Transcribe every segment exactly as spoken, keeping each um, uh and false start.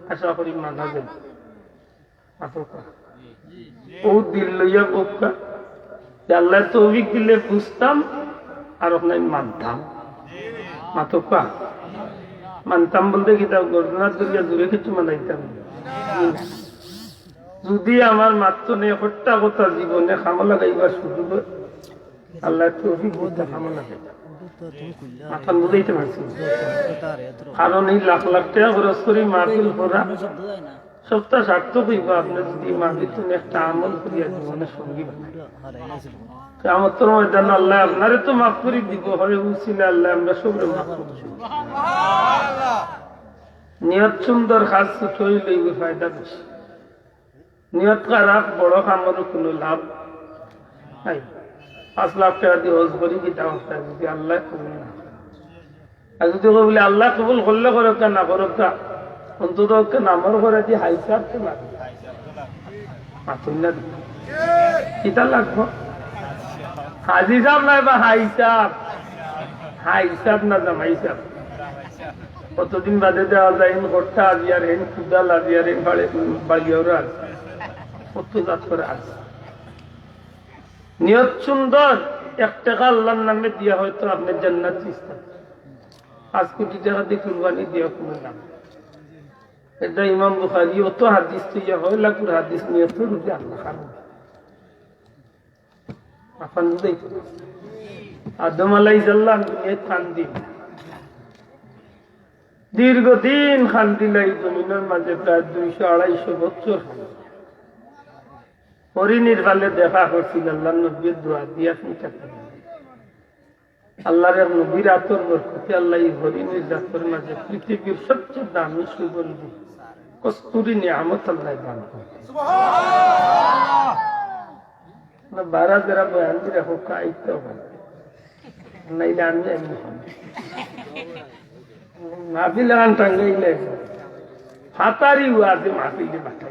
আশা করি মানা যায়। মাতউক্কা। ও দিল লইয়া কউক্কা। যে আল্লায় তৌফিক দিলে বুঝতাম, আর অখন মানতাম। মাতউক্কা। মানতাম বলতে কিতা, গর্দনাত ধরিয়া জুরে কিছু মানাইতাম না। যদি আমার মাত থনে একটা কথা জীবনে কামো লাগাইবার সুযোগ অয়, আল্লায় তৌফিক দিতা কামো লাগাইতাম। মাতখান বুঝাইতে পারছি? কারণ এই লাখ লাখ টেকা খরচ করি মাহফিল করা, সবটা সার্থক অইবো আপনে যদি মাহফিল থনে একটা আমল করিয়া জীবনে সঙ্গী বানাইন। কিয়ামতর ময়দানো আল্লায় আপনারে তো মাফ করি দিবো, হয় উসিলায় আল্লায় আমরা সবরে মাফ করি দিবো। নিয়ত সুন্দর, কাজ ছোট অইলেও ফায়দা বেশি। নিয়ত খারাপ, বড় কামর কুনু লাভ নাই। পাঁচ লাখ টেকা দি হজ করি কিতা অইবো, যদি আল্লায় কবুল না করে। আর যদি কয় বুলে আল্লায় কবুল করলে করউক্কা, না করউক্কা, অন্তত অউক্কা নামর করে দি হাই সাব তো লাগে। মাতুন না দি। কিতা লাগবো? হাজি সাব নায় বা হাই সাব। হাই সাব না জামাই সাব। কতদিন বাদে দেখা যায়, হেন খট্টা আজি আর হেন কুদাল আজি আর হেন বাড়ি, বাড়িওরা আজি। কত জাত করে আজি। নিয়ত সুন্দর, এক টেকা আল্লার নামে দিয়া হয়তো আপনে জান্নাত চিন্তা। পাঁচ কোটি টেকা দি কুরবানি দিয়া কুনু লাভ নাই। এটা ইমাম বুখারী অত হাদিস থইয়া কয়, লাকুর হাদিস নিয়ত রুজি আল্লাহ খান। আদম আলাইহিস সালাম দুনিয়াত কান্দিলা। দীর্ঘদিন কান্দিলা এই জমিনর মাঝে, প্রায় দুইশো আড়াইশো বছর। হরিণীর ফালে দেখা করছিল, আল্লার নবীয়ে দোয়া দিয়া চিন্তা করলেন। আল্লার এক নবীর আতর বরকতে আল্লায় এই হরিণীর জাতর মাঝে পৃথিবীর সবচেয়ে দামি সুগন্ধি কস্তুরী নিয়ামত আল্লায় দান করলেন। না, বারা যারা বয়ান দিরা হোক, আইতে হবে। নাইলে আমি, আমি মাহফিল লাগান টাঙ্গাইলে হাতারি ওয়াজে মাহফিলে পাঠাই।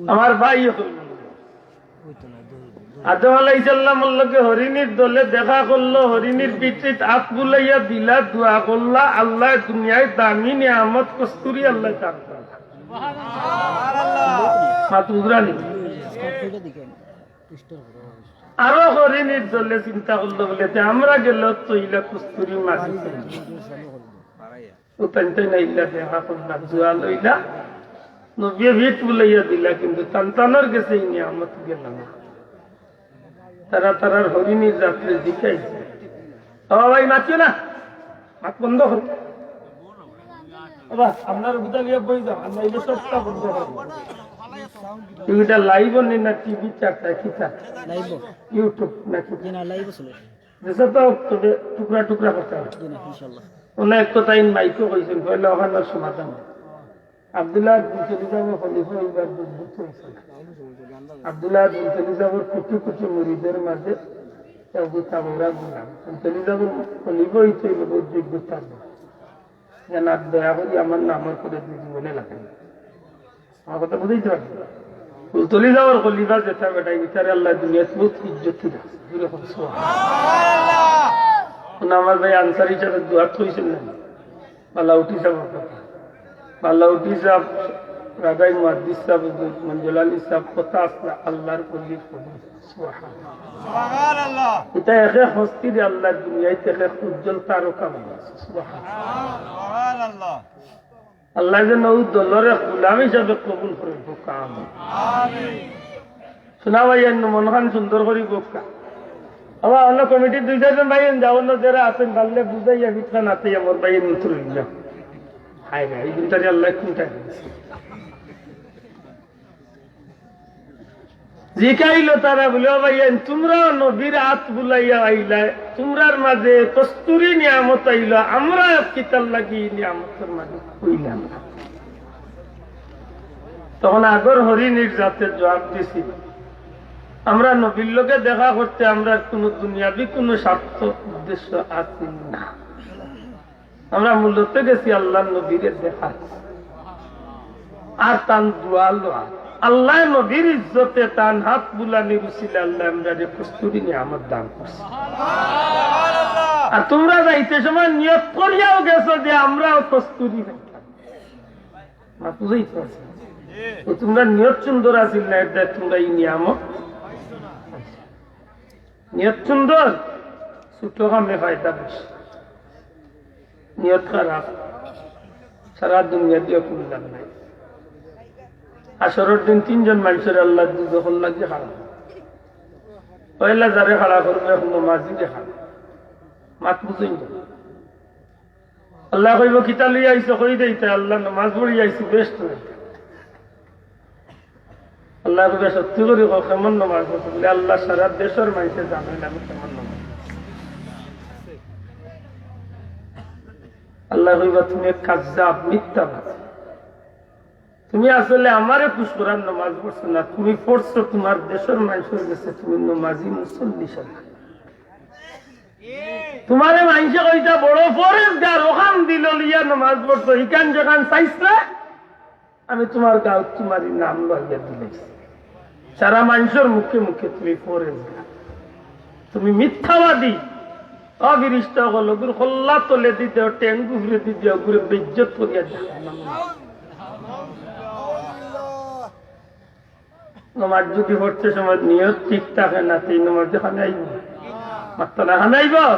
আমার ভাই অকল, আদম আলাইহিস সালামর লগে হরিণীর দলে দেখা করলো, হরিণীর পিঠিত আত বুলাইয়া দিলা, দোয়া করলা, আল্লায় দুনিয়ার দামি নিয়ামত কস্তুরী আল্লায় দান করলা। মাত বুঝরা নি? আরো হরিণীর দলে চিন্তা করলো বুলে, "তে আমরা গেলে তো ইলা কস্তুরী মাছ।" ও তাইন তাইন আইলা, দেখা করলা, দোয়া লইলা, নবীয়ে পিঠ বুলাইয়া দিলা, কিন্তু তান তানর গেছে এই নিয়ামত গেল না। তারা তারার হরিণীর জাতরে জিকাইছে, "ও ভাই, মাতিও না, মাত বন্ধ করো। বাবা, আপনার বুঝা গিয়া বই যাও, আমরা এই সবটা বন্ধ করো।" এটা লাইভ নি না টিভি চারটা, কি চার? লাইভ। YouTube নাকি? জি না, লাইভ চলে। যেটা তো তবে টুকরা টুকরা কথা। জি না, ইনশাআল্লাহ। অনেক কথা ইন মাইকো কইছেন, কইলে ওখানে সমাধান। আব্দুল্লাহ আব্দুল জলিল সাহেব খলিফা এবার বুঝতে পারছেন। আব্দুল্লাহ আব্দুল জলিল সাহেবের কোটি কোটি মুরিদের মাঝে আবু তাবরা গুলাম। আব্দুল জলিল সাহেবের খলিফা হইতে হইলে বহুত যোগ্যতা আছে। যেন আর দয়া করি আমার নামর করে দুই জীবনে লাগে। আমার কথা বুঝাইতে পারছি? ফুলতলি যাওয়ার খলিফা যেটা বেটা, এই বিচারে আল্লাহ দুনিয়াত বহুত ইজ্জত দিলা। জোরে কও সুবহানাল্লাহ। এখন আমার ভাই আনসারি সাহেব দুহাত কইছেন না? বালাউটি সাহেব কথা। বালাউটি সাহেব, রাজাই মুহাদ্দিস সাহেব, মঞ্জুল আলী সাহেব কথা আছে, আল্লাহর খলিফা। সুবহানাল্লাহ। সুবহানাল্লাহ। এটা এক এক হস্তির আল্লাহ দুনিয়াতে এক এক উজ্জ্বল তারকা বানাইছে। সুবহানাল্লাহ। সুবহানাল্লাহ। আল্লাহ যেন ও দলরে গোলাম হিসাবে কবুল করে, বউক্কা আমিন। শোনা ভাই, এর মন খান সুন্দর করি বউক্কা। আবার অন্য কমিটির দুই চারজন ভাই যাও না, যারা আছেন, পারলে বুঝাইয়া ফিতনা না চাইয়া মোর ভাই এমনি তুলে দিলাম। হায় ভাই, এই দিনটারে আল্লাহ কোনটা দিয়েছে? জিকাইলো তারা বুলে, "ও ভাইয়াইন, তুমরা নবীর আত বুলাইয়া আইলায়, তুমরার মাঝে কস্তুরী নিয়ামত আইলো, আমরা কিতার লাগি ই নিয়ামতর মাঝে অইলাম না?" তখন আগর হরিণীর জাতে জবাব দিছিল, "আমরা নবীর লগে দেখা করতে আমরার কুনু দুনিয়াবি কুনু স্বার্থ উদ্দেশ্য আছে না।" আমরা মূলত গেছি আল্লাহর নবীরে দেখা আর তান দোয়া লওয়া। আল্লাহ নবীর ইজ্জতে তান হাত বুলানির উসিলে আল্লাহ আমরারে কস্তুরী নিয়ামত দান করছে। আর তুমরা যাইতে সময় নিয়ত করিয়াও গেছো যে আমরাও কস্তুরি খাইতাম। মাত বুঝাইতে পারছি? তো তুমরা নিয়ত সুন্দর আছিল না, এর দায় তুমরা এই নিয়ামত। নিয়ত সুন্দর, ছোট কামে ফায়দা বেশি। নিয়ত খারাপ, সারা দুনিয়া দিয়া কুনু লাভ নাই। হাশরর দিন তিনজন মানষরে আল্লায় দুজখর লাগি খাড়া করবা। পয়লা যারে খাড়া করবা, এক নমাজিরে খাড়া। মাত বুঝইন না। আল্লায় কইবা, "কিতা লইয়া আইছো?" কই দেইতা, "আল্লাহ, নমাজ পড়ি আইছি, বেহেস্তো।" আল্লায় কইবা, "সত্যি করি কও, কেমন নমাজ পড়ছো?" বলে, "আল্লাহ, সারা দেশর মানষে জানে না আমি কেমন নমাজ পড়ি।" আল্লায় কইবা, "তুমি এক কাজ্জাব, মিথ্যাবাদী। তুমি আসলে আমারে খুশ করার নমাজ পড়ছো না, তুমি পড়ছো তুমার দেশর মানষর গেছে তুমি নমাজি মুসল্লি সারা। তুমারে মানষে কইতা বড় পরেজগার, অখান দিলো লইয়া নমাজ পড়ছো, ইখান যেখান চাইছ না, আমি তুমার গাউত তুমার নাম লইয়া দিলাইছি। সারা মানষর মুখে মুখে তুমি পরেজগার, তুমি মিথ্যাবাদী।" ও ফিরিস্তা অকল, অগুর কল্লা তলেদি দেও, ঠেং উপরেদি দেও, অগুরে বেইজ্জত করিয়া জাহান্নামো। নমাজ যদি পড়তে সময় নিয়ত ঠিক থাকে না, তে নমাজে কামে আইবো? মাততা না, কামে আইবো?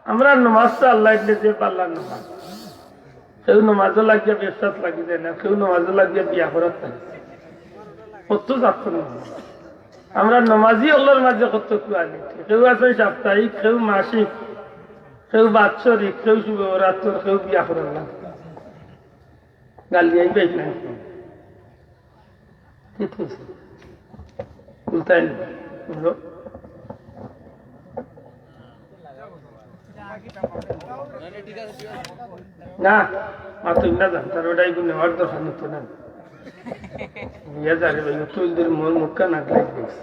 আমরার নমাজ তো আল্লাহ ইবনে যে পাল্লার নমাজ। কেউ নমাজও লাগিয়া ব্যবসাত লাগি যায় না, কেউ নমাজও লাগিয়া বিয়া করাত লাগে। কত যাচ্ছে নমাজ। আমরার নমাজি অকলর মাঝে কত quality। কেউ আছে সাপ্তাহিক, কেউ মাসিক, কেউ বাৎসরিক, কেউ শুভ বরাতর, কেউ বিয়া করার না। গালি আইবে না। ঠিক আছে। উল্টাই না। বুঝো? না, মাতুন না যান, তার ওটাই গুণ নেওয়ার দরকার নিত না। ইয়া যারে ভাই, তুই ধরে মোর মুখটা না দিলে দিস।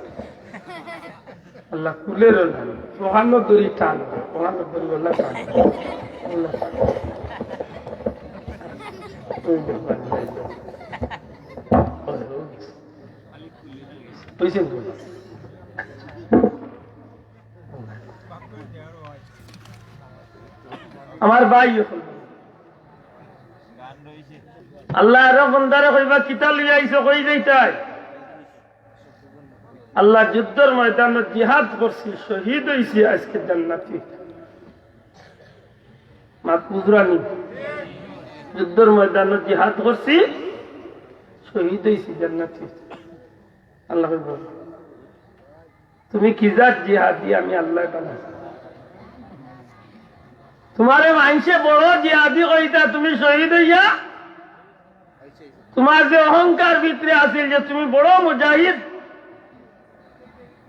আল্লাহ কুলের না, ওখানো দড়ি টান, ওখানো দড়ি আল্লাহ টান। আল্লাহ। ওই দেখো, আল্লাহ। বুঝছেন তো? আমার ভাই অকল, আল্লায় আরো বন্দারে কইবা, "কিতা লইয়া আইছো, কই যাইতায়?" "আল্লাহ, যুদ্ধর ময়দানো জিহাদ করছি, শহীদ অইছি, আইজকে জান্নাতি।" মাত বুঝরানি? যুদ্ধর ময়দানো জিহাদ করছি, শহীদ অইছি, জান্নাতি। আল্লায় কইবা, "তুমি কি জাত জিহাদি, আমি আল্লায় বালা।" তুমারে মানষে বড় জিহাদি কইতা, তুমি শহীদ অইয়া, তুমার যে অহংকার ভিতরে আছিল যে তুমি বড় মুজাহিদ,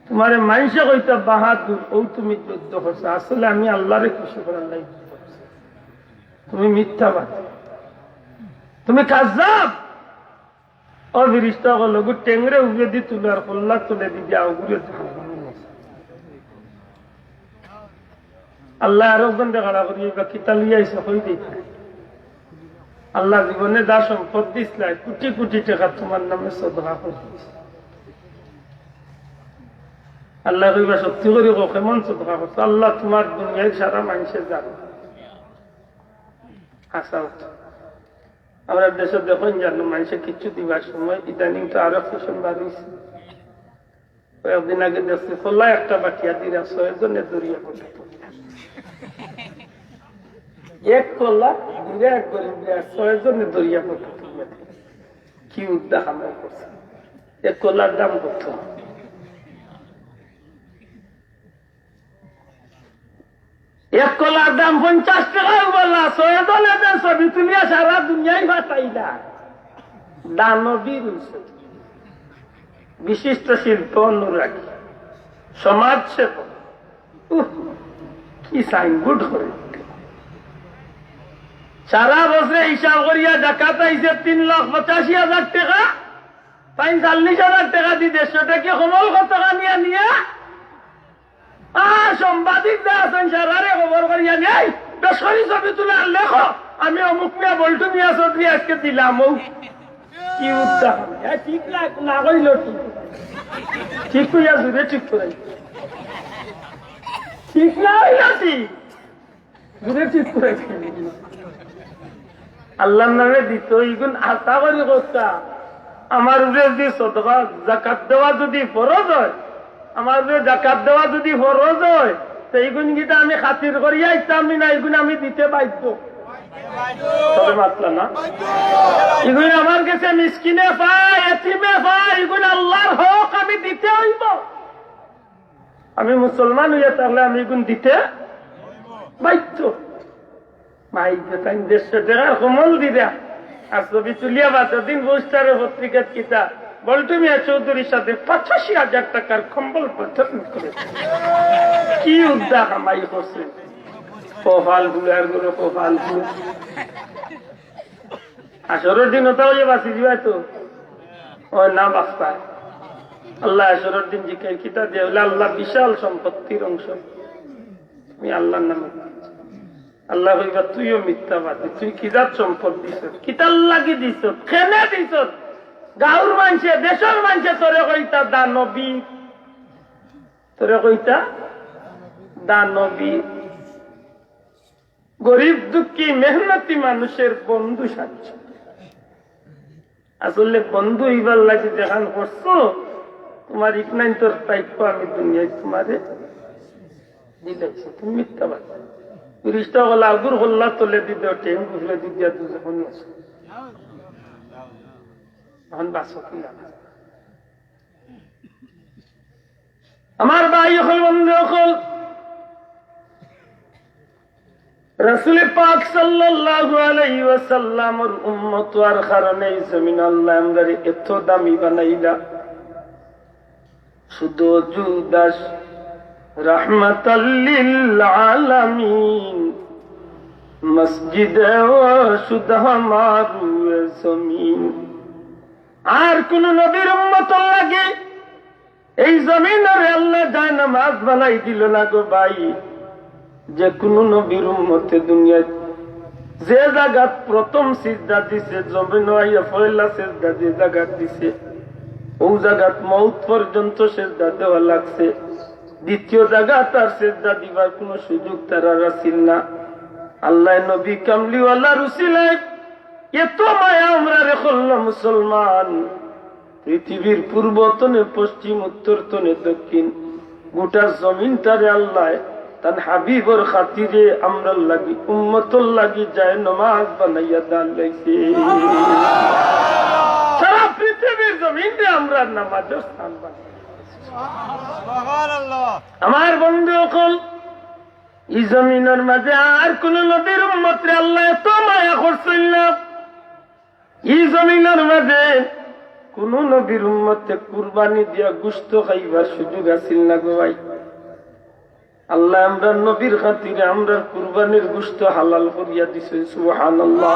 তুমারে মানষে কইতা বাহাদুর, অউ তুমি যুদ্ধ করছো। আসলে আমি আল্লারে খুশি করার লাগি যুদ্ধ করছি। তুমি মিথ্যাবাদী, তুমি কাজ্জাব। ও ফিরিস্তা অকল, অগুর ঠেংরে উপরেদি তুলো আর কল্লা তলেদি দিয়া অগুরে জাহান্নামো নিছে। আল্লায় আরো একজনরে খাড়া করি, "ইবা কিতা লইয়া আইছো, কই দেইতায়?" "আল্লাহ, জীবনে যা সম্পদ দিছলায়, কুটি কুটি টেকা তুমার নামে সদকা করি দিছি।" আল্লায় কইবা, "সত্যি করি কও, কেমন সদকা করছো?" "আল্লাহ, তুমার দুনিয়ার সারা মানষে জানে।" হাছা কথা। আমরার দেশো দেখইন জানো, মানষে কিচ্ছু দিবার সময় ইদানিং তো আরো ফ্যাশন বার অইছে। কয়েকদিন আগে দেখছি, কলা একটা বাটিয়া দিরা, ছয়জনে দরিয়া পড়ে। এক কলা দিরা, এক গরিব দিরা, ছয়জনে দরিয়া পড়ে। কি উদ্দা হামলা করছে। এক কলার দাম কত? এক কলার দাম পঞ্চাশ টেকা। বলা, ছয়জনে যে ছবি তুলিয়া সারা দুনিয়ায় ফাটাইলা। দানবীর অইছে। বিশিষ্ট শিল্প অনুরাগী, সমাজসেবক। উহ, কি সাইনবোর্ড করে। সারা বছরে হিসাব করিয়া ডাকাত আইছে তিন লাখ পঁচাশি হাজার টেকা, তাইন চল্লিশ হাজার টেকা দি দেড়শো টেকা কমল কত টাকা নিয়া নিয়া, আর সাংবাদিক যে আছইন সারারে খবর করিয়া নেই, বেশ করি ছবি তুলে আর লেখো, "আমি অমুক মিয়া বল্টু মিয়া চৌধুরী আজকে দিলাম।" ও কি উদ্দা, এ, ঠিক না, না কইল ঠিক। ঠিক কইয়া জুড়ে ঠিক করে। ঠিক না অইল ঠিক। দূরে ঠিক করে। আল্লাহর নামে দিত, ইগুন আশা করি করতা। আমার উপরে যদি সদকা, জাকাত দেওয়া যদি ফরজ হয়, আমার উপরে জাকাত দেওয়া যদি ফরজ হয়, তো ইগুন কিতা আমি খাতির করিয়া আইতাম নি না, ইগুন আমি দিতে বাধ্য। তবে মাতলা না। ইগুন আমার গেছে মিসকিনে পায়, এতিমে পায়, ইগুন আল্লাহর হক, আমি দিতে অইবো। আমি মুসলমান অইয়া থাকলে আমি ইগুন দিতে বাধ্য। ভাই, বেটাইন দেড়শো টেকার কম্বল দিরা, আর ছবি তুলিয়া বাদর দিন পোস্টারে পত্রিকাত কিতা, বল্টু মিয়া চৌধুরীর সাথে পঁচাশি হাজার টাকার কম্বল বন্টন করে। কি উদ্দা কামাই করছে? কপাল ফুলার গুলো, কপাল ফুল। হাশরর দিন ওটা অইয়া বাঁচি যাইবায় তো? অয় না বাঁচতায়। আল্লায় হাশরর দিন জিকাইর, কিতা দিয়া? বলে, আল্লাহ, বিশাল সম্পত্তির অংশ আমি আল্লাহর নামে। আল্লায় কইবা, তুইও মিথ্যাবাদী, তুই কিজাত সম্পদ দিছস, কিতার লাগি দিছস, কেনে দিছস? গাঁওর মানষে, দেশর মানষে তোরে কইতা দানবী, তোরে কইতা দানবী। গরিব দুঃখী মেহনতি মানুষের বন্ধু সাহায্য। আসলে বন্ধু অইবার লাগি যেখান করছো, তুমার ইকনাইন্তর প্রাপ্য আমি দুনিয়াত তুমারে দিলাইছি, তুমি মিথ্যাবাদী। ফিরিস্তা অকল আগুর কল্লা তলে দি দেও, টেন গুফরে দি দিয়া দুজখনি আছে। এখন বাঁচো কি না? আমার ভাই অকল, বন্ধু অকল, রাসূলে পাক সাল্লাল্লাহু আলাইহি ওয়াসাল্লামর উম্মত অওয়ার কারণে এই জমিন আল্লায় আমরারে এত দামি বানাইলা। শুধু জুদাস রাহমাতাল লিল আলামিন, মসজিদে ও শুধু আমার জমিন। আর কোন নবীর উম্মতর লাগি এই জমিনরে আল্লায় জায়নামাজ বানাই দিল না গো ভাই। যে কুনু নবীর উম্মতে দুনিয়াত যে জাগাত প্রথম সিজদা দিছে, জমিনো আইয়া পয়লা সিজদা যে জাগাত দিছে, অউ জাগাত মউত পর্যন্ত সিজদা দেওয়া লাগছে। দ্বিতীয় জাগাত আর সিজদা দিবার কুনু সুযোগ তারার আছিল না। আল্লায় নবী কামলিওয়ালার উসিলায় এত মায়া আমরারে করল মুসলমান। পৃথিবীর পূর্ব তনে পশ্চিম, উত্তর তনে দক্ষিণ, গোটা জমিনটারে আল্লায় তান হাবিবর খাতিরে আমরার লাগি, উম্মতর লাগি জায়নামাজ বানাইয়া দান লাইছে। সারা পৃথিবীর জমিনরে আমরার নামাজর স্থান বানাইছে। আমার বন্ধু অকল, ই জমিনর মাঝে আর কুনু নবীর উম্মতরে আল্লায় এত মায়া করছইন না। ই জমিনর মাঝে কুনু নবীর উম্মতে কুরবানি দিয়া গোশত খাইবার সুযোগ আছিল না গো ভাই। আল্লায় আমরার নবীর খাতিরে আমরার কুরবানির গোশত হালাল করিয়া দিছে। সুবহানাল্লাহ।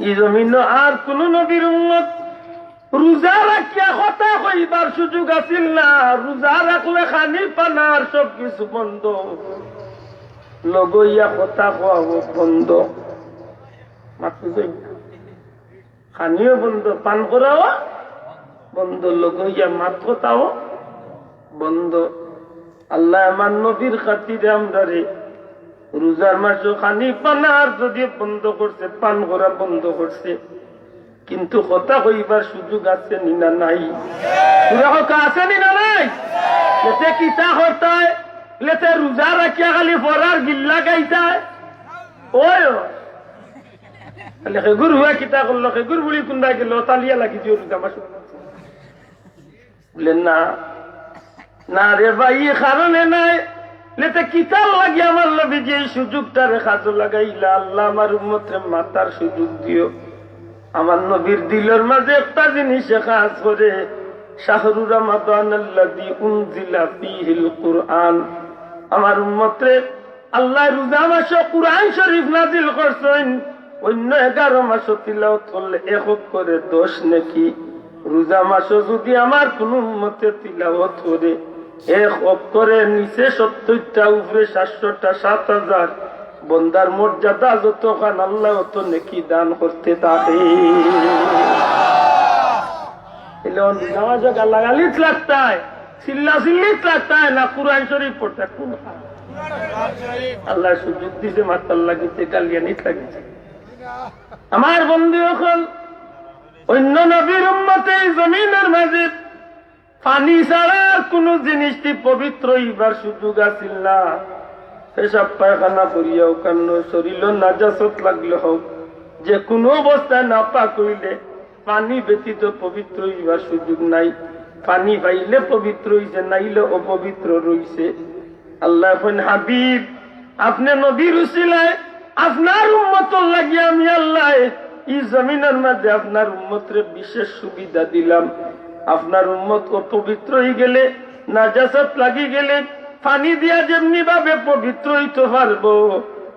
ই জমিনো আর কুনু নবীর উম্মত রোজা রাখিয়া কথা কইবার সুযোগ আছিল না। রোজা রাখলে খানি পানার সব কিছু বন্ধ, লগইয়া কথা কওয়াও বন্ধ। মাত বুঝইন না? খানিও বন্ধ, পান করাও বন্ধ, লগইয়া মাত কথাও বন্ধ। আল্লায় আমার নবীর খাতিরে আমরারে রোজার মাসো খানি পানার যদি বন্ধ করছে, পান করা বন্ধ করছে, কিন্তু কথা কইবার সুযোগ আছে নি না নাই? পুরা কথা আছে নি না নাই? এতে কিতা করতায়? এতে রোজা রাখিয়া খালি ফরার গিল্লা গাইতায়। ওই, ওই। তাহলে হেগুর হুয়া কিতা করলো? হেগুর বুড়ি কুন্দায় গেল? তালিয়া লাগি দিও রোজা মাসো। বলে, না, না রে ভাই, ই কারণে নায়। লেতে কিতার লাগি আমার নবীজি এই সুযোগটারে কাজো লাগাইলা? আল্লাহ, আমার উম্মতরে মাতার সুযোগ দিও। আমার নবীর দিলর মাঝে একটা জিনিসে কাজ করে, শাহরু রমাদান আল্লাযী উনজিলা ফীহিল কুরআন। আমার উম্মতরে আল্লায় রোজা মাসো কুরআন শরীফ নাজিল করছইন, অইন্য এগারো মাসো তিলাওত করলে এক অক্ষরে দশ নেকি। রোজা মাসো যুদি আমার কুনু উম্মতে তিলাওত করে, এক অক্ষরে নিচে সত্তইরটা, উপরে সাতশোটা, সাত হাজার, বন্দার মর্যাদা যতখান আল্লায় অত নেকি দান করতে থাকে। তাইলে অন রোজা মাসো গালাগালিত লাগতায়, চিল্লাচিল্লিত লাগতায় না কুরআন শরীফ পড়তায়? কুন আল্লায় সুযোগ দিছে মাতার লাগি, তে গালিয়া নিত লাগিছে। আমার বন্ধু অকল, অইন্য নবীর উম্মতে ই জমিনর মাঝে পানি ছাড়া আর কুনু জিনিস দি পবিত্র অইবার সুযোগ আছিল না। পেশাব পায়খানা করিয়া অখানো শরীলো নাজাসত লাগলে হউক, যে কুনু অবস্থায় নাপাক অইলে পানি ব্যতীত পবিত্র অইবার সুযোগ নাই। পানি পাইলে পবিত্র অইছে, নাইলে অপবিত্র রইছে। আল্লায় কইন, হাবিব, আপনে নবীর উসিলায় আপনার উম্মতর লাগি আমি আল্লায় ই জমিনর মাঝে আপনার উম্মতরে বিশেষ সুবিধা দিলাম। আপনার উম্মত অপবিত্র অইগেলে, নাজাসত লাগিগেলে, পানি দিয়া যেমনি ভাবে পবিত্র অইতো পারবো,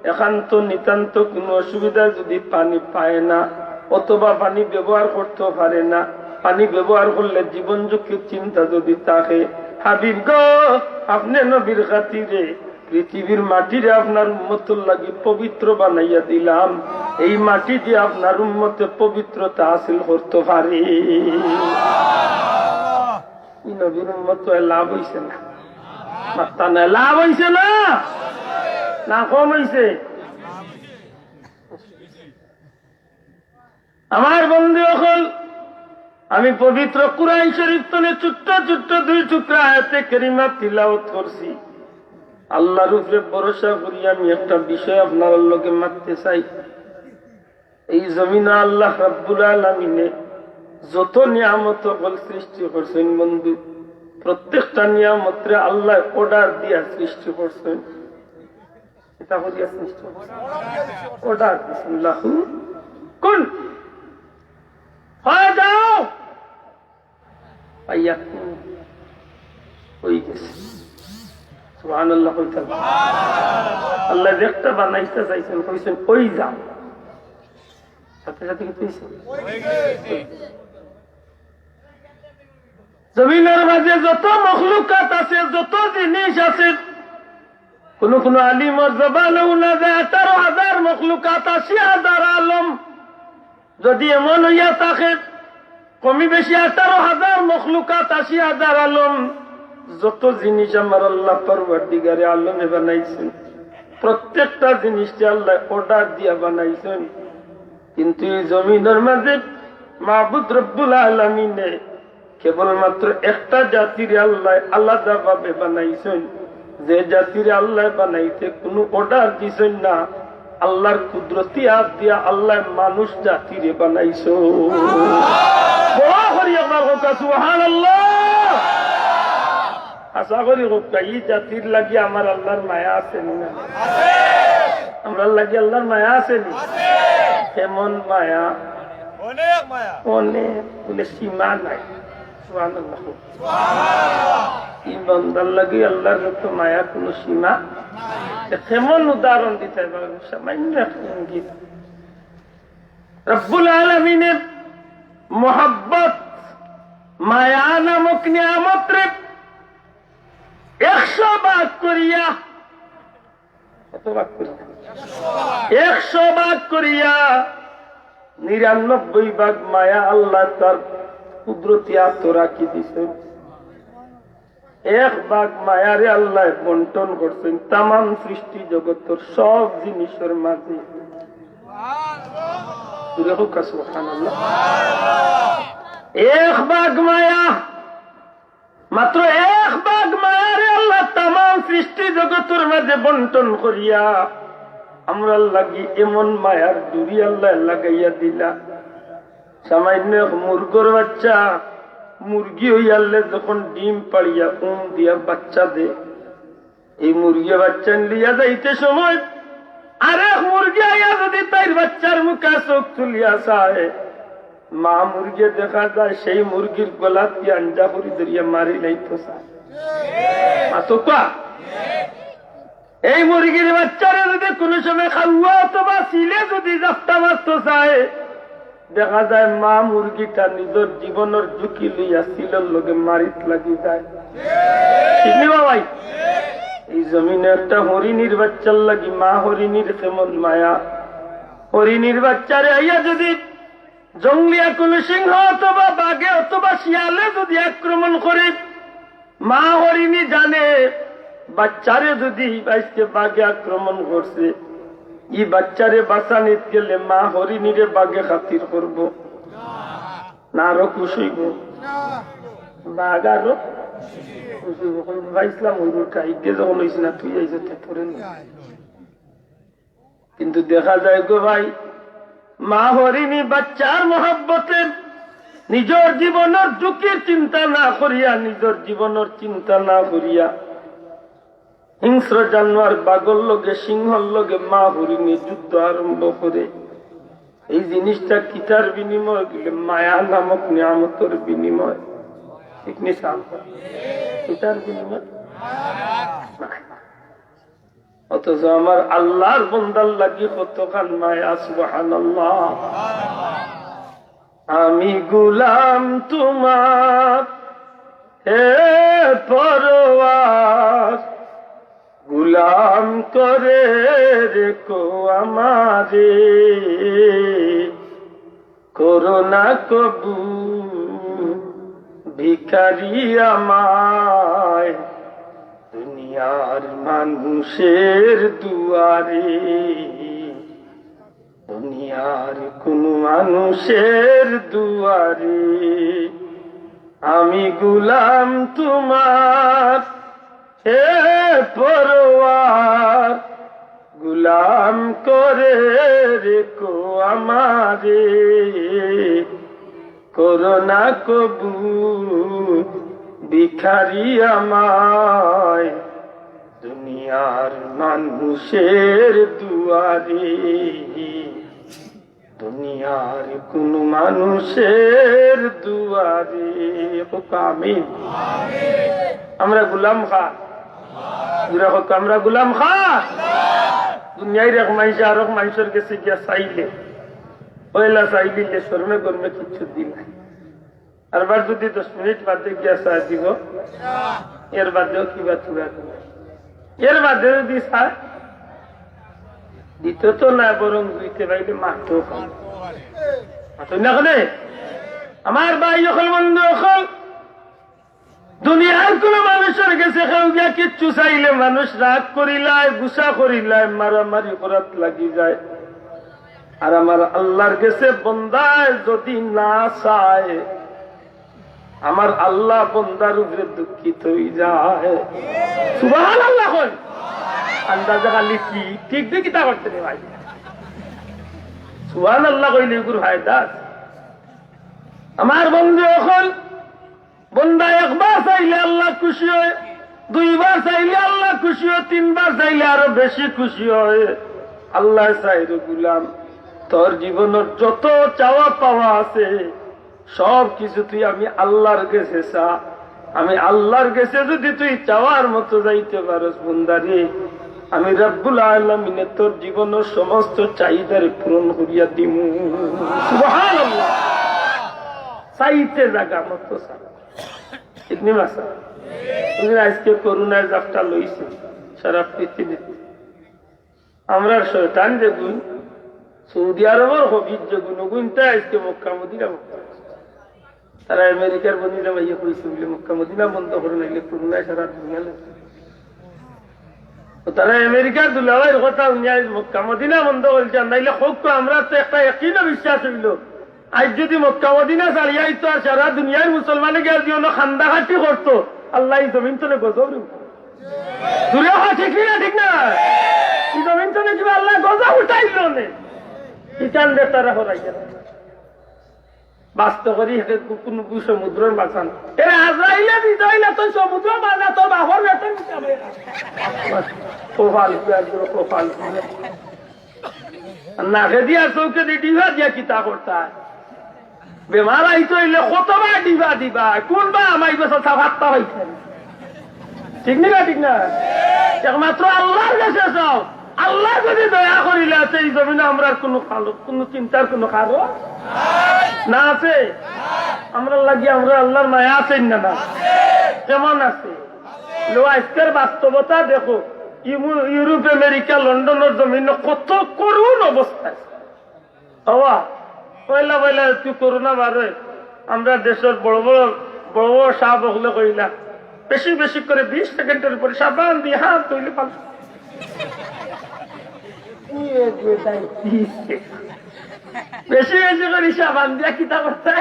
একান্ত নিতান্ত কুনু অসুবিধায় যুদি পানি পায় না, অথবা পানি ব্যবহার করতো পারে না, পানি ব্যবহার করলে জীবন ঝুঁকির চিন্তা যুদি থাকে, হাবিব গো, আপনে নবীর খাতিরে পৃথিবীর মাটিরে আপনার উম্মতর লাগি পবিত্র বানাইয়া দিলাম, এই মাটি দিয়া আপনার উম্মতে পবিত্রতা হাসিল করতো পারে। ই নবীর উম্মত অইয়া লাভ অইছে না? মাত্তা নাই, লাভ অইছে না? না কম অইছে? আমার বন্ধু অকল, আমি পবিত্র কুরআন শরীফ তনে ছোট্ট ছোট্ট দুই টুকরা আয়াতে কারিমা তিলাওয়াত করছি। আল্লাহর উপরে ভরসা করি আমি একটা বিষয় আপনারার লগে মাততে চাই। এই জমিনো আল্লাহ রাব্বুল আলামিনে যত নিয়ামত অকল সৃষ্টি করছইন বন্ধু, প্রত্যেকটা নিয়ামতরে আল্লায় order দিয়া সৃষ্টি করছইন। এটা করিয়া সৃষ্টি করছইন। Order দিছইন, লাহু কুন, অই যাও। ফায়াকুন। অই গেছে। সুবহানাল্লাহ কইতা। আল্লায় যেটা বানাইতা চাইছইন, কইছইন, "অই যাও।" সাথে সাথে কিতা অইছে? জমিনর মাঝে যত মখলুকাত আছে, যত জিনিস আছে, কুনু কুনু আলিমর জবানো হুনা যায় আঠারো হাজার মখলুকাত, আশি হাজার আলম। যুদি এমন অইয়া থাকে, কমি বেশি আঠারো হাজার মখলুকাত, আশি হাজার আলম, যত জিনিস আমার আল্লাহ পরওয়ারদিগারে আলমে বানাইছইন, প্রত্যেকটা জিনিসরে আল্লায় order দিয়া বানাইছইন। কিন্তু ই জমিনর মাঝে মাবুদ রব্বুল আলামিনে কেবলমাত্র একটা জাতিরে আল্লায় আলাদাভাবে বানাইছইন, যে জাতিরে আল্লায় বানাইতে কুনু order দিছইন না, আল্লাহর কুদরতি হাত দিয়া আল্লায় মানুষ জাতিরে বানাইছইন। বড় করি একবার কউক্কা, সুবহানাল্লাহ। আশা করি কউক্কা, ই জাতির লাগি আমার আল্লাহর মায়া আছে নি না? আমরার লাগি আল্লাহর মায়া আছে নি? কেমন মায়া? অনেক মায়া। অনেক, বলে সীমা নাই। সুবহানাল্লাহ। ই বান্দার লাগি আল্লাহর যত মায়া, কুনু সীমা। তে কেমন উদাহরণ দিতে পারবেন? সামান্য এক ইঙ্গিত। রব্বুল আলামিনের মহব্বত, মায়া নামক নিয়ামতরে একশো ভাগ করিয়া, কত ভাগ করিয়া? একশো ভাগ করিয়া নিরানব্বই ভাগ মায়া আল্লায় তার কুদরতি আতো রাখি দিছইন। এক ভাগ মায়ারে আল্লায় বন্টন করছইন তামাম সৃষ্টি জগতর সব জিনিসর মাঝে। জোরে কউক্কা সুবহানাল্লাহ। এক ভাগ মায়া, মাত্র এক ভাগ মায়ারে আল্লায় তামাম সৃষ্টি জগতর মাঝে বন্টন করিয়া আমরার লাগি এমন মায়ার ডুরি আল্লায় লাগাইয়া দিলা। সামান্য এক মুরগর বাচ্চা, মুরগি অইয়ারলে যখন ডিম পাড়িয়া উম দিয়া বাচ্চা দে, এই মুরগি বাচ্চা লইয়া যাইতে সময় আরেক মুরগি আইয়া যুদি তাইর বাচ্চার মুখা চউখ তুলিয়া চায়, মা মুরগিয়ে দেখা যায় সেই মুরগির গলাত কি আঞ্জা করি ধরিয়া মারি লাইতো চায়। মাতউক্কা। এই মুরগির বাচ্চারে যুদি কুনু সময় খাওয়া অথবা চিলে যুদি জাপটা মারতো চায়, দেখা যায় মা মুরগিটা নিজর জীবনর ঝুঁকি লইয়া চিলর লগে মারিত লাগি যায়। ঠিক নি বা ভাই? এই জমিনো একটা হরিণীর বাচ্চার লাগি মা হরিণীর কেমন মায়া। হরিণীর বাচ্চারে আইয়া যুদি জংলিয়া কুনু সিংহ অথবা বাঘে অথবা শিয়ালে যুদি আক্রমণ করে, মা হরিণী জানে বাচ্চারে যদি আইজকে বাঘে আক্রমণ করছে, ই বাচ্চারে বাঁচানিত গেলে মা হরিণীরে বাঘে খাতির করবো না, আরো খুশ অইবো? বাঘ আরো খুশ অইবো। কইবো, "ভাই ইসলাম হইল কাইকে যখন হইছে না, তুই আইসে তো করে না।" কিন্তু দেখা যায় গো ভাই, মা হরিণী বাচ্চার মহব্বতে নিজর জীবনর ঝুঁকির চিন্তা না করিয়া, নিজর জীবনর চিন্তা না করিয়া, হিংস্র জানোয়ার বাঘর লগে, সিংহর লগে মা হরিণী যুদ্ধ আরম্ভ করে। এই জিনিসটা কিতার বিনিময়? বলে, মায়া নামক নিয়ামতর বিনিময়। ঠিক নি সাব? কিতার বিনিময়? অথচ আমার আল্লাহর বন্দার লাগি কতখান মায়া, সুবহানাল্লাহ। আমি গোলাম তোমার, হে পরওয়ার, গোলাম করে রেখো আমারে, করো না কবু ভিখারি আমায় দুনিয়ার মানুষের দুয়ারে। দুনিয়ার কোন মানুষের দুয়ারে আমি গোলাম তোমার, হে পরওয়ার, গোলাম করে রেখো আমারে, করো না কবু ভিখারি আমায় দুনিয়ার মানুষের দুয়ারে, দুনিয়ার কোন মানুষের দুয়ারে। কউক্কা আমিন। আমরা গোলাম কার? জোরে কউক্কা, আমরা গোলাম কার? দুনিয়ার এক মানষে আরক মানষর গেছে গিয়া চাইলে, পয়লা চাইলিলে শরমে গরমে কিচ্ছু দিলা। আরবার যদি দশ মিনিট বাদে গিয়া চা দিব, এর বাদেও কিবা থুড়া দিব। এর বাদে যদি চা দিত তো না, বরং দুইতে বাইরে মারতো। মারতো না কেনে? আমার ভাই অকল, বন্ধু অকল, দুনিয়ার কোন মানুষর গেছে কেউ গিয়া কিচ্ছু চাইলে মানুষ রাগ করিলায়, গুসা করিলায়, মারামারি করাত লাগি যায়। আর আমার আল্লাহর গেছে বন্দায় যদি না চায়, আমার আল্লাহ বন্দার উপরে দুঃখিত হয়ে যায়। সুবহানাল্লাহ কই? আন্দাজে খালি কি ঠিক দেখি তা করতে রে ভাই। সুবহানাল্লাহ কইলে এগুর ফায়দা আছে। আমার বন্ধু অকল, বন্দা একবার চাইলে আল্লাহ খুশি হয়, দুইবার চাইলে আল্লাহ খুশি হয়, তিনবার চাইলে আরো বেশি খুশি হয়। আল্লাহ চায়, রে গোলাম, তোর জীবনের যত চাওয়া পাওয়া আছে, সব কিছু তুই আমি আল্লাহর গেছে চা। আমি আল্লাহর গেছে যদি তুই চাওয়ার মতো যাইতে পারস, বন্দারে, আমি রব্বুল আলামিনে তোর জীবনের সমস্ত চাহিদারে পূরণ করিয়া দিমু। সুবহানাল্লাহ। চাইতে জাগা মতো চা। ঠিক নি মাসা? তুমি আজকে করোনায় জাপটা লইছে সারা পৃথিবীতে। আমরার শয়তান যেগুন, সৌদি আরবর হবিজ যেগুন, ওগুনতে আজকে মক্কা মদিনা বন্ধ। তারা আমেরিকার বনি জামাইয়ে কইছে বলে, "মক্কা মদিনা বন্ধ করো, নাইলে করোনায় সারা দুনিয়া লেগে।" তো তারা আমেরিকার দুলাভাইর কথা হুনিয়া মক্কা মদিনা বন্ধ করছে, নাইলে কউক্কা, আমরা তো একটা একই না বিশ্বাস হইল। আজ যদি মক্কা মদিনা ছাড়িয়া আইতো আর সারা দুনিয়ার মুসলমানে গিয়া যদি অন্য খান্দা খাটি করতো, আল্লাহ এই জমিন তনে গজব রে। দূরে হয়, ঠিক না, ঠিক না? এই জমিন তনে কিবা আল্লাহ গজব উঠাইল নে। ইটান দে তারা হরাই গেল। বাস্ত করি হেকে কু-, কুনু কু সমুদ্রর মাঝখান। এরে আজরাইলে দিতে হইলে তো সমুদ্র মাঝা তোর বাপর বেতন দিতে হবে। কপাল, কপাল। নাকে দিয়া চোখে দি ডিভা দিয়া কিতা করতা? বেমার আইতে হইলে কতবার ডিভা দিবা? কোন বা আমাই বছর সাফাত্তা হইছে? ঠিক নি না? ঠিক না? একমাত্র আল্লাহর গেছে চাও। আল্লাহ যদি দয়া করিলে আছে এই জমিনে আমরার কোনো কালো, কোনো চিন্তার কোনো কারণ না আছে। আমরার লাগি আমরার আল্লাহর মায়া আছে না? না, কেমন আছে? লো, আজকের বাস্তবতা দেখো, ইমু-, ইউরোপ, আমেরিকা, লন্ডনের জমিনে কত করুণ অবস্থা। বাবা, পয়লা পয়লা একটু করোনা বারে আমরা দেশের বড় বড়, বড় বড় সাহেব হকলে কইলা, বেশি বেশি করে বিশ সেকেন্ডের উপরে সাবান দিয়ে হাত ধুইলে ভালো। কি এক বেটায় দিছে। বেশি বেশি করে সাবান দিয়া কিতা করতে?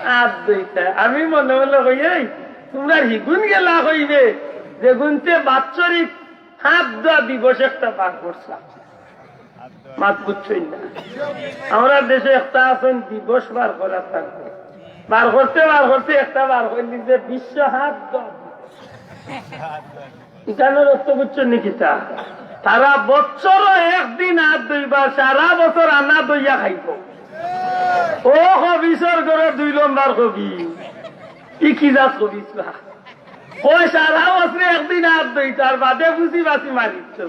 হাত ধুইতে। আমি মনে মনে কই, "এই, তোমরা হিগুন গেলা কইবে, যেগুনতে বাৎসরিক হাত ধোয়া দিবস একটা বার করছলাম।" মাত বুঝছইন না? আমরা দেশে একটা আছেন দিবস বার করা থাকবে, বার করতে বার করতে একটা বার করলি যে বিশ্ব হাত ধোয়া দিবস। ইখানোর অর্থ বুঝছইন নি কিতা? তারা বছরও একদিন হাত ধইবা, সারা বছর আনা দইয়া খাইব। ও খবিসর ঘরে দুই নম্বর খবিস। ই কি জাত খবিস বা? কয় সারা বছরে একদিন হাত ধইতার বাদে বুঝি বাসি মারিছ।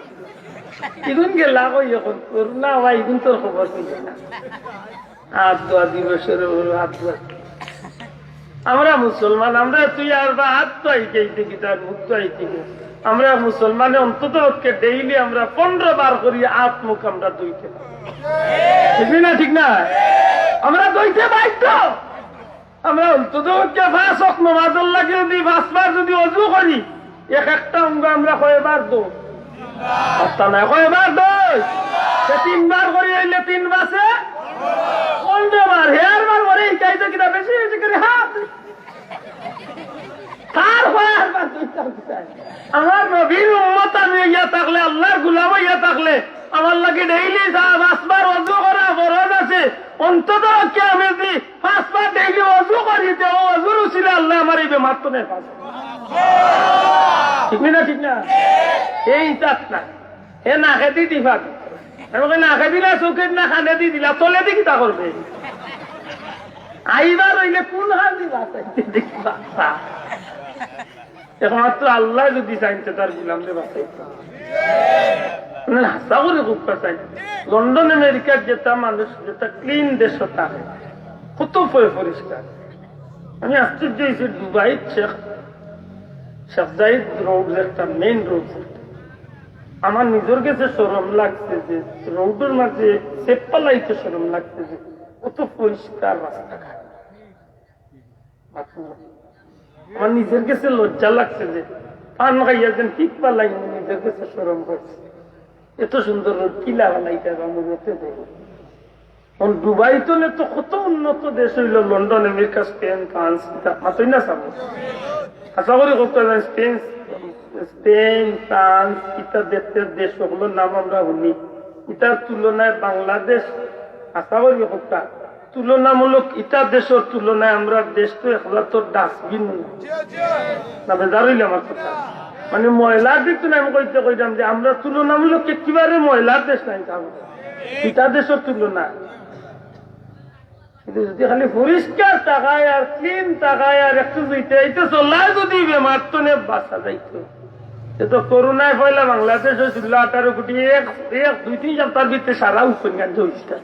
ইগুন গেলা কই এখন? করোনা ভাই, ইগুন তোর খবর কইলে না। হাত ধোয়া দিবসের উপর হাত ধোয়া। আমরা মুসলমান, আমরা তুই আর বা হাত ধোয়াইতে আইতে কি তার মুখ ধোয়াইতে কি? আমরা মুসলমানে অন্তত পক্ষে ডেইলি আমরা পনেরো বার করি হাত মুখ আমরা ধুইতে পারি। ঠিক না, ঠিক না? আমরা ধুইতে বাধ্য। আমরা অন্তত পক্ষে পাঁচ ওয়াক্ত নামাজর লাগি যদি পাঁচবার যদি অজু করি, এক একটা অঙ্গ আমরা কয়বার ধো? পাঁচটা নয়, কয়বার ধো? সে তিনবার করি অইলে তিন বাজে পনেরো বার। হেয়ার বার করে এই চাইতে কিনা বেশি বেশি করে হাত। তার কয়বার ধুইতাম কিতা? আমার নবীর উম্মত আমি অইয়া থাকলে, আল্লাহর গোলাম অইয়া থাকলে, আমার লাগি ডেইলি যা পাঁচবার অজু করা ফরজ আছে, অন্তত পক্ষে আমি যদি পাঁচবার ডেইলি অজু করি, তে ও অজুর উসিলে আল্লাহ আমার এই বেমার তো নেই। ঠিক না, ঠিক না? এই তাক না। হে নাকেদি টিপা দি। আমি কই, "নাকেদি না, চোখেদি না, কানেদি দিলা, তলেদি কিতা করবে?" আইবার অইলে কোন হাত দিবা? দেখবা। একমাত্র আল্লাহ যদি চাইন, তে তার গোলামরে বাঁচাইতে। মানে, হাছা করি খুব চাইন। লন্ডন, আমেরিকার যেটা মানুষ, যেটা ক্লিন দেশ, ওটা কত পয় পরিষ্কার। আমি আশ্চর্য হইছি, দুবাই শেখ, শেখ জায়েদ রোড একটা, মেইন রোড একটা। আমার নিজের কাছে শরম লাগছে যে রোডের মাঝে চেপ্পা লাইতে শরম লাগছে যে কত পরিষ্কার রাস্তাঘাট। আমার নিজের কাছে লজ্জা লাগছে যে পান খাইয়া যেন ঠিক পালাই, নিজের কাছে শরম করছে। এত সুন্দর রোড কিলা বানাইতে হবে, আমি যেতে দেব। এখন দুবাই তো নে তো কত উন্নত দেশ হইল, লন্ডন, আমেরিকা, স্পেন, ফ্রান্স, ইতা মাতই না সামনে। আশা করি করতে পারেন স্পেন, স্পেন, ফ্রান্স, ইতা দেশের দেশ, ওগুলোর নাম আমরা শুনি। ইতার তুলনায় বাংলাদেশ, আশা করি করতে তুলনামূলক ইতা দেশের তুলনায় আমরা দেশ তো এক জাতর ডাস্টবিন না, বেজার হইলে আমার কথা। মানে ময়লার দিক তো আমি কইতে কইতাম যে আমরা তুলনামূলক একেবারে ময়লার দেশ নাই, তা বলে। ইতা দেশের তুলনায়। কিন্তু যদি খালি পরিষ্কার থাকায় আর ক্লিন থাকায় আর একটু দুইতে এইতে চলায় যদি বেমার তো নে বাঁচা যাইতো। এ তো করোনায় পয়লা বাংলাদেশ হয়েছিল আঠারো কোটি, এক, এক দুই তিন সপ্তাহের ভিতরে সারা উপেনগঞ্জ হয়েছিল।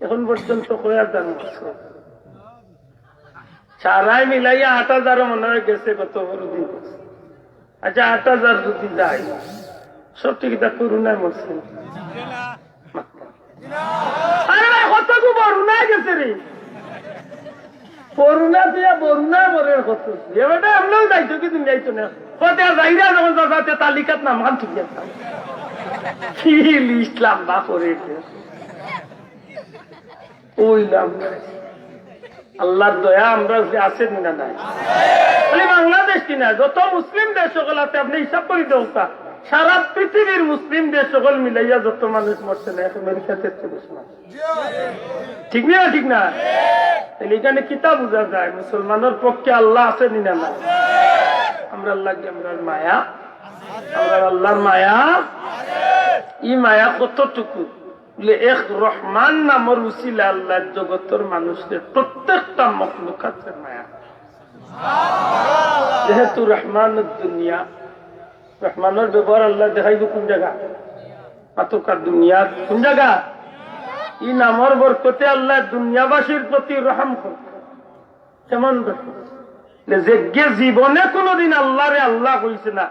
এখন পর্যন্ত কয় হাজার মরছে? সারাই মিলাইয়া আট হাজারও মনে হয় গেছে গত পরশু দিন। আচ্ছা, আট হাজার যদি যায়, সব ঠিক তা করোনায় মরছে। আরে ভাই, কতগু বরুণায় গেছে রে? বরুণা দিয়া বরুণায় মরের কত? এবারে আমরাও যাইতো কি তুমি যাইতো না? কত আর যাইরা যখন যাতে তালিকাত নাম খান ঠিক আছে। কি ইসলাম বা করে ওই লাভ নাই। আল্লাহর দয়া আমরা যে আছে নি না নাই? খালি বাংলাদেশ কি না, যত মুসলিম দেশ সকল আছে, আপনি হিসাব করি দেউকা, সারা পৃথিবীর মুসলিম দেশ সকল মিলাইয়া যত মানুষ মরছে না, এক আমেরিকাতে এত বেশি মানুষ। ঠিক না, ঠিক না? তাহলে এখানে কিতা বুঝা যায়? মুসলমানের পক্ষে আল্লাহ আছে নি না নাই? আমরা আল্লাহকে, আমরা মায়া, আমরা আল্লাহর মায়া, এই মায়া কতটুকু? বলে, এক রহমান নামর উসিলা আল্লাহ জগতর মানুষদের প্রত্যেকটা মখলুকাতের মায়া। যেহেতু রহমান দুনিয়া, রহমানের ব্যবহার আল্লাহ দেখাইব কোন জায়গা? পাতুকা দুনিয়ার কোন জায়গা? এই নামর বরকতে আল্লাহ দুনিয়াবাসীর প্রতি রহম করবে। কেমন রহম? যে যে জীবনে কোনোদিন আল্লাহরে আল্লাহ কইছে না,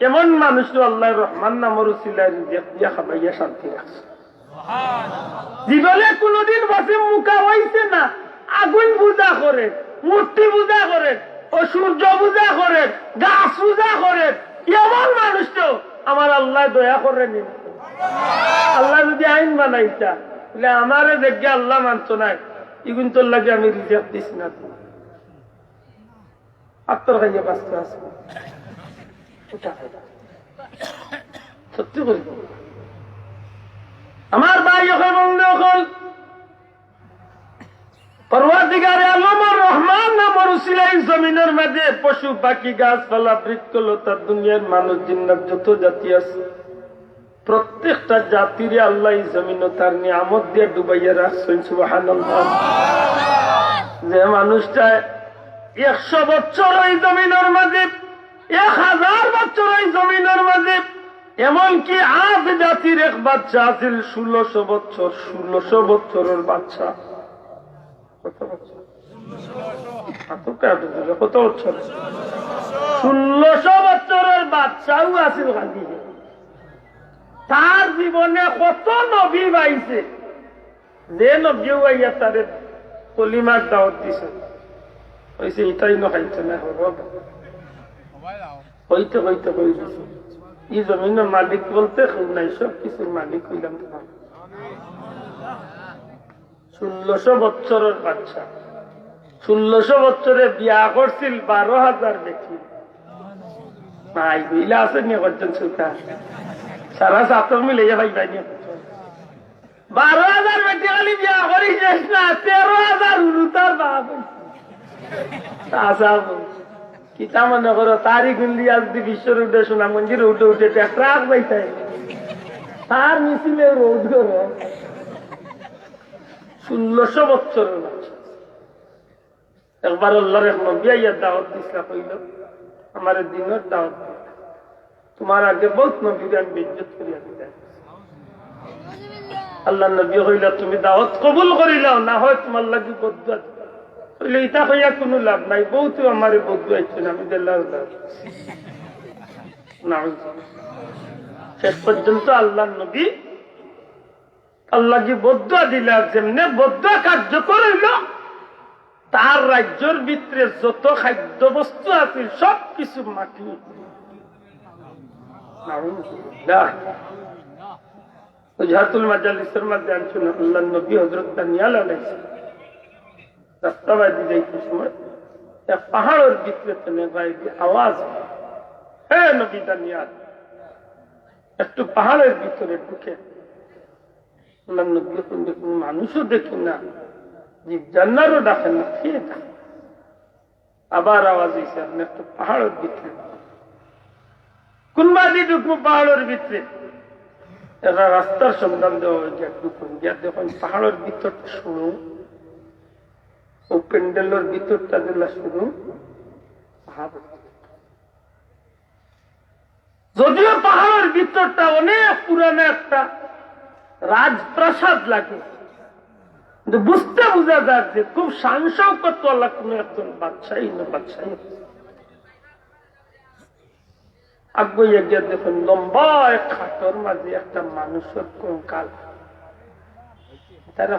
এমন মানুষ তো আল্লাহ রহমান নামর উসিলায় রিজিক দিয়া খাবাইয়া শান্তি রাখছে। জীবনে কোনোদিন বসে মুখা হইছে না, আগুন পূজা করে, মূর্তি পূজা করে, ও সূর্য পূজা করের, গাছ পূজা করের, এমন মানুষ তো আমার আল্লায় দয়া কররা নি। আল্লায় যুদি আইন বানাইতা, বলে আমারে যেগিয়ে আল্লাহ মানতো নায়, ইগুইন্তর লাগি আমি রিজিক দিছি না। আত্মর খাইয়া বাঁচতে আছে। সত্যি করি। আমার ভাই অকল, বন্ধু অকল, পরওয়ারদিগারে আলমর রহমান নামর উসিলায় জমিনর মাঝে পশু, পাখি, গাছপালা, বৃক্ষলতা, দুনিয়ার মানুষ, জিন্নাত যত জাতি আছে, প্রত্যেকটা জাতিরে আল্লায় ই জমিনো তার নিয়ামত দিয়া ডুবাইয়া রাখছইন। সুবহানাল্লাহ। যে মানুষটায় একশো বছর ওই জমিনর মাঝে, এক হাজার বছর ওই জমিনর মাঝে, এমনকি আদ জাতির এক বাদশা আছিল ষোলোশো বছর, ষোলোশো বছরর বাদশা। কত বছর? কত বছর? ষোলোশো বছরর বাদশাও আছিল খালি। তার জীবনে কত নবী পাইছে, যে নবীও আইয়া তারে কলিমার দাওয়াত দিছে, কইছে, "ইটাই ন খাইছে না, হলো।" কইতে কইতে কই দিছে, "ই জমিনর মালিক বলতে কেউ নাই, সব কিছুর মালিক অইলাম তোমার।" ষোলোশো বছরর বাদশা, ষোলোশো বছরে বিয়া করছিল বারো হাজার বেটি। নাই, ইলা আছে নি একজন সুতা? সারা সাতর মিলে ইয়া ভাই ভাই নি। বারো হাজার বেটি খালি বিয়া করি শেষ না, তেরো হাজার উলুতার বাপ অইছে। আচ্ছা, কিতা মনে করো, তারিখ উনলি আজ দি বিশ্ব রোডে, সুনামগঞ্জ রোডে উঠে ট্রাক যাইতে, তার মিছিলে রোড করো। ষোলোশো বছরর বাদশা। একবার আল্লাহর এক নবী আইয়া দাওয়াত দিছলা, কইল, "আমারে দিনর দাওয়াত দিও। তোমার আগে বহুত নবীরে আমি বেইজ্জত করিয়া দিলাম।" আল্লাহর নবী কইলা, "তুমি দাওয়াত কবুল করিলাও, না হয় তোমার লাগি বদদোয়া দিমু।" কইল, "ইতা কইয়া কুনু লাভ নাই, বহুতে আমারে বদদোয়া দিছইন, আমি দিলাম না।" শেষ পর্যন্ত আল্লাহর নবী আল্লাহ কি বদদোয়া দিলা, যেমনে বদদোয়া কার্যকর অইল, তার রাজ্যর ভিতরে যত খাদ্য বস্তু আছিল, সব কিছু মাটি। নাউজুবিল্লাহ। ওয়াজহাতুল মাজালিসের মাঝে আনছইন আল্লাহর নবী হযরত দানিয়াল আলাইহিস সালাম। রাস্তা বাদি যাইতে সময় এক পাহাড়র ভিতরে তনে গায়েবি আওয়াজ, "হে নবী দানিয়াল, একটু পাহাড়র ভিতরে ঢুকে।" আল্লাহর নবী কইন, "দেখি, মানুষও দেখি না, জীব জানোয়ারও ডাকে না, কে ডাকে?" আবার আওয়াজ অইছে, "আপনি একটু পাহাড়র ভিতরে ঢুকুন।" কুন বাদি ঢুকবো পাহাড়র ভিতরে? এরা রাস্তার সন্ধান দেওয়া অইছে, ঢুকুন। গিয়া দেখইন পাহাড়র ভিতরটা শুরু, ও প্যান্ডেলর ভিতরটা দিলা শুরু, পাহাড়। যদিও পাহাড়র ভিতরটা অনেক পুরানা একটা রাজপ্রাসাদ লাগে, কিন্তু বুঝতে বুঝা যায় যে খুব শান শৌকতওয়ালা কোনো একজন বাদশাহী না বাদশাহী। আগুয়াইয়া গিয়া দেখইন লম্বা এক খাটর মাঝে একটা মানুষর কঙ্কাল। তারা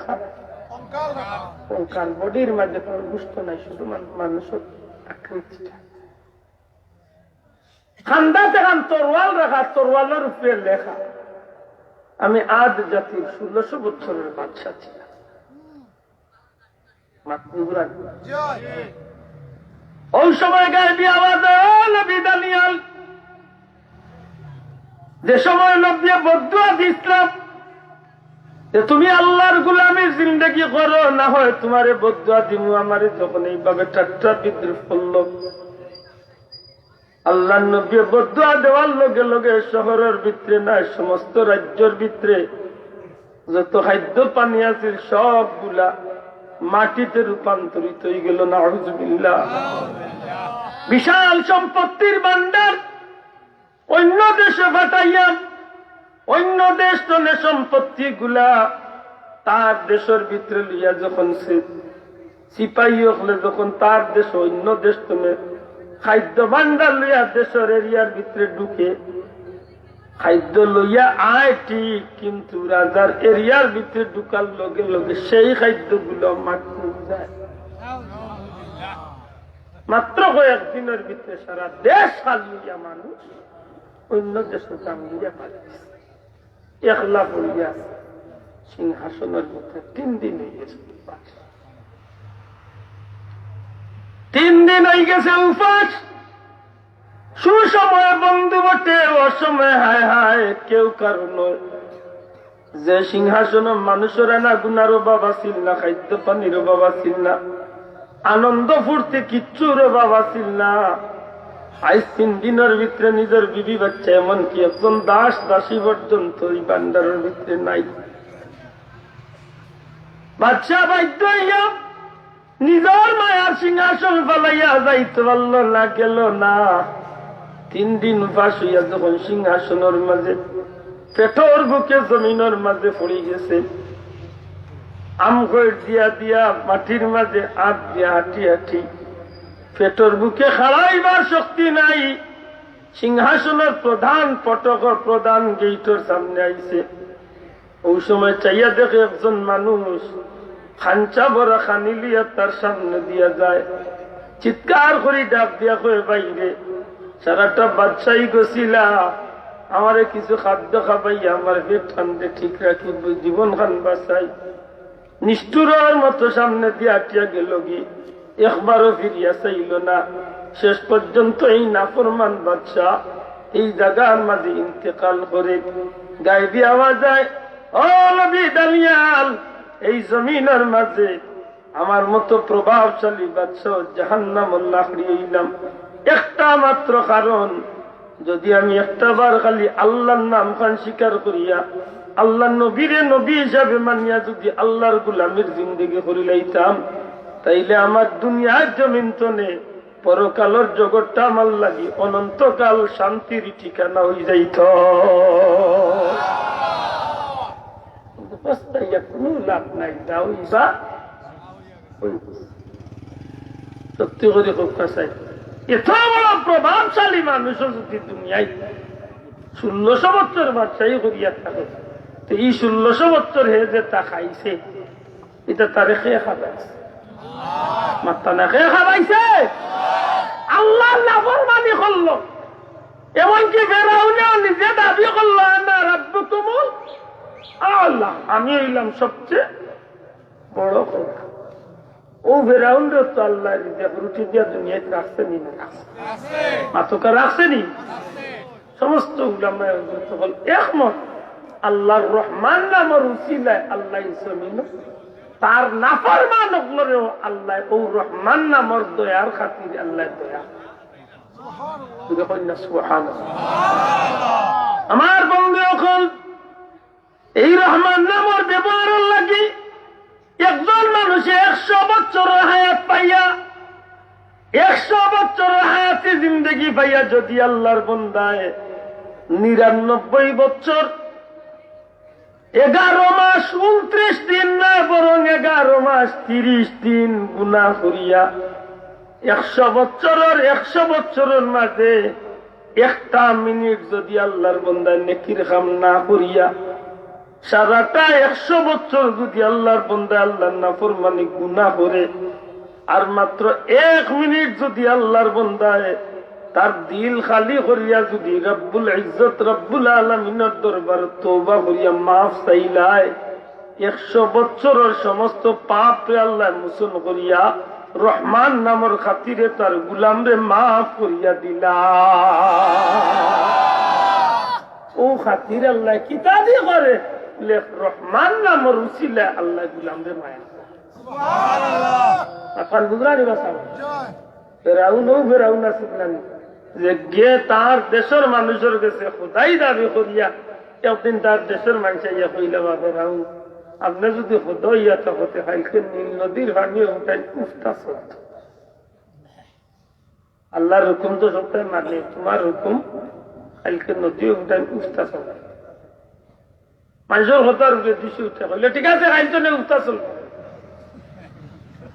কঙ্কাল, বডির মাঝে কোনো গোস্ত নাই, শুধু মান-, মানুষর আকৃতিটা। কান্দাত এখান তরোয়াল রাখা, তরোয়ালর উপরে লেখা, "আমি আদ জাতির ষোলোশো বছরের বাদশা ছিলাম।" মাতকুন বুঝা গেল? ওই সময় গায়েবী আওয়াজ, "ও নবী দানিয়াল, যে সময় নবী বদদোয়া দিছলাম যে তুমি আল্লাহর গোলামির জিন্দেগি করো, না হয় তোমারে বদদোয়া দিমু", আমারে যখন এইভাবে ঠাট্টা বিদ্রুপ করলো, আল্লাহর নবী বদদোয়া দেওয়ার লগে লগে শহরর ভিতরে না, সমস্ত রাজ্যর ভিতরে যত খাদ্য পানি আছিল সবগুলা মাটিতে রূপান্তরিত অইগেল। নাউজুবিল্লাহ। বিশাল সম্পত্তির ভান্ডার অইন্য দেশে পাঠাইয়া, অইন্য দেশ তনে সম্পত্তিগুলা তার দেশর ভিতরে লইয়া যখন সে সিপাহী অকলে যখন তার দেশ অইন্য দেশ তনে খাদ্য ভান্ডার লইয়া দেশর এরিয়ার ভিতরে ঢুকে, খাদ্য লইয়া আয় ঠিক, কিন্তু রাজার এরিয়ার ভিতরে ঢুকার লগে লগে সেই খাদ্যগুলা মাটি অইযায়। মাত্র কয়েক দিনর ভিতরে সারা দেশ খালি অইয়া মানুষ অন্য দেশো কাম দিয়া পালাইছে। একলা পড়িয়া সিংহাসনর ভিতরে তিন দিন অই গেছে উপাস। তিন দিন অই গেছে উপাস। সুসময়ে বন্ধু বটে, অসময়ে হায় হায়, কেউ কারো নয়। যে সিংহাসনো মানুষর আনাগুনার অভাব আছিল না, খাদ্য পানির অভাব আছিল না, আনন্দ ফুর্তি কিচ্ছুর অভাব আছিল না। আইজ তিন দিনর ভিতরে নিজর বিবি বাচ্চা, এমনকি একজন দাস দাসী পর্যন্ত ই ভান্ডারর ভিতরে নাই। বাদশা বাধ্য অইয়া নিজর মায়ার সিংহাসন ফালাইয়া যাইতো পারলো না, গেল না। তিন দিন উপাস অইয়া যখন সিংহাসনর মাঝে, পেটর ভুকে জমিনর মাঝে পড়ি গেছে, আম খইর দিয়া দিয়া, মাটির মাঝে আত দিয়া হাঁটি হাঁটি, পেটর ভুকে খাড়াইবার শক্তি নাই। সিংহাসনর প্রধান ফটকর প্রধান গেইটর সামনে আইছে। অউ সময় চাইয়া দেখে একজন মানুষ খাঞ্চা ভরা খানি লইয়া তার সামনে দিয়া যায়। চিৎকার করি ডাক দিয়া কয়, "বাইরে, সারাটা বাদশাই গছিলা, আমারে কিছু খাদ্য খাবাইয়া আমার পেট খানরে ঠিক রাখি, জীবন খান বাঁচাই।" নিষ্ঠুরর মতো সামনে দিয়া আটিয়া গেলগি, একবারও ফিরিয়া চাইল না। শেষ পর্যন্ত এই নাফরমান বাদশা এই জাগার মাঝে ইন্তেকাল করে। গাইবি আওয়াজ আয়, "ও নবী দানিয়াল, এই জমিনর মাঝে আমার মতো প্রভাবশালী বাদশা জাহান্নামর লাকড়ি অইলাম একটা মাত্র কারণ, যদি আমি একটা বার খালি আল্লাহর নাম খান স্বীকার করিয়া, আল্লাহর নবীরে নবী হিসাবে মানিয়া যদি আল্লাহর গোলামির জিন্দেগি করিলাইতাম, তাইলে আমার দুনিয়ার জমিন তনে পরকালর জগৎটা আমার লাগি অনন্তকাল শান্তির ঠিকানা অই যাইত।" কিন্তু পস্তাইয়া কোনো লাভ নাই, যা অইবা অইবো। সত্যি করি কউক্কা চাই, এত বড় প্রভাবশালী মানুষও যদি দুনিয়ায় ষোলোশো বছর বাদশাহী করিয়া থাকে, তো এই ষোলোশো বছর হে যেতা খাইছে, ইটা তারে কে খাবাইছে? মাত্তা না, কে খাবাইছে? আল্লাহর নাফরমানি করলো। এমনকি ফেরাউনেও নিজে দাবি করলো, "আনা রাব্বুকুমুল আলা, আমি অইলাম সবচেয়ে বড় খোদা।" অউ ফেরাউনরে তো আল্লায় রিজিক রুটি দিয়া দুনিয়াত রাখছে নি না? রাখছে। মাতকা রাখছে নি? সমস্ত উলামায়ে হকল একমত, আল্লাহর রহমান নামর উসিলায় আল্লায় জমিনো তার নাফরমান অকলরেও আল্লায় অউ রহমান নামর দয়ার খাতিরে আল্লায় দয়া। জোরে কইন না সুবহানাল্লাহ। আমার বন্ধু অকল, এই রহমান নামর ব্যবহারর লাগি একজন মানুষে একশো বছরর হায়াত পাইয়া, একশো বছরর হায়াতি জিন্দেগি পাইয়া যদি আল্লাহর বন্দায় নিরানব্বই বছর, এগারো মাস ঊনত্রিশ দিন নয়, বরং এগারো মাস ত্রিশ দিন গুনাহ করিয়া, একশো বছরর, একশো বছরর মাঝে একটা মিনিট যদি আল্লাহর বন্দায় নেকির কাম না করিয়া, সারাটা একশো বছর যদি আল্লাহর বন্দায় আল্লাহর নাফরমানি গুনাহ করে, আর মাত্র এক মিনিট যদি আল্লাহর বন্দায় তার দিল খালি করিয়া যদি রব্বুল ইজ্জত রব্বুল আলামিনর দরবার তওবা করিয়া মাফ চাইলায়, একশো বছরর সমস্ত পাপরে আল্লায় মোচন করিয়া রহমান নামর খাতিরে তার গুলামরে মাফ করিয়া দিলা। অউ খাতির আল্লায় কিতা দি করে? লেখ, রহমান নামর উসিলায় আল্লায় গুলামরে মায়া করে। সুবহানাল্লাহ। আপনার বুঝলেন এবার সাহেব? ফেরাউন, অউ ফেরাউন আছিল না নি? যে গিয়ে তার দেশর মানুষর গেছে খোদাই দাবি করিয়া, একদিন তার দেশর মানুষ আইয়া কইলা, "বা ফেরাউন, আপনে যদি খোদা অইয়া থাকতে, কাইলকে নীল নদীর পানি উঠাইন উফতা চলতো।" আল্লাহর হুকুম তো সবটাই মানে, তোমার হুকুম কাইলকে নদী উঠাইন উফতা চলতো। মানুষর কথার উপরে দুইশো উঠে কইলে, "ঠিক আছে, কাইল তো নে উফতা চলবো।"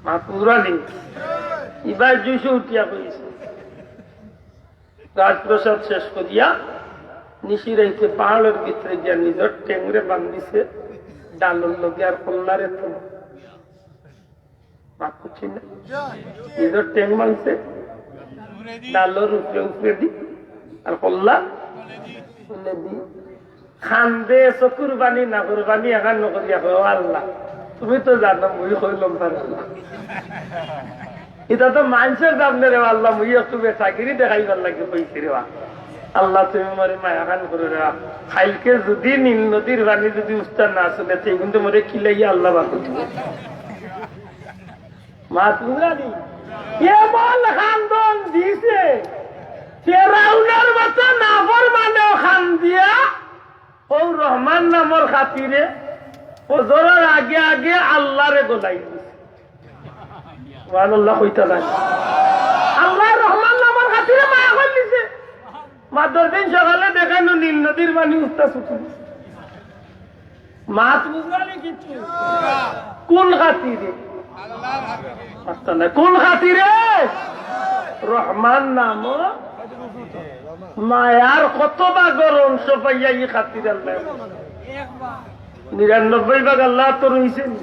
মা পুরা দিন। ইবার দুইশো উঠিয়া কইছে। রাজপ্রাসাদ শেষ করিয়া নিশি রাইতে পাহাড়র ভিতরে গিয়া নিজর টেংরে বান্ধিছে, ডালর লগে আর কল্লারে তো। মাফ করছি না? নিজর ঠেং ভাঙছে, ডালর উপরে উপরে দি, আর কল্লা তলে দি। কান্দে চকুর পানি, নাকর পানি এখান নকরিয়া কয়, "ও আল্লাহ, তুমি তো জানো, মুই কইলাম পারলাম না।" ইটা তো মানষর সামনে রে আল্লাহ, মুই একটু বেটাগিরি দেখাইবার লাগি কইছি রে বা। আল্লাহ, তুমি মরে মায়া খান করো রে বা। কাইলকে যদি নীল নদীর পানি যদি উস্তা না শুনে, তে কিন্তু মরে কিলাইয়া আল্লাহ বাঁচো তুমি। মাত বুঝলানি? এমন কান্দন দিছে, ফেরাউনর মতো নাফরমানেও কান্দিয়া, ও রহমান নামর খাতিরে, ফজরর আগে আগে আল্লাহরে গলাই দিছে। সুবহানাল্লাহ কইতা নাই। আল্লাহ রহমান নামর খাতিরে মায়া করি দিছে। মাদর দিন সকালে দেখইন নীল নদীর পানি উস্তা ছুটি। মাত বুঝলানি কিছু? কোন খাতিরে? আচ্ছা না, কোন খাতিরে? রহমান নাম মায়ার কত বা গরম সফাইয়া ই খাতির আল্লাহ। নিরানব্বই ভাগ আল্লাহ তো রইছে নি?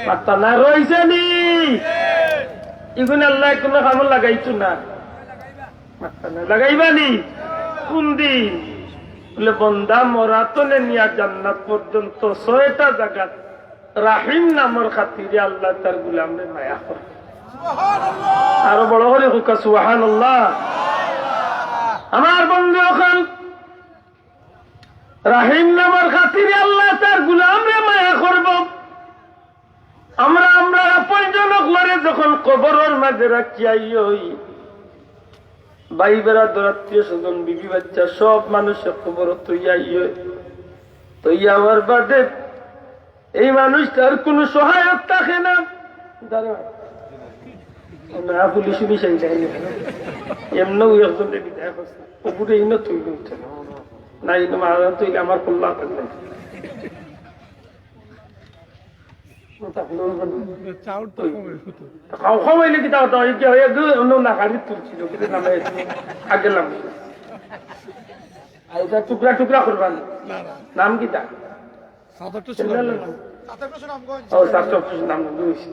মাত্তা না রইছে নি? ইগুন আল্লাহ কোনো কামো লাগাইতো না। মাত্তা না লাগাইবা নি? কোন দিন? বলে, বন্দা মরা তনে নিয়া জান্নাত পর্যন্ত ছয়টা জাগাত রাহিম নামর খাতিরে আল্লাহ তার গুলামরে মায়া করে। আরো বড় করি কউক্কা সুবহানাল্লাহ। আমার বন্ধু অকল, রাহিম নামর খাতিরে আল্লাহ তার গুলামরে মায়া করব। আমরা, আমরা আপনজন অকলরে যখন কবরর মাঝে রাখিয়া আইয়ই, ভাই বেরাদর আত্মীয় স্বজন, বিবি বাচ্চা সব মানুষরে কবরো থইয়া আইয়ই, থইয়া আওয়ার বাদে এই মানুষটার কোনো সহায়ক থাকে না। দাঁড়া। না, পুলিশ উলিশ এই যায় না। এমনও একজনরে বিদায় করছে। ওগুলো এই না তুই বলছে। না, এই না মারা তুই আমার কল্লা করলে। চাউল তো কমে হতো। খাও, খাওয়াইলে কি তাও, তাও, এই যে, এই যে, অন্য না গাড়ি তুলছিল, কিন্তু নামে এসে আগে নামে। আর এটা টুকরা টুকরা করবা না। না, না। নাম কিতা? সাতাত্তর ছিল। ও, সাতাত্তর নাম বুঝছি।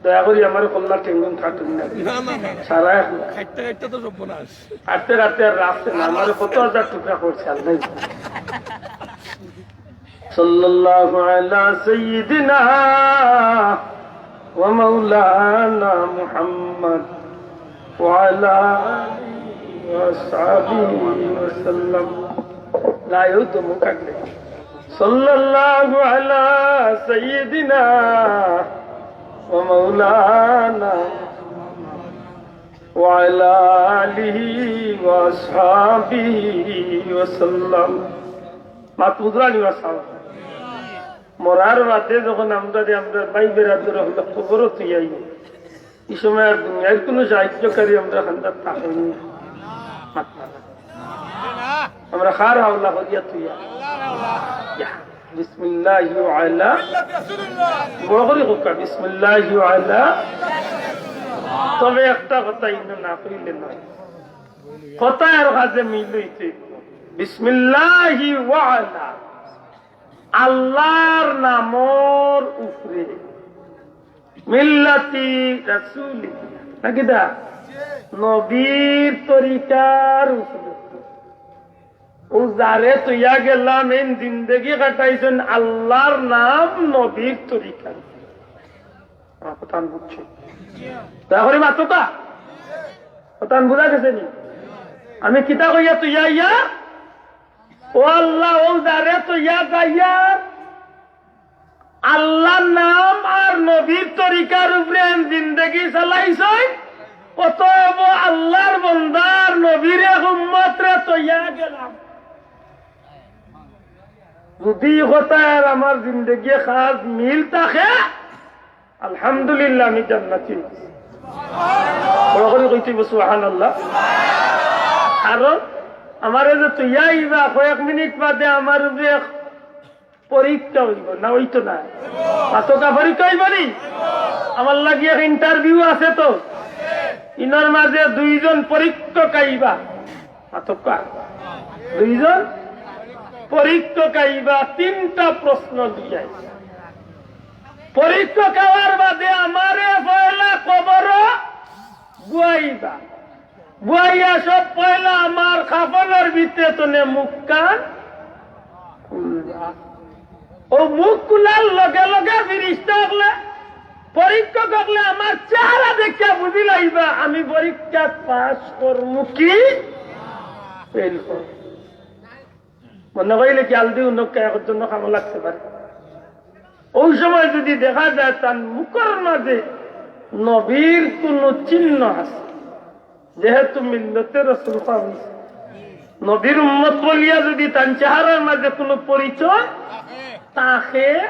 দয়া করি আমার কল্লা টেঙ্গুন কাটুন না। না, না, না। সারা এখন। খাইতে খাইতে তো সর্বনাশ। আটতে রাতে আর রাখছে না, আমার কত হাজার টুকরা করছে, আল্লাহ। صلى الله على سيدنا ومولانا محمد وعلى آله وأصحابه وسلم. لا يؤتم كدر. صلى الله على سيدنا ومولانا وعلى آله وأصحابه وسلم. মাত বুঝরা নি বা সাব? মরার বাদে যখন আমরা যে আমরা ভাই বেরাদর অকলরে কবরো থইয়া আই, ই সময় আর দুনিয়ার কোনো সাহায্যকারী আমরা খান্দাত থাকে না। আমরা কার হাওলা করিয়া থইয়া? ইয়া, বিসমিল্লাহি ওয়া আলা, বড় করি কউক্কা, বিসমিল্লাহি ওয়া আলা। তবে একটা কথা ইনো না কইলে না, কথা আর কাজে মিল অইতে অইবো। বিসমিল্লাহি ওয়া আলা। আল্লাহর নামর উপরে, মিল্লাতি রাসূলি, নাকি দা? নবীর তরিকার উপরে। ও যারে থইয়া গেলাম, এই জিন্দেগি কাটাইছইন আল্লাহর নাম নবীর তরিকার উপরে। আমার কথা আমি বুঝছি। তাহলে মাত্র তা কথা আমি বুঝা গেছে নি? আমি কিতা কইয়া থইয়া আইয়ার? ও আল্লাহ, ও যারে থইয়া যাইয়ার আল্লাহর নাম আর নবীর তরিকার উপরে জিন্দেগি চালাইছইন, অতএব আল্লাহর বন্দার নবীর এক উম্মতরে থইয়া গেলাম। যদি ই কথায় আর আমার জিন্দেগি কাজ মিল থাকে, আলহামদুলিল্লাহ, আমি জান্নাতি। বড় করি কইতে অইবো সুবহানাল্লাহ। কারণ আমারে যে থইয়া আইবা, কয়েক মিনিট বাদে আমার উপরে এক পরীক্ষা অইবো, না অইতো না? মাতকা পরীক্ষা অইবো নি? আমার লাগি এক interview আছে তো, ইনর মাঝে দুইজন পরীক্ষক আইবা। মাতকা দুইজন পরীক্ষক আইবা, তিনটা প্রশ্ন দিয়া আইবা। পরীক্ষা খাওয়ার বাদে আমারে পয়লা কবরো বুয়াইবা। বুয়াইয়া সব পয়লা আমার কাফনর ভিতরে তনে মুখখান খুলবা। অউ মুখ খুলার লগে লগে ফিরিস্তা অকলে, পরীক্ষক অকলে আমার চেহারা দেখিয়া বুঝি লাইবা আমি পরীক্ষা পাস করমু কি ফেইল করমু। মনে করিলে কি আলদি উনকা একর জন্য কামো লাগতে পারে। অউ সময় যুদি দেখা যায় তান মুখর মাঝে নবীর কুনু চিহ্ন আছে, যেহেতু মিল্লতে রসুল কওয়া অইছে, নবীর উম্মত বলিয়া যুদি তান চেহারার মাঝে কুনু পরিচয় থাকে,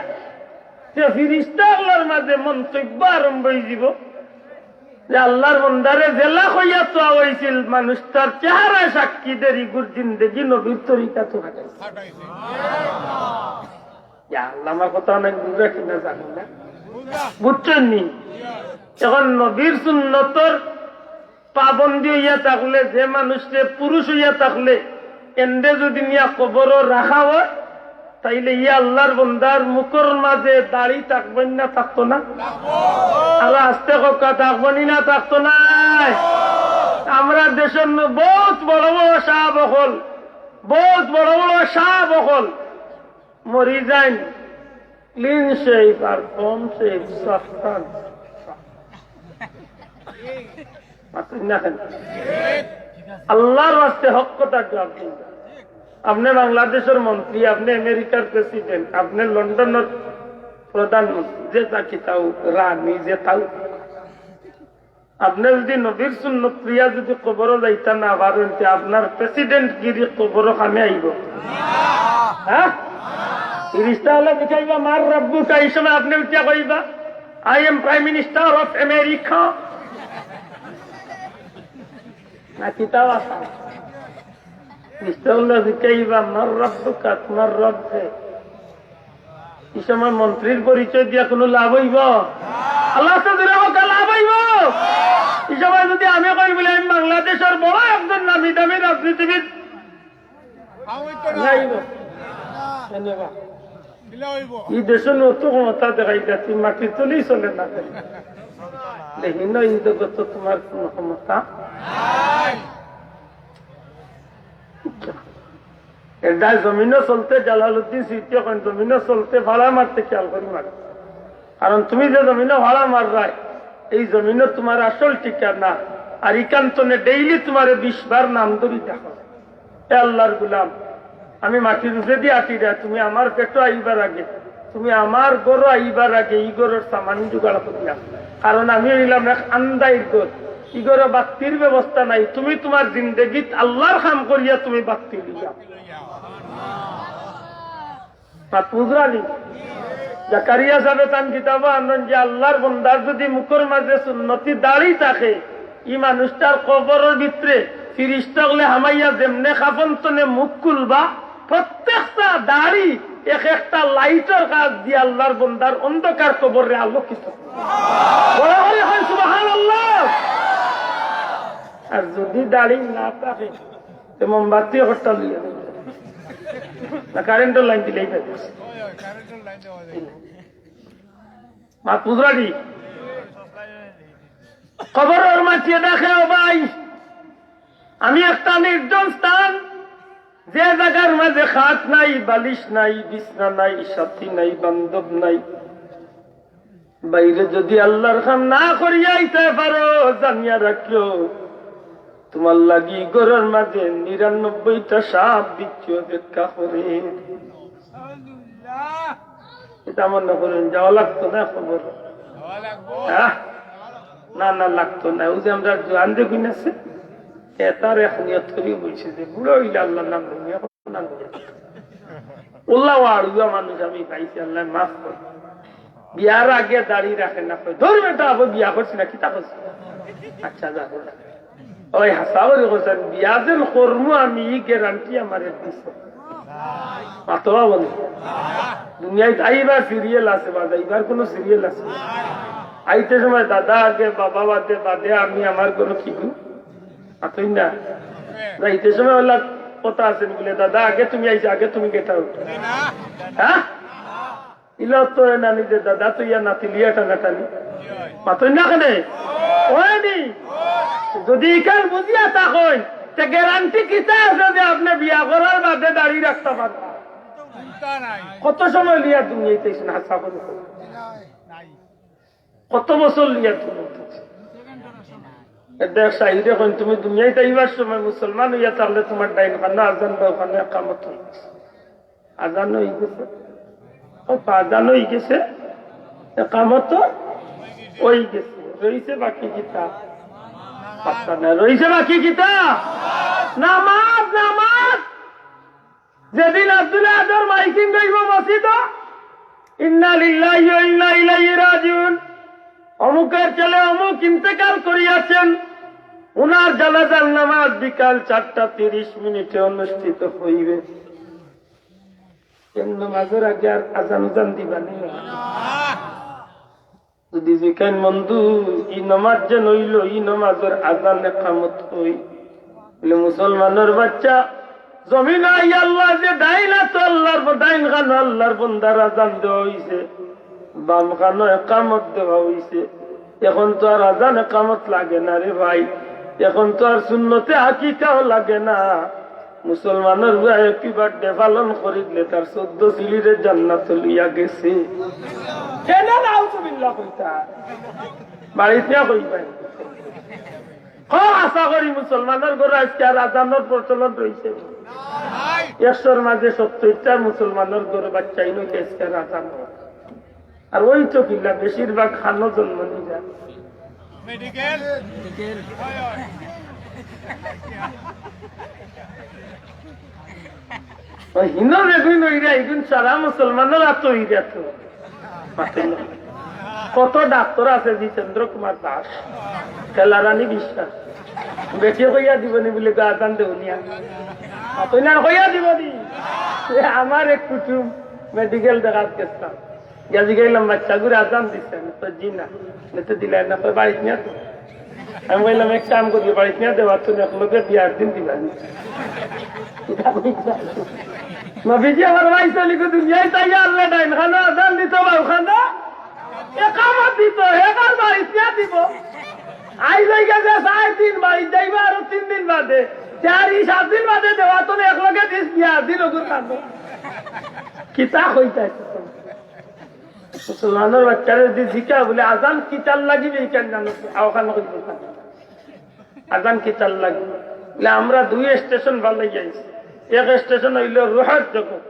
তে ফিরিস্তা অকলর মাঝে মন্তব্য আরম্ভ অইযিবো যে আল্লার বন্দারে যেলা কইয়া থওয়া অইছিল, মানুষটার চেহারায় সাক্ষী দের ইগুর জিন্দেগি নবীর তরিকাত কাটাইছে। ইয়া আল্লাহ, আমার কথা অনেক বুঝা কিনা জানি না, বুঝছইন নি? এখন নবীর সুন্নতর পাবন্দি অইয়া থাকলে, যে মানুষরে পুরুষ অইয়া থাকলে, এনরে যুদি নিয়া কবরো রাখা অয়, তাইলে ই আল্লার বন্দার মুখর মাঝে দাড়ি থাকবো নি না থাকতো না? আরো আস্তে কউক্কা, থাকবো নি না থাকতো নায়? আমরার দেশর নু বউত বড় বড় সাব অকল, বউত বড় বড় সাব অকল মরি যাইন, ক্লিন শেভ আর কম শেভ, সাফ টান। মাতইন না কেনে? আল্লার ওয়াস্তে হক কথা জুয়াব দিন। আপনে বাংলাদেশর মন্ত্রী, আপনে আমেরিকার প্রেসিডেন্ট, আপনে লন্ডনর প্রধানমন্ত্রী, যেতা কিতাউ, রানী, যেতাউ। আপনে যুদি নবীর সুন্নত লইয়া যুদি কবরো যাইতা না পারইন, তে আপনার প্রেসিডেন্টগিরি কবরো কামে আইবো? হ্যাঁ? ফিরিস্তা অকলে জিকাইবা, "মান রাব্বুকা?" ই সময় আপনে উঠিয়া কইবা, "I am Prime Minister of America।" না কিতাউ আছা? ফিরিস্তা অকলে জিকাইবা, "মান রাব্বুকা?" তুমার রব কে? ই সময় মন্ত্রীর পরিচয় দিয়া কুনু লাভ অইবো? আল্লার ওয়াস্তে জুরে কউক্কা, লাভ অইবো? ই সময় যুদি আমি কই বুলে আমি বাংলাদেশর বড় একজন নামি দামি রাজনীতিবিদ, লাভ অইবো? ধন্যবাদ। ই দেশো নতুন ক্ষমতা দেখাইতা, তুই মাটির তলেই চলে না। দেখি না, ই জগতো তুমার কুনু ক্ষমতা নাই। এর দায় জমিনো চলতে জালালউদ্দিন সুয়ুতী কইন, জমিনো চলতে ফাড়া মারতে খেয়াল করি মারো। কারণ তুমি যে জমিনো ফাড়া মাররায়, এই জমিনো তুমার আসল ঠিকানা। আর ইকান তনে ডেইলি তুমারে বিশ বার নাম ধরি ডাকো। এ আল্লার গুলাম, আমি মাটির উপরেদি আটিরায়, তুমি আমার পেটো আইবার আগে, তুমি আমার ঘরো আইবার আগে ই ঘরর সামান জুগাড় করিয়া। কারণ আমি অইলাম এক আন্দাইর ঘর, ই ঘরো বাত্তির ব্যবস্থা নাই। তুমি তুমার জিন্দেগিত আল্লার কাম করিয়া তুমি বাত্তি লইয়া। মাত বুঝরানি? জাকারিয়া সাবে তান কিতাবো আনইন যে আল্লার বন্দার যুদি মুখর মাঝে সুন্নতি দাড়ি থাকে, ই মানুষটার কবরর ভিতরে ফিরিস্তা অকলে হামাইয়া যেমনে কাফন তনে মুখ খুলবা, প্রত্যেকটা দাড়ি এক একটা লাইটর কাজ দিয়া আল্লার বন্দার অন্ধকার কবররে আলোকিত করে। বড় করি কইন সুবহানাল্লাহ। আর যুদি দাড়ি না থাকে, তে মোমবাতি একটা লইয়া না, কারেন্টর লাইন দিলেই পাইবো। মাত বুঝরানি? কবরর মাঝে ডাকে, "ও ভাই, আমি একটা নির্জন স্থান, যে জাগার মাঝে খাট নাই, বালিশ নাই, বিছনা নাই, সাথী নাই, বান্ধব নাই।" বাইরে যুদি আল্লার কাম না করিয়া আইতায় পারো, জানিয়া রাখিও, তুমার লাগি ঘরর মাঝে নিরানব্বইটা সাপ বিচ্ছু অপেক্ষা করে। ইতা মনো করইন, যাওয়া লাগতো না কবর? হ্যাঁ? না, না, লাগতো না। অউ যে আমরার জোয়ান যেগুইন আছে, এতার এক নিয়ত করি বইছে যে বুড়া অইলে আল্লার নাম লইয়া উল্লা ওয়াড়ুয়া মানুষ আমি পাইছি, আল্লায় মাফ করো। বিয়ার আগে দাড়ি রাখে না, কয়, "ধুর বেটা, আমি বিয়া করছি না, কিতা করছি?" আচ্ছা, যা, যা। ওই হাছা করি কইছইন, "বিয়া যেন করমু আমি, ই গ্যারান্টি আমারে দিছে।" মাতবা বলে, দুনিয়াত আইবার সিরিয়াল আছে, বা যাইবার কুনু সিরিয়াল আছে? আইতে সময় দাদা আগে, বাবা বাদে, বাদে আমি, আমার ঘরো কিগু? মাতইন না। যাইতে সময় অলা কথা আছে নি বুলে, "দাদা, আগে তুমি আইছো, আগে তুমি get out।" হ্যাঁ? ইলা তো এ নানি যে দাদা তো ইয়া নাতি লিয়া টানাটানি। মাতইন না কেনে? অয়নি। যদি ইখান বুঝিয়া থাকইন, তে গ্যারান্টি কিতা আছে যে আপনে বিয়া করার বাদে দাড়ি রাখতা পারবা? কত সময় লিয়া দুনিয়াইত আইছইন, হাছা করি কও। কত বছর লিয়া দুনিয়াইত আইছইন? এ দেখ, শাহিরে কইন, তুমি দুনিয়াইত আইবার সময় মুসলমান অইয়া থাকলে তুমার ডাইন কানো আজান, বাউ কানো একামত অই গেছে। আজান অই গেছে। ও, আজান অই গেছে, একামত অই গেছে। রইছে বাকি কিতা? পাত্তা নাই। রইছে বাকি কিতা? নামাজ, নামাজ। যেদিন আব্দুল আহাদর মাইকিং অইবো মসজিদো, "ইন্না লিল্লাহি ওয়া ইন্না ইলাইহি রাজিউন, অমুকের ছেলে অমুক ইন্তেকাল করিয়াছেন, উনার জানাজার নামাজ বিকাল চারটা তিরিশ মিনিটে অনুষ্ঠিত হইবে।" এর নামাজর আগে আর আজান উজান দিবা নি? যদি জিকাইন, "বন্ধু, ই নামাজ যেন অইলো, ই নামাজর আজান একামত অই?" বলে, "মুসলমানর বাচ্চা, জমিনো আইয়া আল্লার যে ডাইন আতো আল্লার ব-, ডাইন কানো আল্লার বন্দার আজান দেওয়া অইছে, বাম কানো একামত দেওয়া অইছে। এখন তো আর আজান একামত লাগে না রে ভাই, এখন তো আর সুন্নতে আকিকাও লাগে না।" মুসলমানর পুয়া হ্যাপি বার্থডে পালন করি দিলে তার চৌদ্দ সিঁড়িরে জান্নাত লইয়া গেছে। কেনে নাউজুবিল্লাহ কইতা? বাড়িত না কইবা? ও, আশা করি মুসলমানর ঘরো আইজকে আর আজানর প্রচলন রইছে। একশোর মাঝে সত্তইরটা মুসলমানর ঘরো বাচ্চাইন অইতে আইজকে আর আজান অয়। আর অই তো কিলা, বেশিরভাগ খানো জন্ম নিরা। মেডিকেল? মেডিকেল। অউ হিনো বেগুন অইরা, ইগুন সারা মুসলমানর আতো অইরা তো। কত ডাক্তার আছে, জিতেন্দ্র কুমার দাস, খেলারানী বিশ্বাস, বেটিয়ে কইয়া দিবো নি বুলে গো আজান দেউনিয়া। আপনি আর কইয়া দিবো নি? এ আমার এক কুটুম মেডিকেল দেখাত গেছলাম, গিয়া জিগাইলাম, "বাচ্চাগুরে আজান দিছে?" তো, "জি না।" "তে দিলায় না?" কয়, "বাড়িত নিয়া তো।" আমি কইলাম, "এক কাম করি, বাড়িত নিয়া দেওয়ার তো একলগে বিয়ার দিন দিবা নি।" নবীজি আমার ভাই চলিকে দুনিয়াইত আইয়া আল্লার ডাইন কানো আজান দিতো, বাউ কানো একামত দিতো, এবার বাড়িত নিয়া দিবো। আইজ অই গেছে চাইর দিন, বাড়িত যাইবা আরো তিন দিন বাদে। তে আর ই সাত দিন বাদে দেওয়াত তো একলগে দিস, বিয়ার দিন অগুর কানো। কিতা কইতায়? মুসলমানর বাচ্চারে যদি জিকা বুলে, "আজান কিতার লাগি বে, ইখান জানো?" আওখান কইবো, "আজান কিতার লাগি?" বুলে, "আমরা দুই স্টেশন ফালাই আইছি। এক স্টেশন অইলো রুহর জগৎ,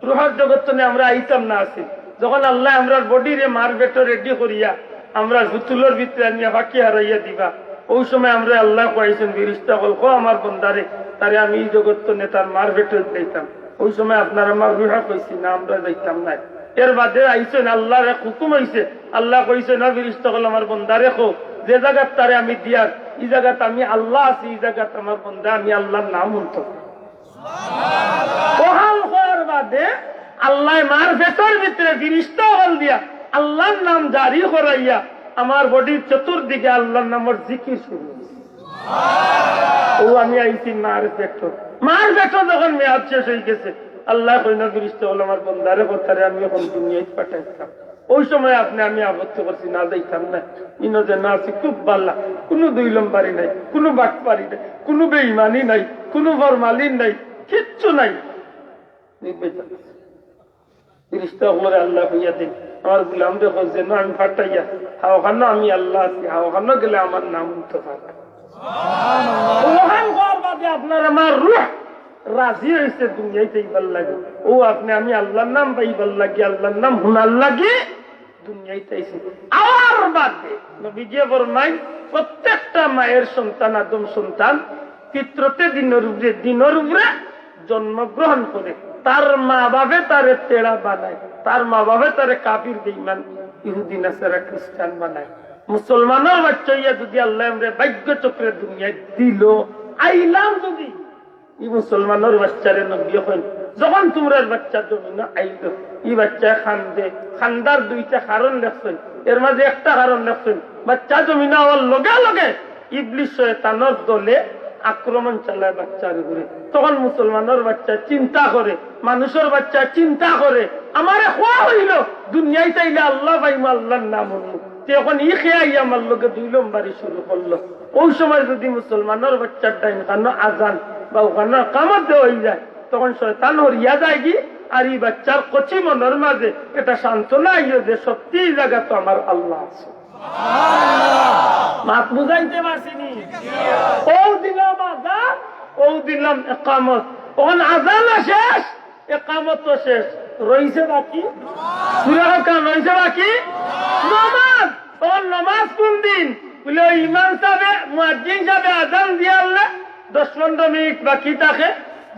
রুহর জগৎ তনে আমরা আইতাম না আছি। যখন আল্লায় আমরার বডিরে মার পেটো রেডি করিয়া আমরার পুতুলর ভিতরে আনিয়া পাখি হারাইয়া দিবা, অউ সময় আমরারে আল্লায় কইছইন, ফিরিস্তা অকল, কও আমার বন্দারে, তারে আমি ই জগৎ তনে তার মার পেটো দিলাইতাম।" অউ সময় আপনার আমার রুহে কইছি না, আমরা যাইতাম নায়। এর বাদে আইছইন, আল্লার এক হুকুম অইছে, আল্লায় কইছইন, "ও ফিরিস্তা অকল, আমার বন্দারে কও, যে জাগাত তারে আমি দিয়ার, ই জাগাত আমি আল্লা আছি, ই জাগাত আমার বন্দা আমি আল্লার নাম হুনতো।" অখান কওয়ার বাদে আল্লায় মার পেটর ভিতরে ফিরিস্তা অকল দিয়া আল্লার নাম জারি করাইয়া আমার বডির চতুর্দিকে আল্লার নামর জিকির শুরু অইছে। অউ আমি আইছি মার পেটো। মার পেটো যখন মেয়াদ শেষ অই গেছে, আল্লায় কইন, "ফিরিস্তা অকল, আমার বন্দারে কও, তারে আমি অখন দুনিয়াত পাঠাইতাম।" অউ সময় আপনে আমি আপত্তি করছি, না যাইতাম না। ইনো যে না আছি খুব ভালা, কুনু দুই নম্বরি নাই, কুনু বাটপারি নাই, কুনু বেইমানি নাই, কুনু ফরমালিন নাই, কিচ্ছু নাই। নির্বিচার। ফিরিস্তা অকলরে আল্লায় কইয়া দিন, "আমার গুলামরে কও যেন আমি পাঠাইয়া, হ্যাঁ অখানো আমি আল্লা আছি, হ্যাঁ অখানো গেলে আমার নাম হুনতো পারবা।" অখান কওয়ার বাদে আপনার আমার রুহ রাজি অইছে দুনিয়াত আইবার লাগি। অউ আপনে আমি আল্লার নাম পাইবার লাগি, আল্লার নাম হুনার লাগি দুনিয়াত আইছি। আওয়ার বাদে নবীজিয়ে ফরমাইন, প্রত্যেকটা মায়ের সন্তান, আদম সন্তান, ফিতরতে দিনর উপরে, দিনর উপরে জন্মগ্রহণ করে। তার মা বাপে তারে তেড়া বানায়, তার মা বাপে তারে কাফির, বেইমান, ইহুদি, নাসারা, খ্রিস্টান বানায়। মুসলমানর বাচ্চা অইয়া যদি আল্লায় আমরারে ভাগ্য চক্রে দুনিয়াত দিল, আইলাম যদি, ই মুসলমানর বাচ্চারে নবীয়ে কইন, যখন তুমরার বাচ্চা জমিনো আইলো, ই বাচ্চায় কান্দে, কান্দার দুইটা কারণ লেখছইন, এর মাঝে একটা কারণ লেখছইন, বাচ্চা জমিনো আওয়ার লগে লগে ইবলিস শয়তানর দলে আক্রমণ চালায় বাচ্চার উপরে। তখন মুসলমানর বাচ্চা চিন্তা করে, মানুষর বাচ্চা চিন্তা করে, আমারে কওয়া অইলো, দুনিয়াত আইলে আল্লাহ পাইমু, আল্লাহর নাম হুনমু। তে অখন ই কে আইয়া আমার লগে দুই নম্বরি শুরু করলো। অউ সময় যুদি মুসলমানর বাচ্চার ডাইন কানো আজান বা অউ কানো একামত দেওয়া অইযায়, তখন শয়তান হরিয়া যায়গি, আর ই বাচ্চার কচি মনর মাঝে একটা সান্ত্বনা আইও যে সত্যি ই জাগাত তো আমার আল্লাহ আছে। মাত বুঝাইতে পারছি নি? অউ দিলাম আজান, অউ দিলাম একামত। অখন আজানও শেষ, একামতও শেষ, রইছে বাকি? জুরে কউক্কা, রইছে বাকি নমাজ। অখন নমাজ কুন দিন? বুলে, অউ ইমাম সাবে, মুয়াজ্জিন সাবে আজান দিয়ারলে দশ পনরো মিনিট বাকি থাকে,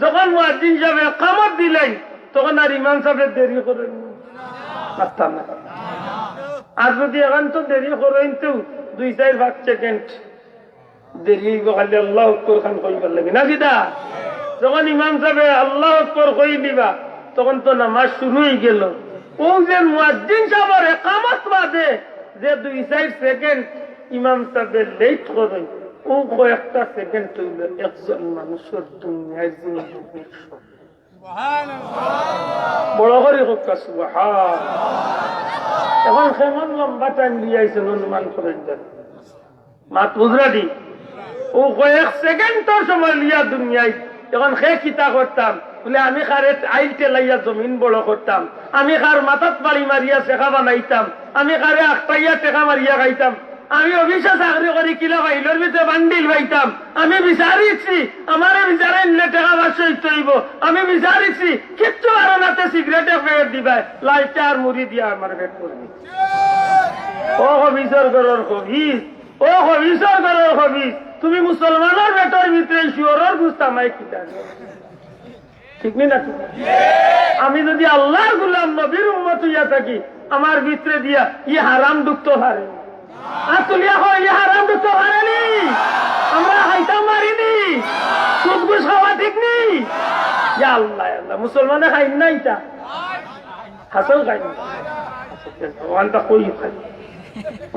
যখন মুয়াজ্জিন সাবে একামত দিলাইন, তখন আর ইমাম সাবে দেরি করইন না। আর যুদি অখান তো দেরি করইন তো দুই চাইর পাঁচ সেকেন্ড দেরি অইবো, খালি আল্লাহু আকবার খান কইবার লাগি, না কিতা? যখন ইমাম সাবে আল্লাহু আকবার কইলিবা, তখন তো নমাজ শুরু অইগেলো। অউ যে মুয়াজ্জিন সাবর একামত বাদে যে দুই চাইর সেকেন্ড ইমাম সাবে লেইট করইন, অউ কয়েকটা সেকেন্ড অইলো একজন মানুষর দুনিয়ার জিন্দেগির সব। বড় করি কউক্কা সুবহান। অখন কেমন লম্বা টাইম দিয়া আইছইন অনুমান করইন যান। মাত বুঝরা নি? অউ কয়েক সেকেন্ডর সময় লইয়া দুনিয়াত। অখন কে কিতা করতাম? বুলে, আমি কারে আইল ঠেলাইয়া জমিন বড় করতাম, আমি কার মাথাত বাড়ি মারিয়া শেখা বানাইতাম, আমি কারে আখটাইয়া টেকা মারিয়া খাইতাম, আমি অফিসো চাকরি করি, কিলা ফাইলর ভিতরে বান্ডিল পাইতাম। আমি বিচারিছি, আমারে বিচারে নিলে টেকা পাঁচশো দিতে অইবো। আমি বিচারিছি, কিচ্ছু পারো না, তে সিগারেট এক প্যাকেট দিবায়, লাইটার মুড়ি দিয়া আমারে পেট করবি। ও খবিছর ঘরর খবিছ, ও খবিছর ঘরর খবিছ, তুমি মুসলমানর পেটর ভিতরে শুয়োরর গুস্ত আমায় কিতা? ঠিক নি না? আমি যুদি আল্লাহর গোলাম, নবীর উম্মত অইয়া থাকি, আমার ভিতরে দিয়া ই হারাম ঢুকতো পারে নি? আর তুলিয়া কও, ই হারাম ঢুকতো পারে নি? আমরা খাইতাম পারি নি? সুদ ঘুষ খাওয়া ঠিক নি? ইয়া আল্লাহ, ইয়া আল্লাহ, মুসলমানে খাইন না ইতা? হাছাউ খাইন না? অখানটা কই খাইন?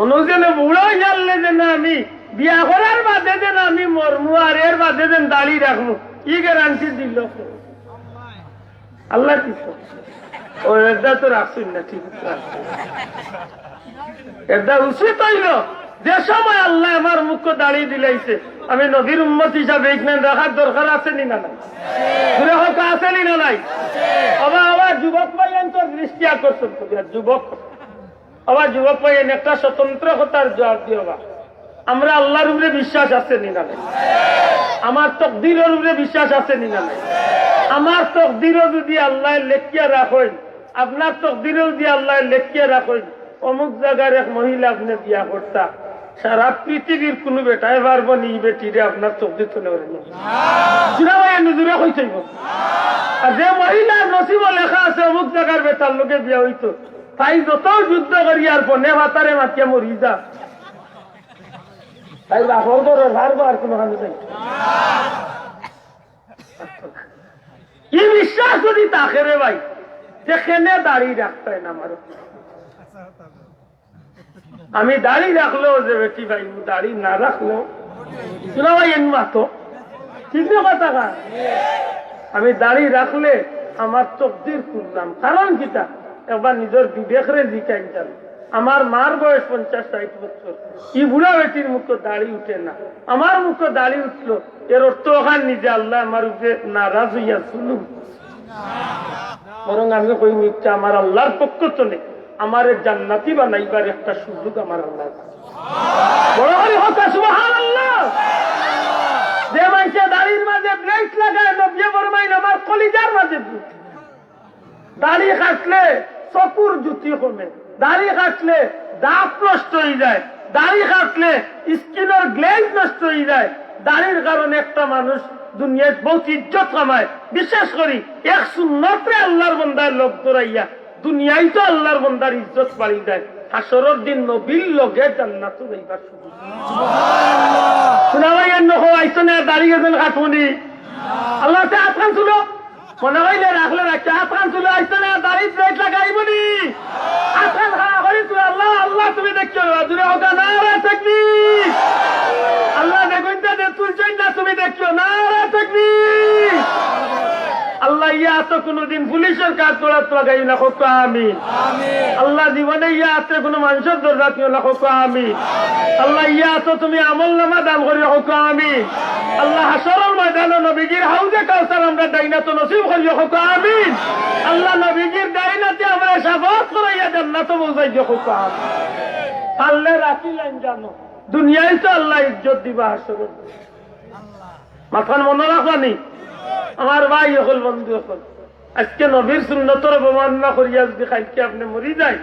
অনুজনে বুড়া অইয়ারলে যেন আমি বিয়া করার বাদে যেন আমি মরমু আর এর বাদে যেন দাড়ি রাখমু, ই গ্যারান্টি দিল কে? আল্লাহ দিছে। ও এরদা তো রাখছইন না, ঠিক আছে। এরদা উচিত অইলো, যে সময় আল্লায় আমার মুখো দাড়ি দিলাইছে, আমি নবীর উম্মত হিসাবে ইখান রাখার দরকার আছে নি না নাই? জুরে কউক্কা, আছে নি না নাই? ওবা, ওবা, যুবক ভাইয়াইন তো দৃষ্টি আকর্ষণ করি, আর যুবক ওবা যুবক ভাইয়াইন, একটা স্বতন্ত্র কথার জুয়াপ দিও বা। আমরা আল্লাহর উপরে বিশ্বাস আছে নি না নাই? আমার তকদিরর উপরে বিশ্বাস আছে নি না নাই? আমার তকদিরও যুদি আল্লায় লেখিয়া রাখইন, আপনার তকদিরও যুদি আল্লায় লেখিয়া রাখইন, অমুক জাগার এক মহিলা আপনে বিয়া করতা, সারা পৃথিবীর কুনু বেটায় পারবো নি ই বেটিরে আপনার তকদির তনে উঠাইবার? জুরে ভাইয়াইন, জুরে কইতে অইবো। আর যে মহিলার নসিবো লেখা আছে অমুক জাগার বেটার লগে বিয়া অইতো, তাই যত যুদ্ধ করি আর বনে ভাতারে মাতিয়া মরি যা। তাই বাপর ঘরর হারবো আর কুনু কামে যাই। ই বিশ্বাস যুদি থাকে রে ভাই, যে কেনে দাড়ি রাখতায় না আমার। আমি দাড়ি রাখলেও যে বেটি পাইমু, দাড়ি না রাখলেও। শোনা ভাই, এন মাতো। ঠিক না কথা কইন? আমি দাড়ি রাখলে আমার তকদির খুললাম। কারণ কিতা? একবার নিজর বিবেকরে জিকাইন চাইন। আমার মার বয়স পঞ্চাশ ষাইট বছর। ই বুড়া বেটির মুখো দাড়ি উঠে না। আমার মুখো দাড়ি উঠলো। এর অর্থ অখান নি যে আল্লায় আমার উপরে নারাজ অইয়া জুলুম। বরং আমি কইমু, ইটা আমার আল্লাহর পক্ষ তনে আমারে জান্নাতি বানাইবার একটা সুযোগ আমার আল্লায় দিছে। বড় করি কউক্কা সুবহানাল্লাহ। যে মানষে দাড়ির মাঝে ব্লেড লাগায়, নবীয়ে ফরমাইন, আমার কলিজার মাঝে ব্লেড। দাড়ি কাটলে চকুর জ্যোতি কমে, দাড়ি কাটলে দাঁত নষ্ট অইযায়, দাড়ি কাটলে স্কিনর গ্লেজ নষ্ট অইযায়। দাড়ির কারণে একটা মানুষ দুনিয়াত বউত ইজ্জত কামায়। বিশেষ করি এক সুন্নতরে আল্লাহর বন্দায় লগ ধরাইয়া দুনিয়াত তো আল্লাহর বন্দার ইজ্জত বাড়ি যায়, হাশরর দিন নবীর লগে জান্নাতো যাইবার সুযোগ। শোনা ভাই, এর নখ আইছে না, দাড়ি গেছেন কাটবো নি? আল্লাহ, আত খান তুলো। মনে অইলে রাখলে রাখছে, আত খান তুলো, আইছে না, দাড়ি ব্লেড লাগাইবো নি? আত খান খাড়া করি তুলো, আল্লাহ, আল্লাহ, তুমি দেখিও না, জুরে কউক্কা, নারায়ে তাকবীর। আল্লাহ, বেগুনটা যে তুলছইন না, তুমি দেখিও তো কোনোদিন পুলিশর কাজ করাত লাগাইও না, কউক্কা আমিন। আল্লাহ, জীবনে ইয়া আছে কোনো মানুষর দরজাত নিও না, কউক্কা আমিন। আল্লাহ, ইয়া আছো তুমি আমল নামা দান করিও, কউক্কা আমিন। আল্লাহ, হাশরর ময়দানো নবীজির হাউজে কাউসার আমরার ডাইনাতো নসিব করিও, কউক্কা আমিন। আল্লাহ, নবীজির ডাইনাতে আমরারে শাফাআত করাইয়া জান্নাতো পৌঁছাই দিও, কউক্কা আমিন। পারলে রাখি লাইন জানো, দুনিয়ায় তো আল্লাহ ইজ্জত দিবা হাশরর। মাতখান মনো রাখবানি? আমার ভাই অকল, বন্ধু অকল, আজকে নবীর সুন্নতর অবমাননা করিয়া যদি কাইলকে আপনে মরি যাইন,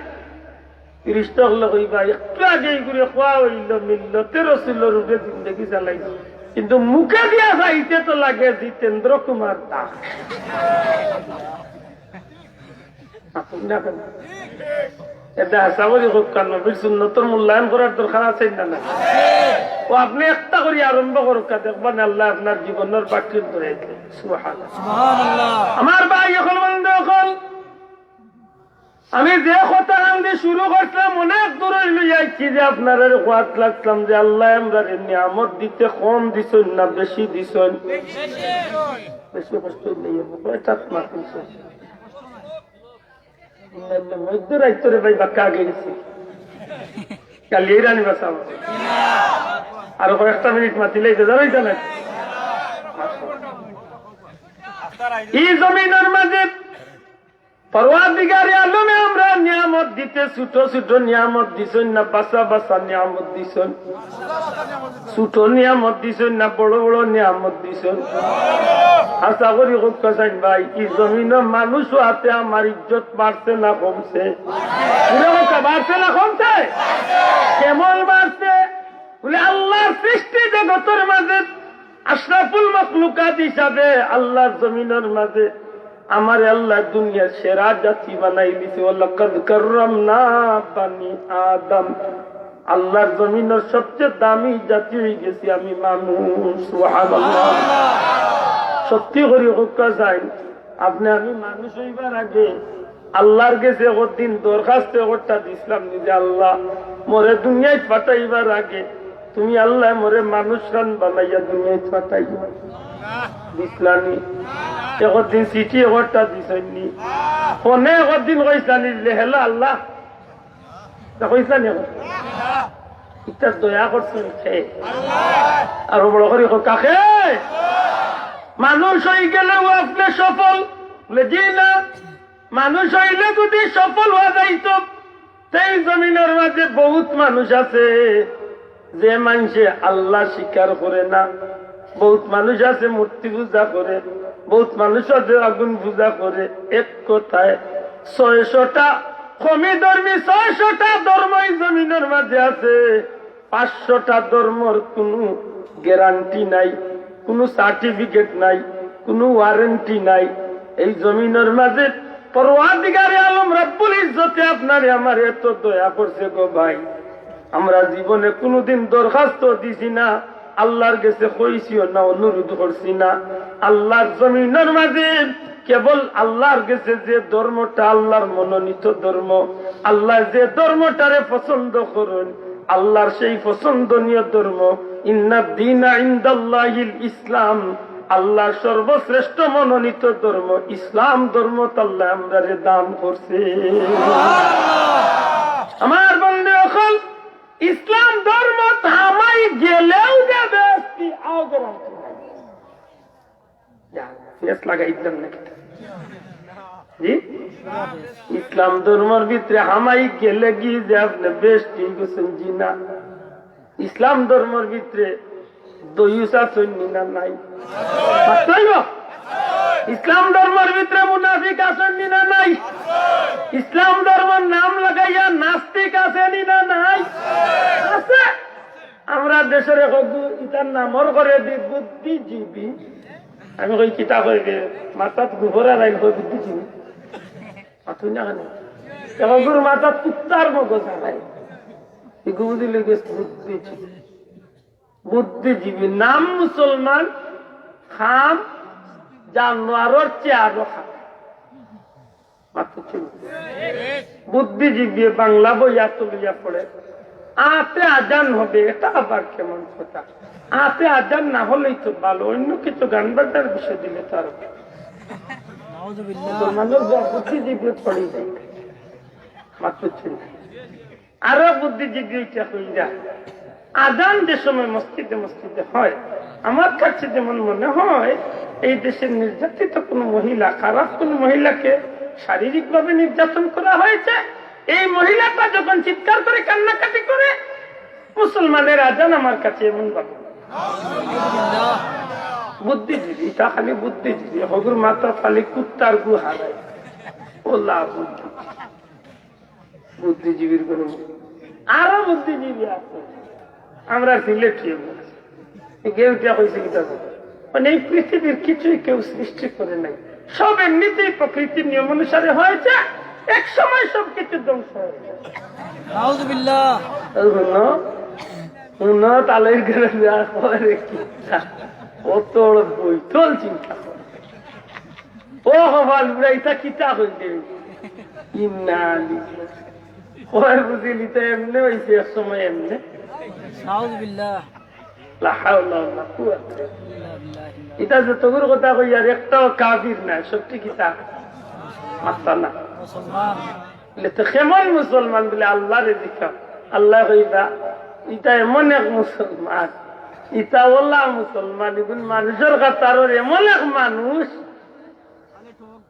ফিরিস্তা অকলে কইবা, "একটু আগে ইগুরে কওয়া অইলো, মিল্লতে রসুলর উপরে জিন্দেগি চালাইছে, কিন্তু মুখে দিয়া চাইতে তো লাগে জিতেন্দ্র কুমার দাস।" আপনি না কেন? এটা হাছা করি কউক্কা, নবীর সুন্নতর মূল্যায়ন করার দরকার আছে না, না? ও আপনে একটা করি আরম্ভ করউক্কা, দেখবা না আল্লায় আপনার জীবনর বাক্যে ধরাই দিলে। সুবহানাল্লাহ। আমার ভাই অকল, বন্ধু অকল, আমি যে কথাখান দি শুরু করছিলাম, অনেক দূর লইয়া আইছি যে আপনারারে কওয়াত লাগছিলাম যে আল্লায় আমরারে নিয়ামত দিতে কম দিছইন না বেশি দিছইন? বেশি কষ্ট নেই, কয়টাত মাতিছে? মধ্য রাইতরে ভাই বাক্কা আগে গেছি। কালি এই রানী বাসাবো। আরো কয়েকটা মিনিট মাতিলে বেজার অইতা না? এই জমিনর মাঝে পরওয়ারদিগারে আলমে আমরারে নিয়ামত দিতে ছোট ছোট নিয়ামত দিছইন না, বাছা বাছা নিয়ামত দিছইন? ছোট নিয়ামত দিছইন না বড় বড় নিয়ামত দিছইন? আশা করি কউক্কা চাইন ভাই, ই জমিনর মানুষ অওয়াতে আমার ইজ্জত বাড়ছে না কমছে? পুরা কউক্কা, বাড়ছে না কমছে? কেমন বাড়ছে? বলে আল্লাহর সৃষ্টি জগতর মাঝে আশরাফুল মখলুকাত হিসাবে আল্লাহর জমিনর মাঝে আমারে আল্লায় দুনিয়ার সেরা জাতি বানাই দিছে। ওয়ালাকাদ কাররামনা বানি আদম। আল্লাহর জমিনর সবচেয়ে দামি জাতি অই গেছি আমি মানুষ। সুবহানাল্লাহ। সত্যি করি কউক্কা চাইন, আপনে আমি মানুষ অইবার আগে আল্লাহর গেছে একদিন দরখাস্ত একটা দিছলাম নি যে, "আল্লাহ, মোরে দুনিয়াত পাঠাইবার আগে তুমি আল্লায় মোরে মানুষ খান বানাইয়া দুনিয়াত পাঠাইও।" দিছলা নি? একদিন চিঠি একটা দিছইন নি? ফোনে একদিন কইছলা নি, "লেহেলা আল্লাহ"? তা কইছলা নি একদিন? ইটা দয়া করছইন কে? আরো বড় করি কউক্কা কে? মানুষ অই গেলেও আপনে সফল? বলে, "জি না।" মানুষ অইলে যদি সফল অওয়া যাইতো, তেই জমিনর মাঝে বউত মানুষ আছে যে মানষে আল্লাহ স্বীকার করে না, বউত মানুষ আছে মূর্তি পূজা করে, বউত মানুষ আছে আগুন পূজা করে। এক কথায় ছয়শটা কমি ধর্মী, ছয়শটা ধর্ম ই জমিনর মাঝে আছে। পাঁচশোটা ধর্মর কুনু গ্যারান্টি নাই, কুনু সার্টিফিকেট নাই, কুনু ওয়ারেন্টি নাই। এই জমিনর মাঝে পরওয়ারদিগারে আলম রব্বুল ইজ্জতে আপনারে আমারে এত দয়া করছে গো ভাই, আমরা জীবনে কুনুদিন দরখাস্ত দিছি না, আল্লাহর গেছে কইছিও না, অনুরোধ করছি না। আল্লাহর জমিনর মাঝে কেবল আল্লাহর গেছে যে ধর্মটা আল্লাহর মনোনীত ধর্ম, আল্লাহ যে ধর্মটারে পছন্দ করইন, আল্লাহর সেই পছন্দনীয় ধর্ম, ইন্নাদ দীনা ইনদাল্লাহিল ইসলাম, আল্লাহর সর্বশ্রেষ্ঠ মনোনীত ধর্ম ইসলাম ধর্মত আল্লায় আমরারে দান করছে। আমার বন্ধু অকল, ইসলাম ধর্মত হামাই গেলেও যে বেহেস্তি, আও গ্যারান্টি নাই। যা, ফেস লাগাই দিলাম নাকি? জি? ইসলাম ধর্মর ভিতরে হামাই গেলে কি যে আপনে বেহেস্তি অই গেছইন? জি না। ইসলাম ধর্মর ভিতরে দইয়ুস আছইন নি না নাই? মাততে অইবো। ইসলাম ধর্মর ভিতরে মুনাফিক আছইন নি না নাই? ইসলাম ধর্মর নাম লাগাইয়া নাস্তিক আছে নি না নাই? আছে। আমরা দেশর একগু ইতার নামর করে দি বুদ্ধিজীবী। আমি কই, "কিতা কইবে? মাথাত গোবর আর আইল কই বুদ্ধিজীবী?" মাতুই না কেনে? একগুর মাথাত কুত্তার মগজ আর আইল। এগু বুঝি লই গেছে বুদ্ধিজীবী। বুদ্ধিজীবী, নাম মুসলমান, কাম জানোয়ারর চেয়ে আরো খারাপ। মাততে ঠিক। বুদ্ধিজীবী বাংলা বই আতো লইয়া পড়ে, আতে আজান হবে, এটা আবার কেমন কথা? আতে আজান না হলেই তো ভালো, অন্য কিছু গান বাজনার বিষয় দিলে তো আরো। মুসলমানর যা বুদ্ধিজীবী পড়ি যায়, মাত বুঝছইন না। আরো বুদ্ধিজীবী অইতা কইরা, আজান যে সময় মসজিদে মসজিদে হয়, আমার কাছে যেমন মনে হয়, এই দেশের নির্যাতিত কোনো মহিলা, খারাপ কোনো মহিলাকে শারীরিকভাবে নির্যাতন করা হয়েছে। এই মহিলাটা যখন চিৎকার করে, কান্নাকাটি করে, মুসলমানের আজান আমার কাছে এমন ভাবে। বুদ্ধিজীবী, ইতা খালি বুদ্ধিজীবী, হগুর মাথা খালি কুত্তার গু হারায়। ওলা বুদ্ধি, বুদ্ধিজীবীর কোনো, আরো বুদ্ধিজীবী আছে। আমরা সিলেটি, কেউ ইটা কইছে কিতা জানো? মানে, এই পৃথিবীর কিছুই কেউ সৃষ্টি করে নাই, সব এমনিতেই প্রকৃতির নিয়ম অনুসারে হয়েছে। এক সময় সব কিছু ধ্বংস হয়ে যায়। নাউজুবিল্লাহ। এই হুনো, হুনো, তালের ঘরে যা করে কি? কত বড় বৈতল চিন্তা করে। ও কপাল পুড়া, ইতা কিতা কইলে? ইন্না লিল্লাহ। কয় বুঝিলি তো এমনে হইছে, এক সময় এমনে। নাউজুবিল্লাহ। লা হাওলা ওয়ালা কুওয়াতা। ইতা যে তগুর কথা কই, আর একটাও কাফির না, সত্যি কিতা? মাততা না। মুসলমান। বলে, "তো কেমন মুসলমান?" বলে, "আল্লাহরে জিকাও।" আল্লায় কইবা, "ইতা এমন এক মুসলমান, ইতা ওলা মুসলমান, ইগুন মানুষর কাতারর এমন এক মানুষ,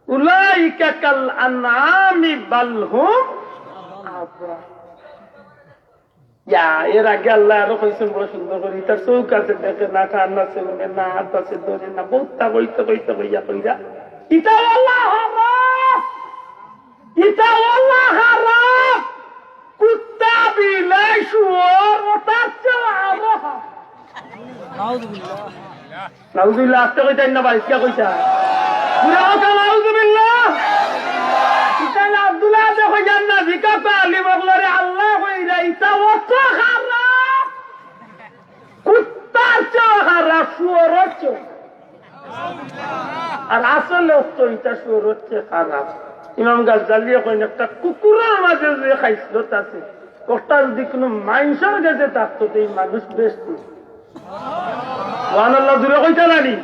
উলাইকা কাল আনআমি বাল হুম আদল।" ইয়া, এর আগে আল্লায় আরো কইছইন বড় সুন্দর করি, ইতার চউখ আছে দেখে না, কান আছে হুনে না, আত আছে ধরে না, বউততা কইতে কইতে কইয়া কইরা, ইতা ওলা খারাপ, ইতা ওলা খারাপ, কুত্তা, বিলাই, শুয়োর, ওটার চেয়ে আরো খারাপ। নাউজুবিল্লাহ। নাউজুবিল্লাহ, আস্তে কইতাইন না ভাই, কিয়া কইতা? পুরা কথা নাউজুবিল্লাহ। ইতা না আব্দুল্লাহ যে কইয়ার না, জিকাও আলিম অকলরে, আল্লায় কইরা, ইতা অত খারাপ, কুত্তার চেয়ে খারাপ, শুয়োরর চেয়ে। আর আসলে অত ইতা শুয়োরর চেয়ে খারাপ। ইমাম গাজ্জালিয়ে কইন, একটা কুকুরর মাঝে যে খাইছলত আছে, ওটা যদি কোনো মাইনষর গেছে থাকতো, তো এই মানুষ বেশ সুহানাল্লাহ, জুরে কইতা নানি?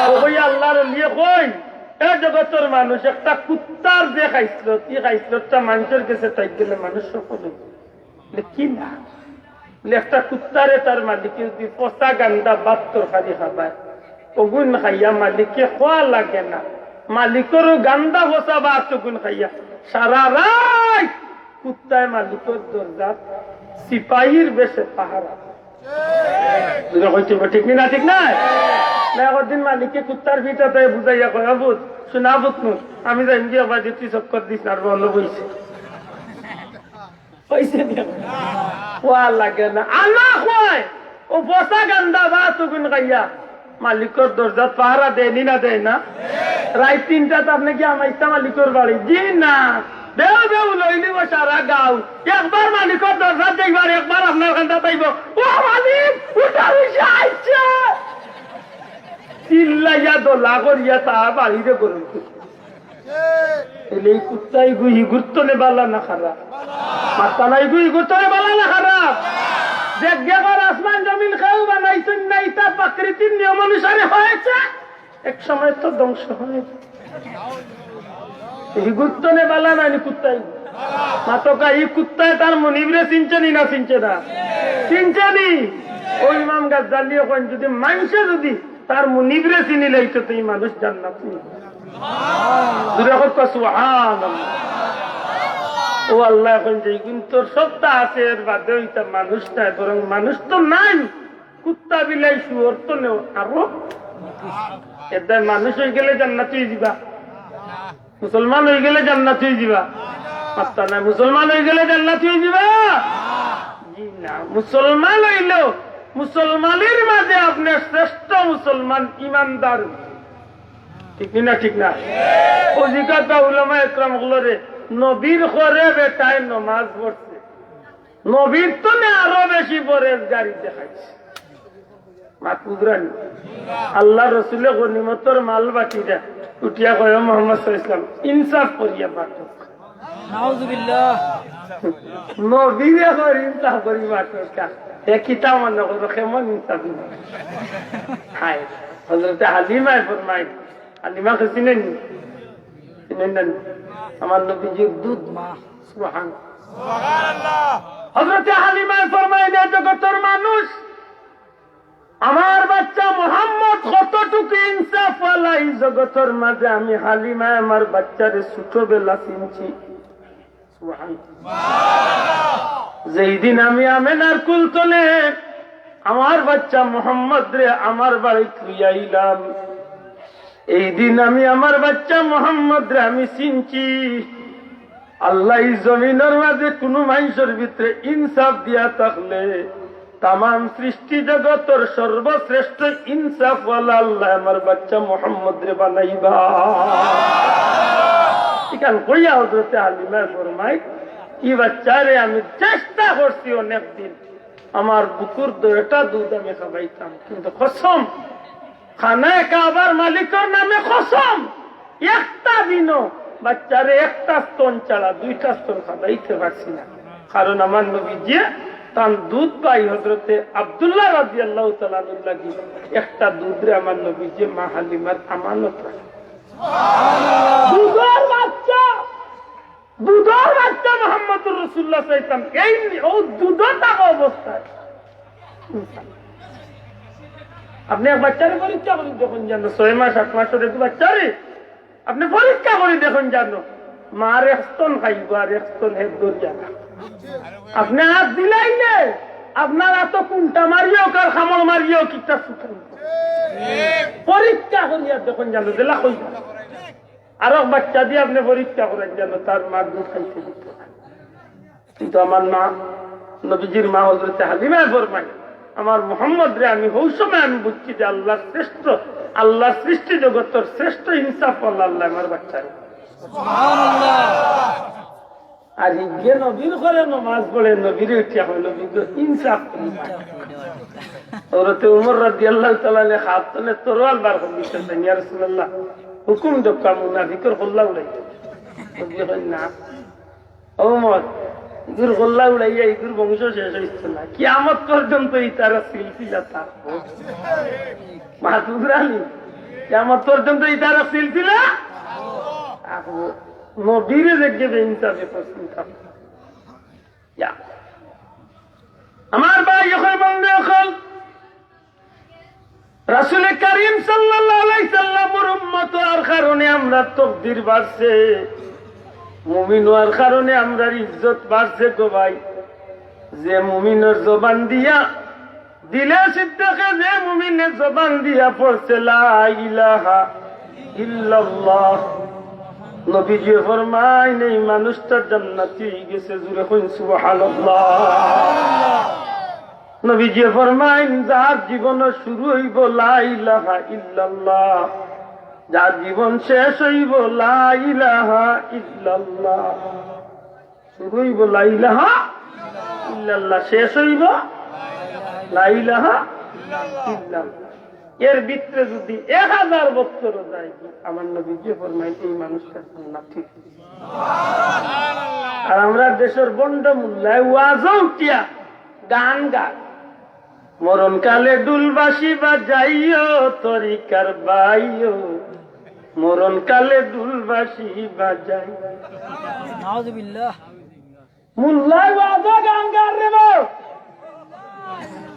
ও কই আল্লাহর ওলিয়ে কই, এ জগতর মানুষ, একটা কুত্তার যে খাইছলত, ই খাইছলতটা মাইনষর গেছে থাকি গেলে মানুষ সফল অইবো। বলে, "কি না?" বলে, "একটা কুত্তারে তার মালিকে যদি পচা গান্দা ভাত তরকারি খাবায়, অগুন খাইয়া মালিকে খোয়া লাগে না, মালিকরও গান্দা পচা ভাত অগুন খাইয়া সারা রাইত কুত্তায় মালিকর দরজাত সিপাহীর বেশে পাহারা দেয়।" জুরে কইতে অইবো, ঠিক নি না? ঠিক না? না, একদিন মালিকে কুত্তার পিঠা তাই বুঝাইয়া কয়, "ও পুত, শোনা পুত নু, আমি যাইমু গিয়া বাড়িত, তুই চক্কর দিস না, আর বন্ধ বইছে।" কইছে নি? খোয়া লাগে না। আল্লায় কয়, ও পচা গান্দা ভাত অগুন খাইয়া মালিকর দরজাত পাহারা দেয় নি না দেয় না? রাইত তিনটাত আপনে গিয়া হামাইতা মালিকর বাড়ি? জি না। বেউ বেউ লইলিবো সারা গাঁও। একবার মালিকর দরজাত যাইবো, একবার আপনার কান্দাত আইবো। "ও মালিক, উঠা উঠা আইছে।" চিল্লাইয়া দলা করিয়া তার বাড়িরে গরম করে। এলে এই কুত্তা ইগু হিগুর তনে বালা না খারাপ? মাততা না, ইগু হিগুর তনে বালা না খারাপ? যে গেবার আসমান জমিন কেউ বানাইছইন না, ইতা প্রকৃতির নিয়ম অনুসারে হয়েছে, এক সময় তো ধ্বংস হয়। হিগুর তনে বালা না নি কুত্তা ইগু? মাতকা, ই কুত্তায় তার মুনিবরে চিনছে নি না চিনছে না? চিনছে নি? ও ইমাম গাজ্জালিয়ে কইন, যদি মাইনষে যদি তার মুনিবরে চিনিলাইতো, তো ই মানুষ জান্নাতি। জুরে কউক্কা সুবহানাল্লাহ। ও আল্লায় কইন যে ইগুন তোর সত্তা আছে, এর বাদে ইতা মানুষ নায়, বরং মানুষ তো নাই, কুত্তা বিলাই শুয়োর তনেও আরো। এরদায় মানুষ অইগেলে জান্নাতি অইযিবা, মুসলমান অইগেলে জান্নাতি অইযিবা। মাততা নায়, মুসলমান অইগেলে জান্নাতি অইযিবা? জি না, মুসলমান অইলেও মুসলমানের মাঝে আপনে শ্রেষ্ঠ মুসলমান, ইমানদার। ঠিক নি না? ঠিক না? ও জিকাতা উলামা একরাম অকলরে, নবীর ঘরে বেটায় নমাজ পড়ছে, নবীর তনে আরো বেশি পরেজগারি দেখাইছে। মাত বুঝরা নি? আল্লার রসুলে গনিমতর মাল বাটিরা, উঠিয়া কয়, "ও মোহাম্মদ সাল্লাল্লাহু আলাইহি ওয়াসাল্লাম, ইনসাফ করিয়া বাটো।" নাউজুবিল্লাহ। নবীরে কর ইনসাফ করি বাটো কা? এ কিতা মনে করো, কেমন ইনসাফ? হায়, হযরতে হালিমায় ফরমাইন, হালিমারে চিনইন নি? চিনইন না নি? আমার নবীজির দুধ মা। সুবহান। হযরতে হালিমায় ফরমাইলা, "জগতর মানুষ, আমার বাচ্চা মুহাম্মদ কতটুকু ইনসাফওয়ালা, ই জগতর মাঝে আমি হালিমায় আমার বাচ্চারে ছোটবেলা চিনছি।" সুবহান। যেই দিন আমি আমেনার কুল তনে আমার বাচ্চা মুহাম্মদরে আমার বাড়িত থুইয়া আইলাম, এই দিন আমি আমার বাচ্চা মুহাম্মদরে আমি চিনছি। আল্লায় ই জমিনর মাঝে কুনু মানষর ভিতরে ইনসাফ দিয়া থাকলে তামাম সৃষ্টি জগতর সর্বশ্রেষ্ঠ ইনসাফওয়ালা আল্লায় আমার বাচ্চা মুহাম্মদরে বানাইবা। ইখান কইয়া হযরতে হালিমায় ফরমাইন, "ই বাচ্চারে আমি চেষ্টা করছি অনেক দিন, আমার বুকুর দুইটা দুধ আমি খাবাইতাম, কিন্তু কসম, খানায়ে কাবার মালিকর নামে কসম, একটা দিনও বাচ্চারে একটা স্তন ছাড়া দুইটা স্তন খাবাইতে পারছি না।" কারণ আমার নবীজিয়ে তান দুধ ভাই হযরতে আব্দুল্লাহ রাদিয়াল্লাহু তাআলা আনহুর লাগি একটা দুধরে আমার নবীজিয়ে মা হালিমার আমানত রাখে। দুধর বাচ্চা, দুধর বাচ্চা মুহাম্মদুর রাসূলুল্লাহ চাইতাম, এই নি-, ও দুধ থাকা অবস্থায়। আপনে এক বাচ্চারে পরীক্ষা করি দেখইন জানো, ছয় মাস, আট মাসর এক বাচ্চারে আপনে পরীক্ষা করি দেখইন জানো, মার এক স্তন খাইবো আর এক স্তন হে দরিয়া। আপনে আত দিলাইলে আপনার আতো কুন্টা মারিও কার কামড় মারিও কিতা ছুটাইবো। পরীক্ষা করিয়া দেখইন জানো, যেলা কইবা। আরক বাচ্চা দিয়া আপনে পরীক্ষা করইন জানো, তার মা দুধ খাইতে দিত না। কিন্তু আমার মা, নবীজির মা হযরতে হালিমায় ফরমাইন, "আমার মুহাম্মদরে আমি হউ সময় আমি বুঝছি যে আল্লাহর শ্রেষ্ঠ, আল্লাহর সৃষ্টি জগতর শ্রেষ্ঠ ইনসাফওয়ালা আল্লায় আমার বাচ্চারে।" আর ইগে নবীর ঘরে নমাজ পড়ে, নবীরে উঠিয়া কয়, "নবী গো, ইনসাফ করি।" হযরতে উমর রাদিয়াল্লাহু তাআলা আনহু হাত তনে তরোয়াল বার করি দিছইন, "ইয়া রাসূলুল্লাহ, হুকুম দেউক্কা, মুনাফিকর কল্লা উড়াই।" নবী কইন, "না।" ও উমর, ইগুর কল্লা উড়াইয়া ইগুর বংশ শেষ অইতো না, কিয়ামত পর্যন্ত ইতার সিলসিলা থাকবো। মাতুরানি, কিয়ামত পর্যন্ত ইতার সিলসিলা থাকবো। নবীরে দেখে বেইনসাফি করছইন। ইয়া। আমার ভাই অকল, বন্ধু অকল, রাসূলে করিম সাল্লাল্লাহু আলাইহি সাল্লামর উম্মত অওয়ার কারণে আমরার তকদির বাড়ছে, মুমিন অওয়ার কারণে আমরার ইজ্জত বাড়ছে গো ভাই। যে মুমিনর জবান দিয়া, দিলে সিদ্দিকে যে মুমিনে জবান দিয়া পড়ছে লা ইলাহা ইল্লাল্লাহ, নবীজিয়ে ফরমাইন, "এই মানুষটা জান্নাতি অইগেছে।" জুরে কইন সুবহানাল্লাহ। নবীজিয়ে ফরমাইন, "যার জীবন শুরু অইবো লা ইলাহা ইল্লাল্লাহ, যার জীবন শেষ অইবো লা ইলাহা ইল্লাল্লাহ।" শুরু অইবো লা ইলাহা ইল্লাল্লাহ, শেষ অইবো লা ইলাহা ইল্লাল্লাহ। এর ভিতরে যদি এক হাজার বছর যায়, আমার নবীজিয়ে ফরমাইন, "এই মানুষটা জান্নাতি।" আর আমরার দেশর ভন্ড মুল্লায় ওয়াজো উঠিয়া গান গায়, "মরণকালে ঢুল বাঁশি বাজাইও তরিকার ভাইও, মরণকালে ঢুল বাঁশি বাজাইও।" নাউজুবিল্লাহ। মুল্লায় ওয়াজো গান গার রে বা।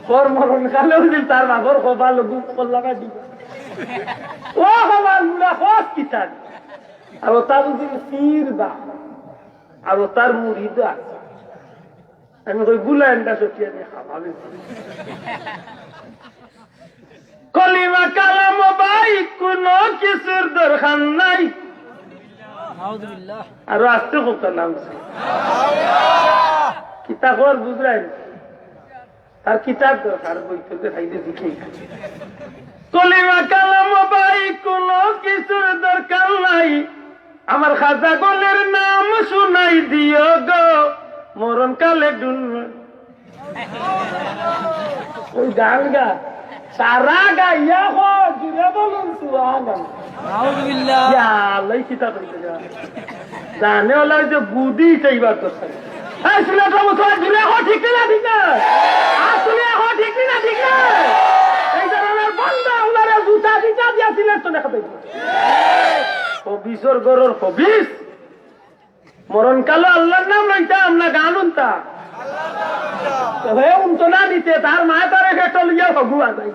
তোর মরণকালে অউ দিন তার বাপর কপাল গুম করলা না দিবা। ও কপাল মুড়া খোঁজ কিতা? আর ও তার দিন পীর বা। আর ও তার মুরিদ আছে। আমি কই, "গুলা এন্ডা সত্যি আমি খাওয়াবে।" কলিমা কালাম ভাই, কুনু কিছুর দরকার নাই। নাউজুবিল্লাহ। আরো আস্তে কউক্কা, নাউজুবিল্লাহ। কিতা কর বুঝরায়? তার কিতাব দরকার, বই থেকে খাইতে শিখে। কলিমা কালাম ভাই, কুনু কিছুর দরকার নাই। আমার খাজা গলির নাম শুনাই দিও গো, মরণকালে ঢুল। ওই গান গা, সারা গাইয়া কো, জুরে বলুন সুবহানাল্লাহ। নাউজুবিল্লাহ। ইয়া আল্লাহ, কিতা কইতে যা। জানে ওলা ওই যে বুদ্ধি চাইবার দরকার। এই সিলেট বাবু, তোরা জুরে কো, ঠিক না, ঠিক না? আসলে কো, ঠিক না, ঠিক না? এই ধরনের বন্ধ, ওনারা জুতা দিতা দিয়া দিলে তো দেখা যাইব। খবিছর ঘরর খবিছ। মরণকালো আল্লাহর নাম লইতা, আমরা গান হুনতা। তো হে হুনতো না নিতে, তার মায়ে তারে খেটো লইয়া হগুয়া যায়।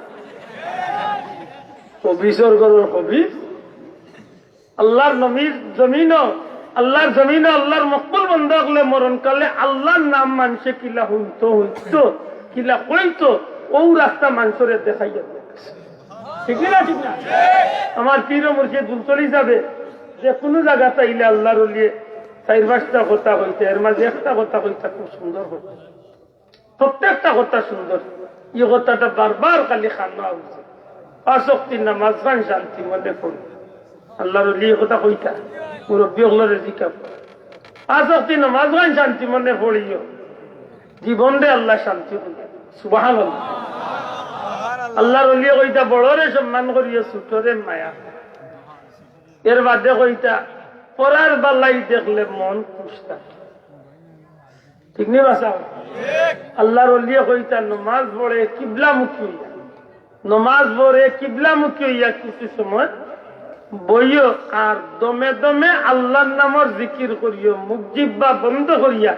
খবিছর ঘরর খবিছ। আল্লাহর নবীর জমিনও, আল্লাহর জমিনও আল্লাহর মকবুল বন্দা অকলে মরণকালে আল্লাহর নাম মানষে কিলা হুনতো, হুনতো, কিলা কইতো, অউ রাস্তা মানষরে দেখাইয়া দেয়। ঠিক না, ঠিক না? আমার পীর ও মুর্শিদ ফুলতলি সাবে যে কুনু জাগাত আইলে আল্লাহর অলিয়ে চাইর পাঁচটা কথা কইতা, এর মাঝে একটা কথা কইতা খুব সুন্দর কথা। প্রত্যেকটা কথা সুন্দর। ই কথাটা বারবার খালি কানো আউছে। পাঁচ ওয়াক্ত নামাজ খান শান্তি মনে পড়ি। আল্লাহর অলি ই কথা কইতা, মুরব্বি অকলরে জিকাও। পাঁচ ওয়াক্ত নামাজ খান শান্তি মনে পড়িও। জীবনরে আল্লায় শান্তি দিবা। সুবহানাল্লাহ। আল্লাহর অলিয়ে কইতা, বড়রে সম্মান করিও, ছোটরে মায়া। এর বাদে কইতা, পরার বালাই দেখলে মন খুশ থাকে। ঠিক নি বাছা? আল্লাহর অলিয়ে কইতা, নমাজ পড়ে কিবলামুখী অইয়া, নমাজ পড়ে কিবলামুখী অইয়া কিছু সময় বইও আর দমে দমে আল্লাহর নামর জিকির করিও, মুখ জিব্বা বন্ধ করিয়া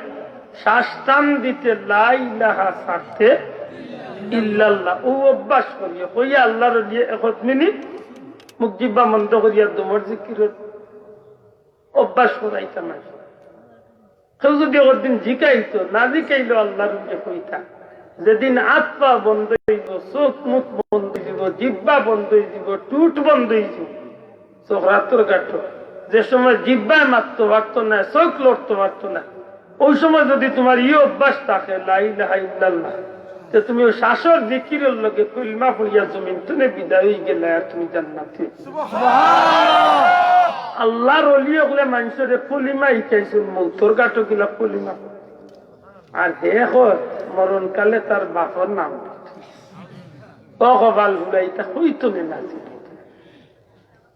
শ্বাস টান দিতে লা ইলাহা, ছাড়তে ইল্লাল্লাহ। অউ অভ্যাস করিও। কইয়া আল্লাহর অলিয়ে একত মিনিট মুখ জিব্বা বন্ধ করিয়া দমর জিকির অভ্যাস করাইতা না। কেউ যদি একদিন জিকাইতো, না জিকাইলেও আল্লাহর অলিয়ে কইতা, যেদিন আত পা বন্ধ অইব, চউখ মুখ বন্ধ অইযিব, জিব্বা বন্ধ অইযিব, ঠুট বন্ধ অইযিব, চক্রাতর গাঠো, যে সময় জিব্বায় মাততো পারতো না, চউখ লড়তো পারতো না, অউ সময় যদি তুমার ই অভ্যাস থাকে, লা ইলাহা ইল্লাল্লাহ, তে তুমি অউ শ্বাসর জিকিরর লগে কলমা পড়িয়া জমিন তনে বিদায় অইগেলায়, আর তুমি জান্নাতি। আল্লাহর অলি অকলে মানষরে কলিমা হিকাইছইন, মউতর গাঠো গিলা কলিমা। আর হে কয়, মরণকালে তার বাপর নাম। ও কপাল ফুড়া, ইতা কইতো নে না।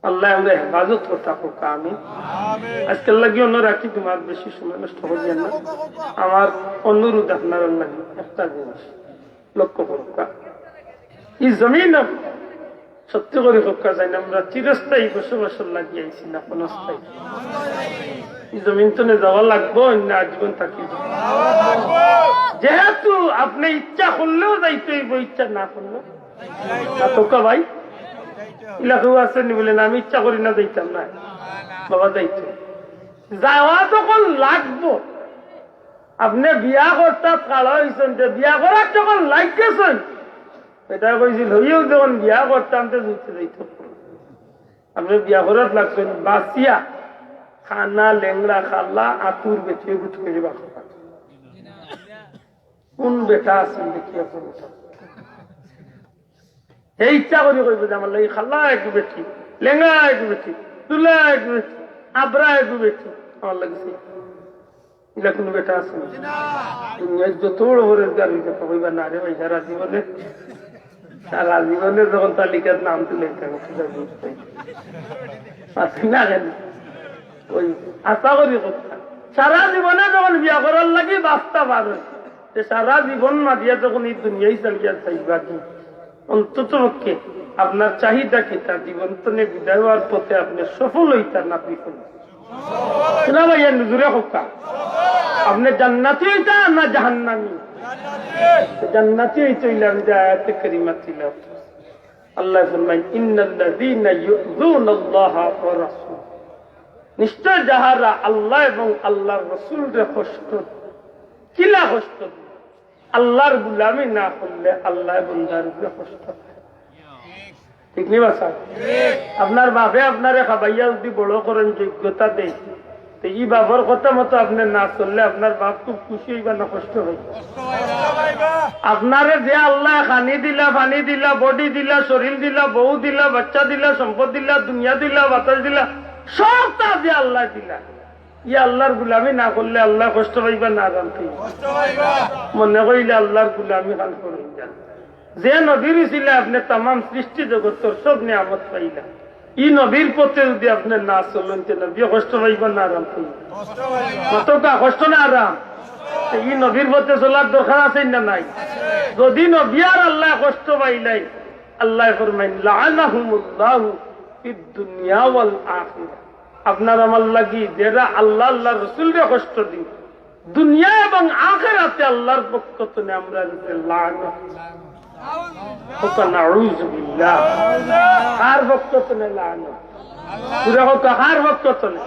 আল্লায় আমরারে হেফাজত করতা কউক্কা, আমিন। আজকের লাগি অনো রাখি, তুমার বেশি সময় নষ্ট করিয়ার না। আমার অনুরোধ আপনারার লাগি একটা জিনিস লক্ষ্য করউক্কা। ই জমিনো সত্যি করি কউক্কা চাইন, আমরা চিরস্থায়ী বসবাসর লাগি আইছি না ক্ষণস্থায়ী? ই জমিন তনে যাওয়া লাগবো, না আজীবন থাকি? যেহেতু আপনে ইচ্ছা করলেও যাইতে অইবো, ইচ্ছা না করলেও। না তো কা ভাই? ইলা কেউ আছে নি বলে, "না, আমি ইচ্ছা করি না, যাইতাম না।" বাবা, যাইতে। যাওয়া যখন লাগবো, আপনে বিয়া করতা খাড়া অইছইন, তে বিয়া করাত যখন লাগছইন, ইটা কইছিল, "হইও যখন বিয়া করতাম, তে যাইতে যাইতে।" আপনে বিয়া করাত লাগছইন, বাচিয়া, কানা, লেংড়া, কালা, আতুর বেটি, গুট করি বার করবা। কুন বেটা আছে দেখি এখন? হে ইচ্ছা করি কইবো যে, "আমার লাগি কালা এগু বেটি, লেংড়া এগু বেটি, তুলা এগু বেটি, আবরা এগু বেটি, আমার লাগি চাই।" ইলা কুনু বেটা আছে নি? দুনিয়ার যত বড় পরেজগার অউক, কইবা, "না রে ভাই, সারা জীবনে, সারা জীবনে যখন তালিকাত নাম তুলে, মাতইন না কেনে?" অউ আশা করি কথা। সারা জীবনে যখন বিয়া করার লাগি বাচতা পারইন, তে সারা জীবন মাতিয়া যখন ই দুনিয়া ছাড়িয়া যাইবা গি, অন্তত পক্ষে আপনার চাহিদা কিতা? জীবন তনে বিদায় অওয়ার পথে আপনে সফল অইতা না বিফল? না ভাই, এর নজরে কউক্কা। আপনে জান্নাতি অইতা না জাহান্নামি? জান্নাতি অইতে অইলে আমি যে আয়াতে কারিমা তিলাওয়াত। আল্লায় ফরমাইন, "ইন্নাল্লাযীনা ইউযুনাল্লাহা ওয়া রাসূলাহু।" নিশ্চয় যাহারা আল্লাহ এবং আল্লাহর রসুলরে কষ্ট দেয়। কিলা কষ্ট দেয়? আল্লাহর গুলামি না করলে আল্লায় বন্দার উপরে কষ্ট দেয়। ঠিক নি বাছা? আপনার বাপে আপনারে খাবাইয়া যদি বড় করইন, যোগ্যতা দেইন, তে ই বাপর কথা মতো আপনে না চললে আপনার বাপ খুব খুশি অইবা না কষ্ট অইবা? আপনারে যে আল্লায় খানি দিলা, পানি দিলা, বডি দিলা, শরীল দিলা, বউ দিলা, বাচ্চা দিলা, সম্পদ দিলা, দুনিয়া দিলা, বাতাস দিলা, সবতা যে আল্লায় দিলা, ই আল্লাহর গুলামি না করলে আল্লায় কষ্ট পাইবা না আরাম পাইবা? মনে করিলে আল্লাহর গুলামি খান করইন যান। যে নবীর উছিলায় আপনে তামাম সৃষ্টি জগতর সব নিয়ামত পাইলা, ই নবীর পথে যদি আপনে না চলইন, তে নবীয়ে কষ্ট পাইবা না আরাম পাইবা? কষ্ট পাইবা। কষ্ট না আরাম? তে ই নবীর পথে চলার দরকার আছে না নাই? যদি নবী আর আল্লায় কষ্ট পাইলাইন, আল্লায় ফরমাইন, "লাআনাহুমুল্লাহু ফিদ দুনিয়া ওয়াল আখিরা। আপনার আমার লাগি যেরা আল্লাহ, আল্লাহর রসুলরে কষ্ট দিন, দুনিয়া এবং আখিরাতে আল্লাহর পক্ষ তনে আমরার উপরে লানত। কউক্কা নাউজুবিল্লাহ। কার পক্ষ তনে লানত? পুরা কউক্কা, কার পক্ষ তনে?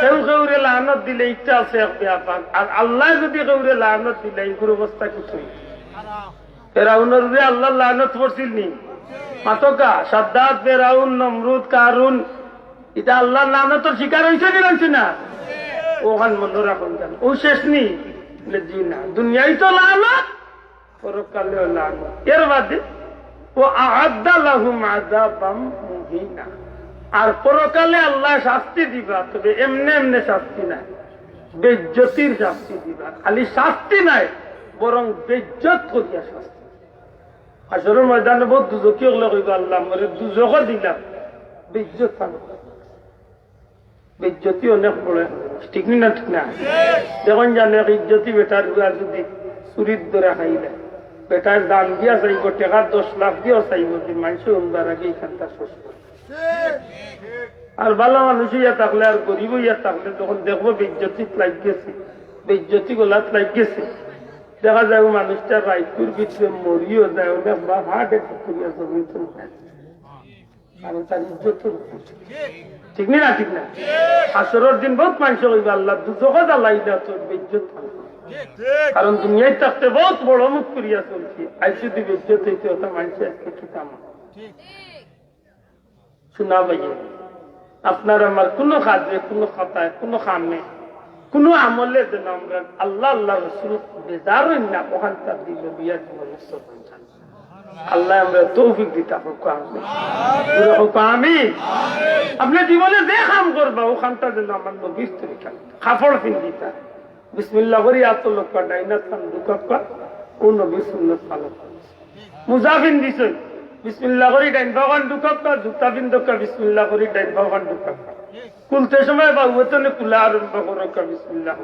কেউ কেউরে লানত দিলে ইটা আছে এক ব্যাপার, আর আল্লায় যুদি কেউরে লানত দিলে ইগুর অবস্থা কিতা অইতো? ফেরাউনর উপরে আল্লাহর লানত পড়ছিল নি? মাতউক্কা, সাদ্দাদ, ফেরাউন, নমরুদ, কারুন, ইতা আল্লাহর লানতর শিকার অইছে নি, অইছে না? অখান মনো রাখুন জানো, অউ শেষ নি? বলে, জি না। দুনিয়াত তো লানত, পরকালেও লানত। এর বাদে, "ওয়া আ'আদ্দা লাহুম আযাবাম মুহিনা।" আর পরকালে আল্লায় শাস্তি দিবা, তবে এমনে এমনে শাস্তি নায়, বেইজ্জতির শাস্তি দিবা। খালি শাস্তি নায়, বরং বেইজ্জত করিয়া শাস্তি। হাশরর ময়দানে বউত দুজখি অকলে কইবা, "আল্লাহ, মোরে দুজখো দিলাম, বেইজ্জত পাইলাম।" বেইজ্জতি অনেক বড়, ঠিক নি না? ঠিক না? দেখইন জানো, এক ইজ্জতি বেটার পুয়া যুদি চুরির ধরা খাইলে, বেটায় জান দিয়া চাইবো, টেকা দশ লাখ দিয়াও চাইবো, যে মানষে হুনবার আগে ইখানটা শেষ করে। আর ভালা মানুষ অইয়া থাকলে আর গরিব অইয়া থাকলে যখন দেখবো বেইজ্জতিত লাগি গেছে, বেইজ্জতি গলাত লাগি গেছে, দেখা যায় অউ মানুষটা রাইতকুর ভিতরে মরিও যায়, অনেক বাপ হার্ট অ্যাটাক করিয়া জমিন চলে যায়। কারণ তার ইজ্জত তো নষ্ট। ঠিক নি না? ঠিক না? হাশরর দিন বউত মানষে কইবা, "আল্লাহ, দুজখো জ্বালাইলা, তোর বেইজ্জত।" কারণ দুনিয়াত থাকতে বউত বড় মুখ করিয়া চলছি, আইজ যুদি বেইজ্জত অইতে অইতো, মানষে আইজকে কিতা মানতো? শোনা ভাই, আপনার আমার কুনু কাজে, কুনু কথায়, কুনু কামে, কুনু আমলে যেন আমরা আল্লাহ, আল্লাহর রসুল বেজার অইন না, অখানটা দিল বিয়া জীবন। আল্লায় আমরারে তৌফিক দিতা কউক্কা, আমিন। জোরে কউক্কা, আমিন। আপনে জীবনে যে কাম করবা, অখানটা যেন আমার নবীর তরিকা। কাপড় পিন্দিতা, বিসমিল্লাহ করি আতো লউক্কা, ডাইন আত খান ঢুকাউক্কা, অউ নবীর সুন্নত follow করো। মুজা পিন্দিছইন, বিসমিল্লাহ করি ডাইন পাও খান ঢুকাউক্কা, জুতা পিন্দউক্কা, বিসমিল্লাহ করি ডাইন পাও খান ঢুকাউক্কা। খুলতে সময় বাউ অতনে খুলা আরম্ভ করউক্কা, বিসমিল্লাহ।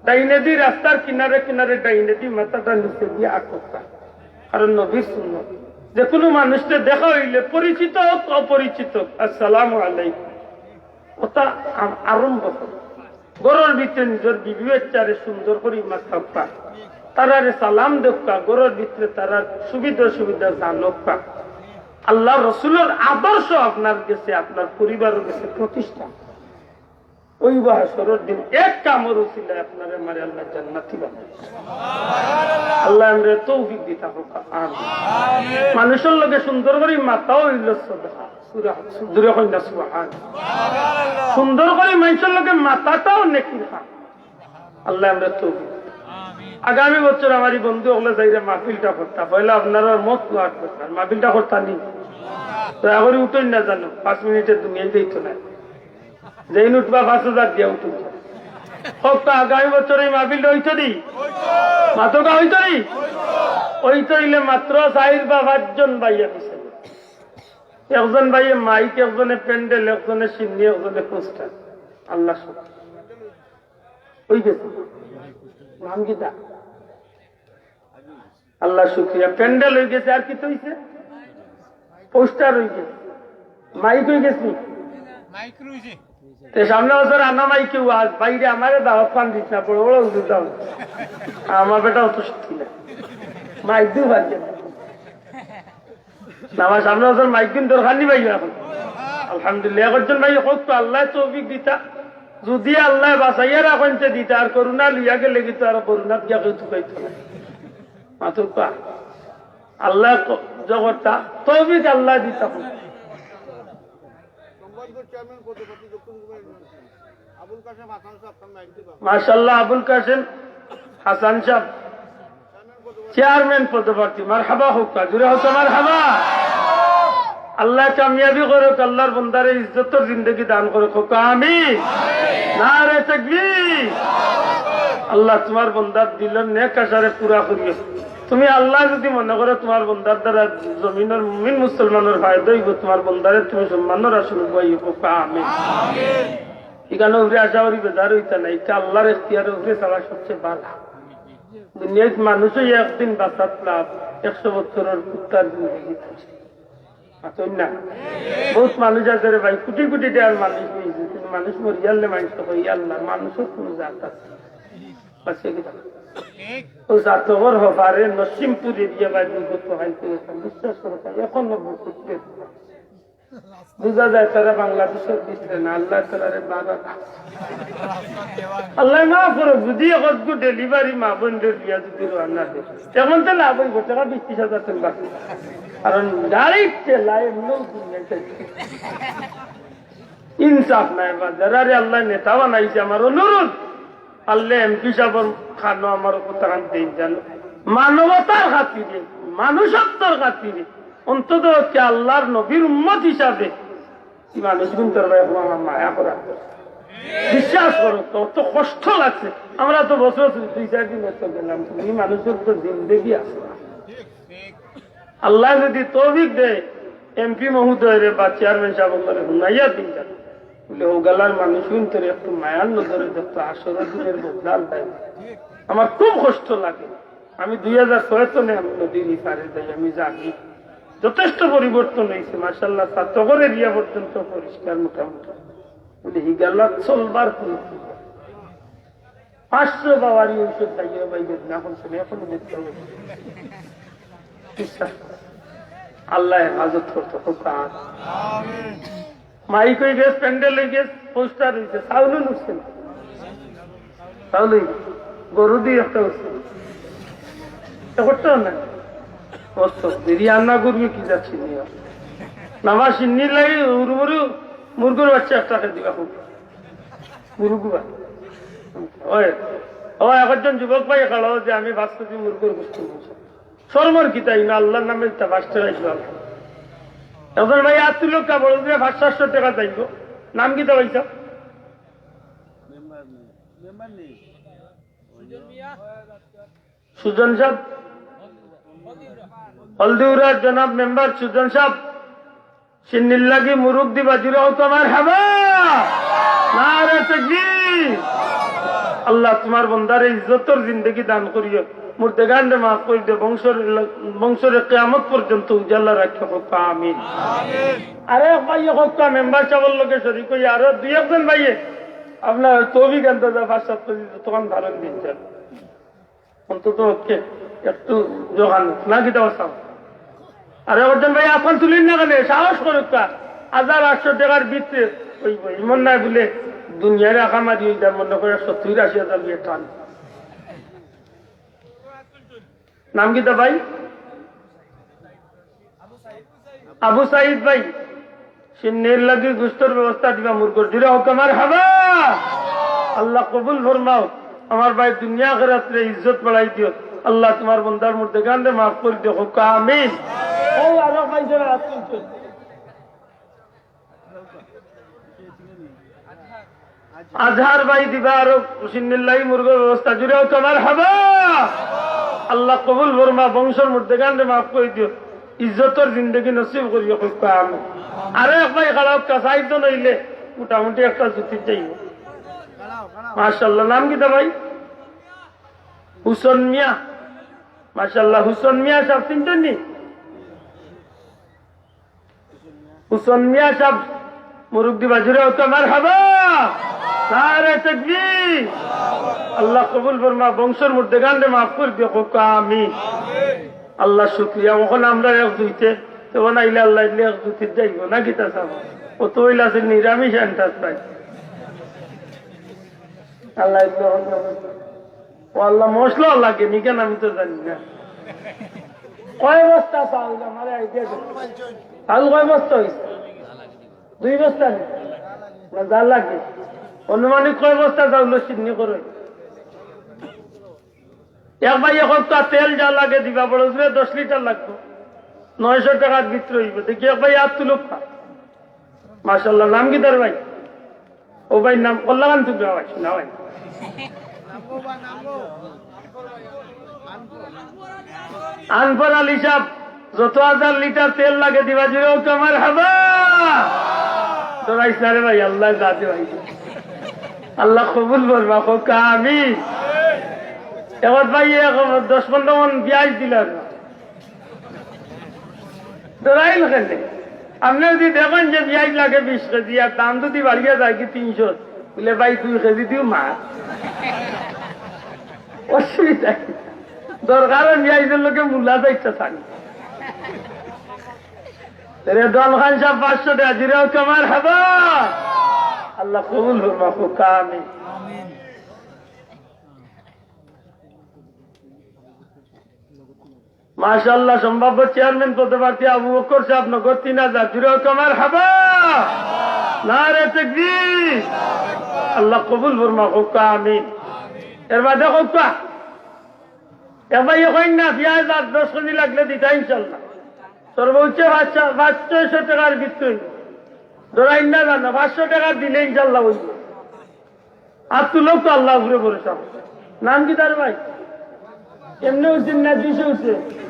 ডাইনেদি রাস্তার কিনারে কিনারে ডাইনেদি মাথাটা নিচেদি আটকউক্কা। কারণ নবীর সুন্নত। যেকুনু মানুষরে দেখা অইলে, পরিচিত অউক, অপরিচিত অউক, "আসসালামু আলাইকুম।" অটা আ-, আরম্ভ করো। ঘরর ভিতরে নিজর বিবি বাচ্চারে সুন্দর করি মাতউক্কা, তারারে সালাম দেউক্কা, ঘরর ভিতরে তারার সুবিধা অসুবিধা জানউক্কা। আল্লাহর রসুলর আদর্শ আপনার গেছে, আপনার পরিবারর গেছে প্রতিষ্ঠা। অউ হাশরর দিন এক কামর উসিলায় আপনারে আমারে আল্লায় জান্নাতি বানাইবা। আল্লায় আমরারে তৌফিক দিতা কউক্কা, আমিন। মানুষর লগে সুন্দর করি মাতাও অইলো সদকা। সুরা-, জোরে কইন না সুবহান। সুন্দর করি মানষর লগে মাতাটাও নেকির কাম। আল্লায় আমরারে তৌফিক। আগামী বছর আমার ই বন্ধু অকলে যাইরা মাহফিলটা করতা, পয়লা আপনারার মত দোয়া করতা, মাহফিলটা করতা নি? দয়া করি উঠইন না জানো, পাঁচ মিনিটে দুনিয়াত যাইতো নায়। যেইন উঠবা পাঁচ হাজার দিয়া উঠইন। কউক্কা আগামী বছর ই মাহফিলটা অইতো নি? মাতউক্কা, অইতো নি? অইতো অইলে মাত্র চাইর বা পাঁচজন ভাইয়ে দিছে। একজন ভাইয়ে মাইক, একজনে প্যান্ডেল, একজনে শিন্নি, একজনে পোস্টার। আল্লাহ শুকর। অইগেছে। নাম কিতা? আল্লাহ শুকরিয়া, প্যান্ডেল অইগেছে, আর কিতা অইছে? পোস্টার অইগেছে, মাইক অইগেছে। মাইক রইছে। তে সামনে বছর আনা মাইকে ওয়াজ, "ভাইরে আমারে দাওয়াত পান দিস না, বড় বড় হুজুর দাওয়াত।" আমার বেটা অত শক্তি না, মাইক দিও পারবে না। না, আমার সামনে বছর মাইক দিন দরকার নি ভাই এখন। আলহামদুলিল্লাহ, একজন ভাই কউক্কা আল্লায় তৌফিক দিতা, যুদি আল্লায় বাঁচাইয়া রাখইন তে দিতা, আর করোনা লইয়া গেলে কিন্তু আর করোনা দিয়া কেউ তুকাইতো না। মাতউক্কা। আল্লাহ ক-, জগৎটা তৌফিক আল্লাহ দিতা। মাশাআল্লাহ, আবুল কাসেম হাসান সাহেব, চেয়ারম্যান পদপ্রার্থী। মারহাবা কউক্কা, জোরে কউক্কা মারহাবা। আল্লায় কামিয়াবি করউক, আল্লাহর বন্দারে ইজ্জতর জিন্দেগি দান করউক, কউক্কা আমিন। নারে তাকবীর। আল্লাহ তুমার বন্দার দিলর নেক আশারে পুরা করিও। তুমি আল্লাহ যুদি মনে করো তুমার বন্দার দ্বারা জমিনর মুমিন মুসলমানর ফায়দা অইবো, তুমার বন্দারে তুমি সম্মানর আসনে বওয়াইও, কউক্কা আমিন। ইখানর উপরে আশা করি বেজার অইতা নায়, ইটা আল্লাহর এখতিয়ারর উপরে ছাড়া সবচেয়ে ভালা। দুনিয়াত মানুষ অইয়া একদিন বাঁচাত লাভ, একশো বছরর কুত্তার জিন্দেগি। মাতইন না। বউত মানুষ আছে রে ভাই, কুটি কুটি টেকার মালিক অইছে, কিন্তু মানুষ মরিয়ারলে মানষে কয়, "ইয়া আল্লাহ, মানুষর কুনু জাত আছে?" বাঁচিয়া কিতা? অউ জাতকর হবারে নসিমপুরে দিয়া ভাই দুর্গত হইতে হইতে বিশ্বাস করো ভাই, এখনো বুকুত বেদনা। বুঝা যায় তারা বাংলাদেশর ভিতরে না, আল্লাহ তারারে বারো। আল্লাহ মাফ করো, যদি একটু ডেলিভারি মা বোনরে দিয়া যদি রওনা দেয়, এখন তো লাভ অইবো, টেকা বিশ ত্রিশ হাজার টেকা বাকি। কারণ গাড়ির ঠেলা এমনেও দুনিয়া ঠেলা। ইনসাফ নাই বাজার। আরে আল্লাহ নেতা বানাইছে, আমার অনুরোধ, পারলে এমপি সাবর কানো আমার কথাখান দেইন জানো, মানবতার খাতিরে, মানুষত্বর খাতিরে, অন্তত হচ্ছে আল্লাহর নবীর উম্মত হিসাবে এই মানুষগুনতর ভাই এখন আমার মায়া করা। বিশ্বাস করো তো, অত কষ্ট লাগছে। আমরা তো বছর দুই চার দিন হয়তো গেলাম, এই মানুষর তো জিন্দেগি আছে না। আল্লাহ যদি তৌফিক দেয়, এমপি মহোদয়রে বা চেয়ারম্যান সাবরে হুনাইয়া দিন যান, বলে, "ও গালার মানুষগুনতরে একটু মায়ার নজরে দেখতো, আশার দিনের বদলা আল্লাহ।" আমার খুব কষ্ট লাগে। আমি দুই হাজার ছয় সনে আমি নদীর ই পারে যাই, আমি জানি যথেষ্ট পরিবর্তন অইছে, মাশাআল্লাহ, ছাত্রগর এরিয়া পর্যন্ত পরিষ্কার মোটামুটি। বলে, "হিগালাত চলবার কোন?" পাঁচশো বাবারি ঔষধ খাইয়া ভাই বেদনা করছে না, এখনো বেদনা করছে। বিশ্বাস করো। আল্লাহ হেফাজত করতে হোক। আর মাইক অই গেছে, প্যান্ডেল অই গেছে, পোস্টার অইছে, সাউন্ড উঠছে না। তাহলে গরু দিয়ে একটা উঠছে। এটা করতে হবে না। অত দেরি রান্না করবি কি যাচ্ছি নিয়ে? নামা সিন্নি লাগে, উরু মুরু, মুরগুর বাচ্চা একটা খেয়ে দিবা খুব। মুরগু ভাই। ওই, ও একজন যুবক ভাই খাড়া যে আমি পাঁচ কেজি মুরগির গোস্ত নিয়েছি। শরমর কিতা ইনো আল্লাহর নামে ইতা পাঁচ টেকা দিবা। একজন ভাই আত তুলউক্কা বড় দিলে পাঁচ সাতশো টেকা যাইব। নাম কিতা ভাই সাহেব? সুজন সাহেব, হলদিউরার জনাব মেম্বার সুজন সাহেব, সিন্নির লাগি মুরুগ দিবা জুরে কউক্কা মারহাবা। নারে তাকবীর। আল্লাহ তোমার বন্দারে ইজ্জতর জিন্দেগি দান করিও, মুর্দেগানরে মাফ করি দে, বংশর, বংশরে কিয়ামত পর্যন্ত উজালা রাখিও, কউক্কা আমিন। আরে এক ভাইয়ে কউক্কা মেম্বার সাহেবর লগে শরিক অইয়া আরো দুই একজন ভাইয়ে আপনার তৌফিক আন্দাজা পাঁচ সাত কেজি তখন ধারণ দিন চান। অন্তত ওকে একটু জোগান না কিতা অবস্থা। আরে একজন ভাই আতখান তুলিন না কেনে? সাহস করউক্কা। হাজার আটশো টেকার ভিতরে ওই, ওই মন নাই বলে দুনিয়ার আঁকা মারি ওই দাম মনে করে সত্তর আশি হাজার দিয়ে টান। নাম কিতা ভাই? আবু সাইদ ভাই, সিন্নির লাগি গোস্তর ব্যবস্থা দিবা মুরগর। জুরে কউক্কা মারহাবা। আল্লাহ কবুল ফরমাও। আমার ভাই দুনিয়া আখিরাতরে ইজ্জত বাড়াই দিও। আল্লাহ তোমার বন্দার মুর্দেগানরে মাফ করি দিও। কউক্কা আমিন। এই আরো ভাই যারা আছেন তো। আজহার ভাই দিবা আরো সিন্নির লাগি মুরগর ব্যবস্থা। জুরে কউক্কা মারহাবা। আল্লাহ কবুল ফরমা, বংশর মুর্দেগানরে মাফ করি দিও, ইজ্জতর জিন্দেগি নসিব করিও, কউক্কা আমিন। আরো এক ভাই খাড়া অউক্কা, চাইরজন অইলে মোটামুটি একটা জুতিত যাইব। মাশাআল্লাহ, নাম কিতা ভাই? হুসন মিয়া। মাশাআল্লাহ, হুসন মিয়া সাব চিনছইন নি? হুসন মিয়া সাব, মুরুগ দিবা জুরে কউক্কা মারহাবা। নারে তাকবীর। আল্লাহ কবুল ফরমা, বংশর মুর্দেগানরে মাফ করি দিও, কউক্কা আমিন। আল্লাহ শুকরিয়া, অখন আমরা এক দুইতে, তো বানাইলে আল্লাহ ইলে এক দুইতে যাইব, না কিতা সাব? ও তো অইলা আছে নিরামিষ আনতাস ভাই। আল্লাহ ইলে অখন ও আল্লাহ, মশলা লাগে নি কেন আমি তো জানি না। কয় বস্তা চাউল আমার আইডিয়া দেন। চাউল কয় বস্তা অইছে? দুই বস্তা নি? না, যা লাগে। আনুমানিক কয় বস্তা চাউল সিন্নি করে? এক ভাই এখন তো তেল যা লাগে দিবা বড় জুরে দশ লিটার লাগবো। নয়শো টেকার ভিতরে অইব। দেখি এক ভাই আত তুলউক্কা। মাশাআল্লাহ, নাম কিতা রে ভাই? ও ভাই, নাম কল্লাখান তুমি ভাই, না ভাই। আনফর আলী সাব, যত হাজার লিটার তেল লাগে দিবা জুরে কউক্কা মারহাবা। তো ভাই, সারে ভাই, আল্লাহ দাদে ভাই। আল্লাহ কবুল করবা, কউক্কা আমিন। এবার ভাই, এক দশ পনেরো মন পিয়াজ দিলা। ডরাইল কেনে? আপনে যদি দেখইন যে পিয়াইজ লাগে বিশ কেজি, আর দাম যদি বাড়িয়া যায় গি তিনশো, বুলে, "ভাই, দুই কেজি দিও মার।" অসুবিধা কি? দরকার অয় পিয়াইজর লগে মুলা যাইতা থাকি। রে দলখান সাব পাঁচশো টেকা, জুরে কউক্কা মারহাবা। আল্লাহ কবুল ফরমাউক্কা, আমিন। মাশাআল্লাহ, সম্ভাব্য চেয়ারম্যান পদপ্রার্থী আবু বকর সাব, নগদ তিন হাজার, জুরে কউক্কা মারহাবা। নারে তাকবীর। আল্লাহ কবুল ফরমাউক্কা, আমিন। এর বাদে কউক্কা, এ ভাইয়ে কইন না, পিয়াইজ আর দশ কেজি লাগলে দিতা ইনশাআল্লাহ। সর্বোচ্চ পাঁচশো, পাঁচ ছয়শো টেকার ভিতরে। ডরাইন না জানো, পাঁচশো টেকা দিলে ইনশাআল্লাহ অইবো। আর তুলউক্কা, আল্লাহ উপরে ভরসা। নাম কিতা রে ভাই? এমনে উঠছে না, দুইশো উঠছে।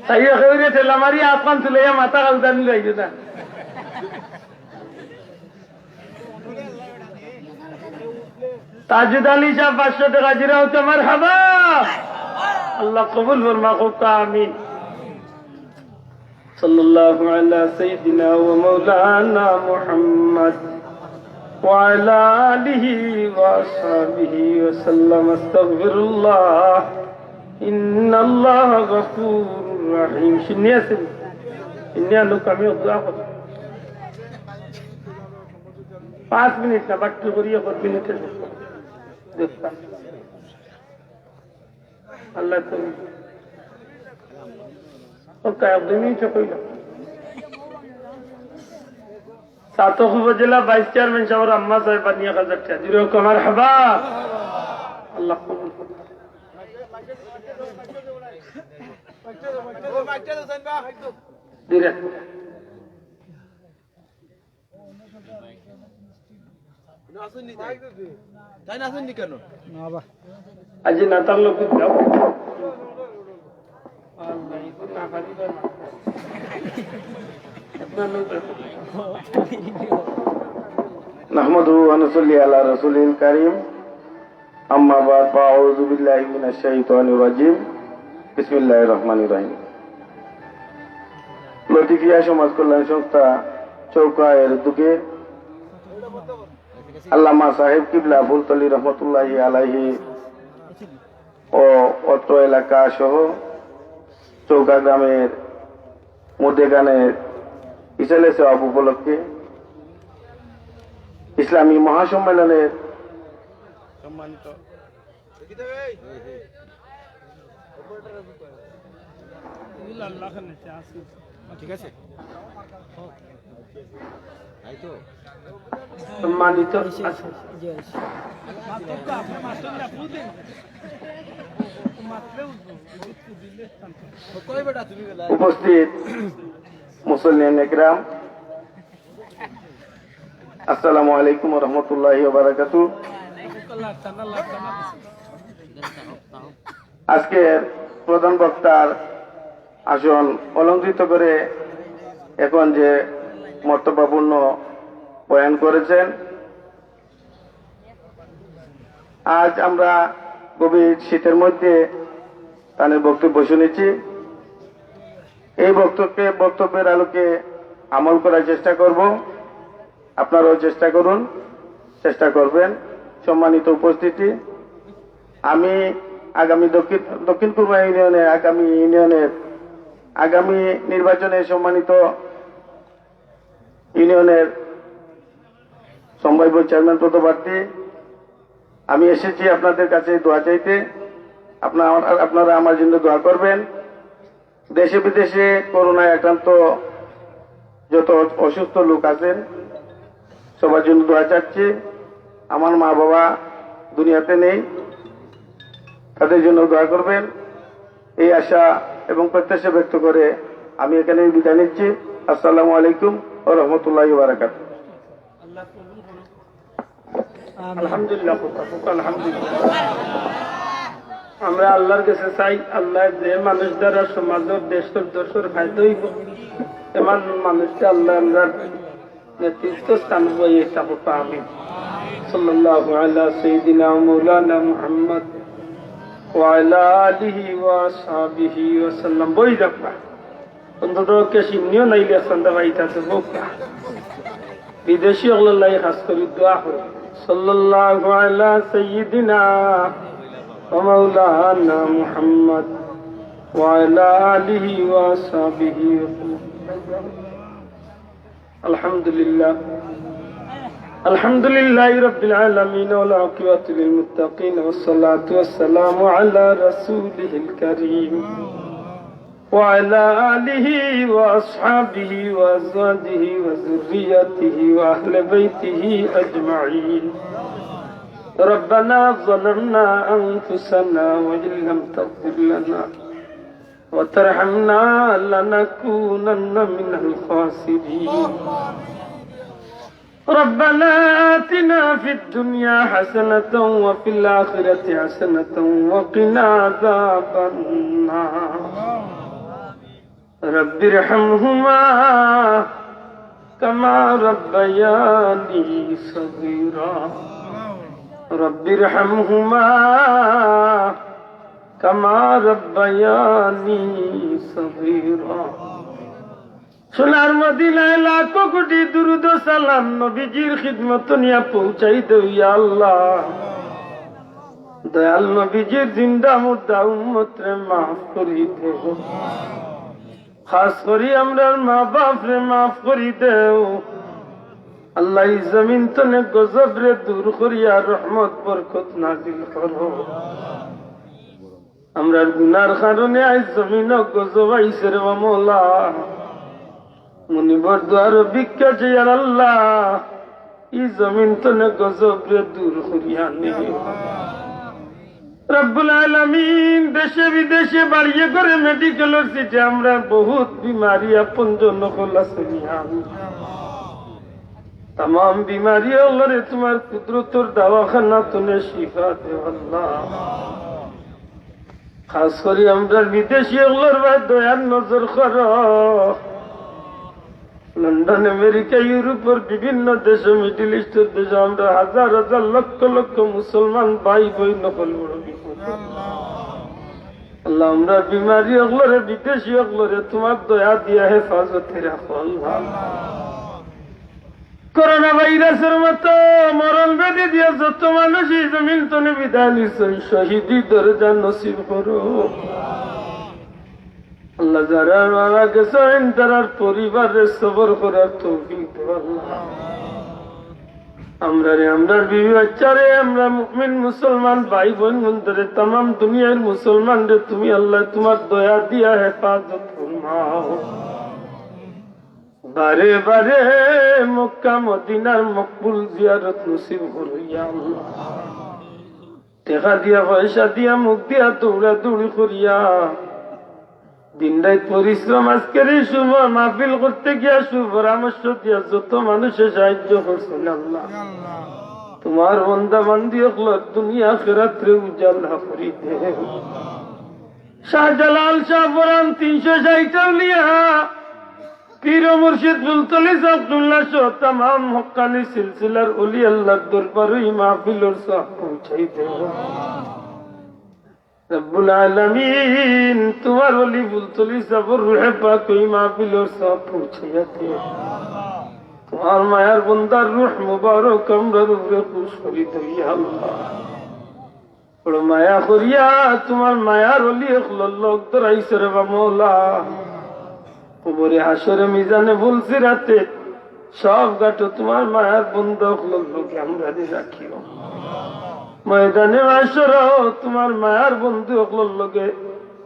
তাই একেবারে ঠেলা মারি আতখান তুলাইয়া মাথা কাউদানি লইছে না। তাজুদ আলী সাব পাঁচশো টেকা, জুরে কউক্কা মারহাবা। আল্লাহ কবুল ফরমাউক্কা, আমিন। صلى الله على سيدنا ومولانا محمد وعلى آله وأصحابه وسلم. أستغفر الله، إن الله غفور رحيم. শুনিয়াছেন? শুনিয়া লোক আমি দোয়া করি। পাঁচ মিনিট না, বাট্টু করিয়া কত মিনিটে দেখতাম। আল্লাহ তুমি। ও, কয়েক দুই মিনিট কইল। ছাতক উপজেলা ভাইস চেয়ারম্যান সাবর আম্মা সাহেব বানিয়া খাজার টিয়া। জুরে কউক্কা মারহাবা। আল্লাহ কবুল করুন। দিলে। তাই না, শুননি কেন? না বা। আজি না তার লোক যাও। نحمده ونصلي على رسوله الكريم. أما بعد، فأعوذ بالله من الشيطان الرجيم. بسم الله الرحمن الرحيم. লতিফিয়া সমাজ কল্যাণ সংস্থা চৌকা এর উদ্যোগে আল্লামা সাহেব কিবলা ফুলতলি রহমতুল্লাহি আলাইহি ও অত্র এলাকা সহ চৌকা গ্রামের মুর্দেগানের ইসালে সওয়াব উপলক্ষে ইসলামী মহাসম্মেলনের সম্মানিত ঠিক আছে। তাই তো? সম্মানিত উপস্থিত মুসল্লিয়ান একরাম, আসসালামু আলাইকুম ওয়া রাহমাতুল্লাহি ওয়া বারাকাতুহু। আজকের প্রধান বক্তার আসন অলংকৃত করে এখন যে মর্তব্যপূর্ণ বয়ান করেছেন, আজ আমরা গভীর শীতের মধ্যে তানের বক্তব্য শুনেছি। এই বক্তব্যে, বক্তব্যের আলোকে আমল করার চেষ্টা করব। আপনারাও চেষ্টা করুন, চেষ্টা করবেন। সম্মানিত উপস্থিতি, আমি আগামী দক্ষিণ, দক্ষিণ কুরমা ইউনিয়নে আগামী ইউনিয়নের, আগামী নির্বাচনে সম্মানিত ইউনিয়নের সম্ভাব্য চেয়ারম্যান পদপ্রার্থী, আমি এসেছি আপনাদের কাছে দোয়া চাইতে। আপনারা, আপনারা আমার জন্য দোয়া করবেন। দেশে বিদেশে করোনায় আক্রান্ত যত অসুস্থ লোক আছেন, সবার জন্য দোয়া চাচ্ছি। আমার মা বাবা দুনিয়াতে নেই, তাদের জন্য দোয়া করবেন। এই আশা এবং প্রত্যাশা ব্যক্ত করে আমি এখানেই বিদায় নিচ্ছি। আসসালামু আলাইকুম ওয়া রাহমাতুল্লাহি ওয়া বারাকাতুহু। আলহামদুলিল্লাহ, আলহামদুলিল্লাহ। আমরা আল্লাহর কাছে চাই, আল্লাহ যে মানুষ দ্বারা সমাজর, দেশর, দশর ফায়দা অইব, এমন মানুষকে আল্লাহ আমরার নেতৃত্ব স্থান বইয়ে থাকুক। আমিন। সাল্লাল্লাহু আলা সাইয়্যিদিনা মাওলানা মুহাম্মদ। وعلى آله وأصحابه وسلم. বই দেখবা। অন্তত কে সিন্নিও নাইলে একসান্দা ভাই তাতে হোক না। বিদেশি অকলর লাগি খাস করি দোয়া করি। صلى الله على سيدنا ومولانا محمد وعلى آله وأصحابه وسلم. الحمد لله. الحمد لله رب العالمين، والعاقبة للمتقين، والصلاة والسلام على رسوله الكريم وعلى آله وأصحابه وأزواجه وذريته وأهل بيته أجمعين. ربنا ظلمنا أنفسنا وإن لم تغفر لنا وترحمنا لنكونن من الخاسرين. ربنا آتنا في الدنيا حسنة وفي الآخرة حسنة وقنا عذاب النار. رب ارحمهما كما ربياني صغيرا. رب ارحمهما كما ربياني صغيرا. সোনার মদিনায় লাখো কোটি দুরুদ ও সালাম নবীজির খিদমত নিয়া পৌঁছাই দেও, ইয়া আল্লাহ। দয়াল নবীজির জিন্দা মুর্দা উম্মতরে মাফ করি দেও। খাস করি আমরার মা বাপরে মাফ করি দেও। আল্লাহ, ই জমিন তনে গজবরে দূর করিয়া রহমত বরকত নাজিল করো। আমরার গুনার কারণে আইজ জমিনো গজব আইছে রে বা মওলা। মুনিবর দুয়ারো ভিক্ষা চাইয়ার আল্লাহ, ই জমিন তনে গজবরে দূর করিয়া নিও। রব্বুল আলামিন, দেশে বিদেশে বাড়িয়ে ঘরে মেডিকেলর সিটে আমরার বহুত বিমারি আপনজন অকল আছে রে আল্লাহ। তামাম বিমারি অকলরে তুমার কুদরতর দাওয়াখানা তনে শিফা দেও আল্লাহ। খাস করি আমরার বিদেশি অকলর বায় দয়ার নজর করো। লন্ডন, আমেরিকা, ইউরোপর বিভিন্ন দেশো, মিডল ইস্টর দেশো আমরার হাজার হাজার লক্ষ লক্ষ মুসলমান ভাই বইন অকল বড় বিপদো। আল্লাহ, আমরার বিমারি অকলরে, বিদেশি অকলরে তুমার দয়া দিয়া হেফাজতে রাখো আল্লাহ। করোনা ভাইরাসর মতো মরণ ব্যাধি দিয়া যত মানুষ ই জমিন তনে বিদায় নিছইন, শহীদি দরজা নসিব করো। আল্লাহ, যারা মারা গেছইন, তারার পরিবাররে সবর করার তৌফিক দেও আল্লাহ। আমরারে, আমরার বিবি বাচ্চারে, আমরার মুমিন মুসলমান ভাই বইন বন্ধুরে, তামাম দুনিয়ার মুসলমানরে তুমি আল্লাহ তুমার দয়া দিয়া হেফাজত ফরমাও। বারে বারে মক্কা মদিনার মকবুল জিয়ারত নসিব করো ইয়া আল্লাহ। টেকা দিয়া, পয়সা দিয়া, মুখ দিয়া দৌড়াদৌড়ি করিয়া, দিন রাইত পরিশ্রম, আজকের এই শুভ মাহফিল করতে গিয়া সুপরামর্শ দিয়া যত মানুষে সাহায্য করছইন আল্লাহ, তুমার বন্দা বান্দি অকলর দুনিয়া আখিরাতরে উজালা করি দেও। শাহজালাল, শাহপরান, তিনশো ষাইট আউলিয়া, পীর ও মুর্শিদ ফুলতলি ছাহেব আব্দুল্লাহ সহ তামাম হক্কানি সিলসিলার অলি আল্লাহর দরবারো ই মাহফিলর সওয়াব পৌঁছাই দেও। রব্বুল আলামিন, তুমার অলি ফুলতলি ছাহেবর রুহে পাক ই মাহফিলর সওয়াব পৌঁছাইয়া দেও। তুমার মায়ার বন্দার রুহ মুবারক আমরার উপরে খুশ করি দেও, ইয়া আল্লাহ। বড় মায়া করিয়া তুমার মায়ার অলি অকলর লগ ধরাইছো রে বা মওলা। কবরে হাশরে মিজানে পুলসিরাতে সব ঘাটো তুমার মায়ার বন্দা অকলর লগে আমরারে রাখিও। ময়দানে হাশরো তুমার মায়ার বন্দা অকলর লগে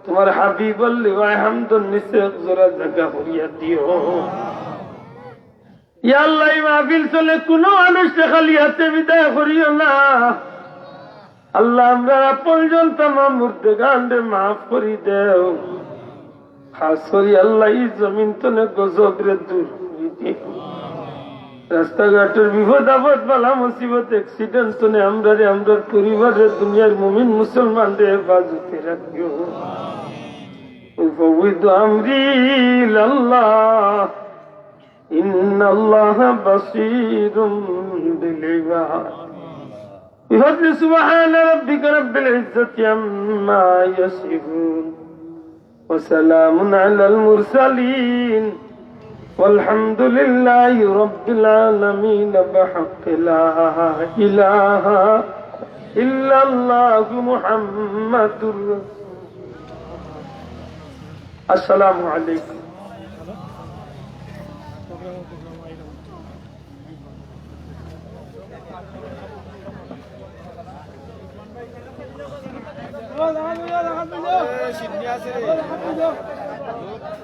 তুমার হাবিবর লিওয়ায়ে হামদর নিচে এক জোড়া জাগা করিয়া দিও। ইয়া আল্লাহ, ই মাহফিল তনে কুনু মানুষরে খালি হাতে বিদায় করিও না। আল্লাহ, আমরার আপনজন তামাম মুর্দেগানরে মাফ করি দেও। খাস করি আল্লাহ, ই জমিন তনে গজবরে দূর করি দেও। রাস্তাঘাটর বিপদ আপদ, বালা মুসিবত, accident তনে আমরারে, আমরার পরিবাররে, দুনিয়ার মুমিন মুসলমানরে হেফাজতে রাখিও। أفوض أمري إلى الله إن الله بصير بالعباد. بفضل سبحان ربك رب العزة عما يصفون، وسلام على المرسلين، والحمد لله رب العالمين، بحق لا إله إلا الله محمد رسول. السلام عليكم.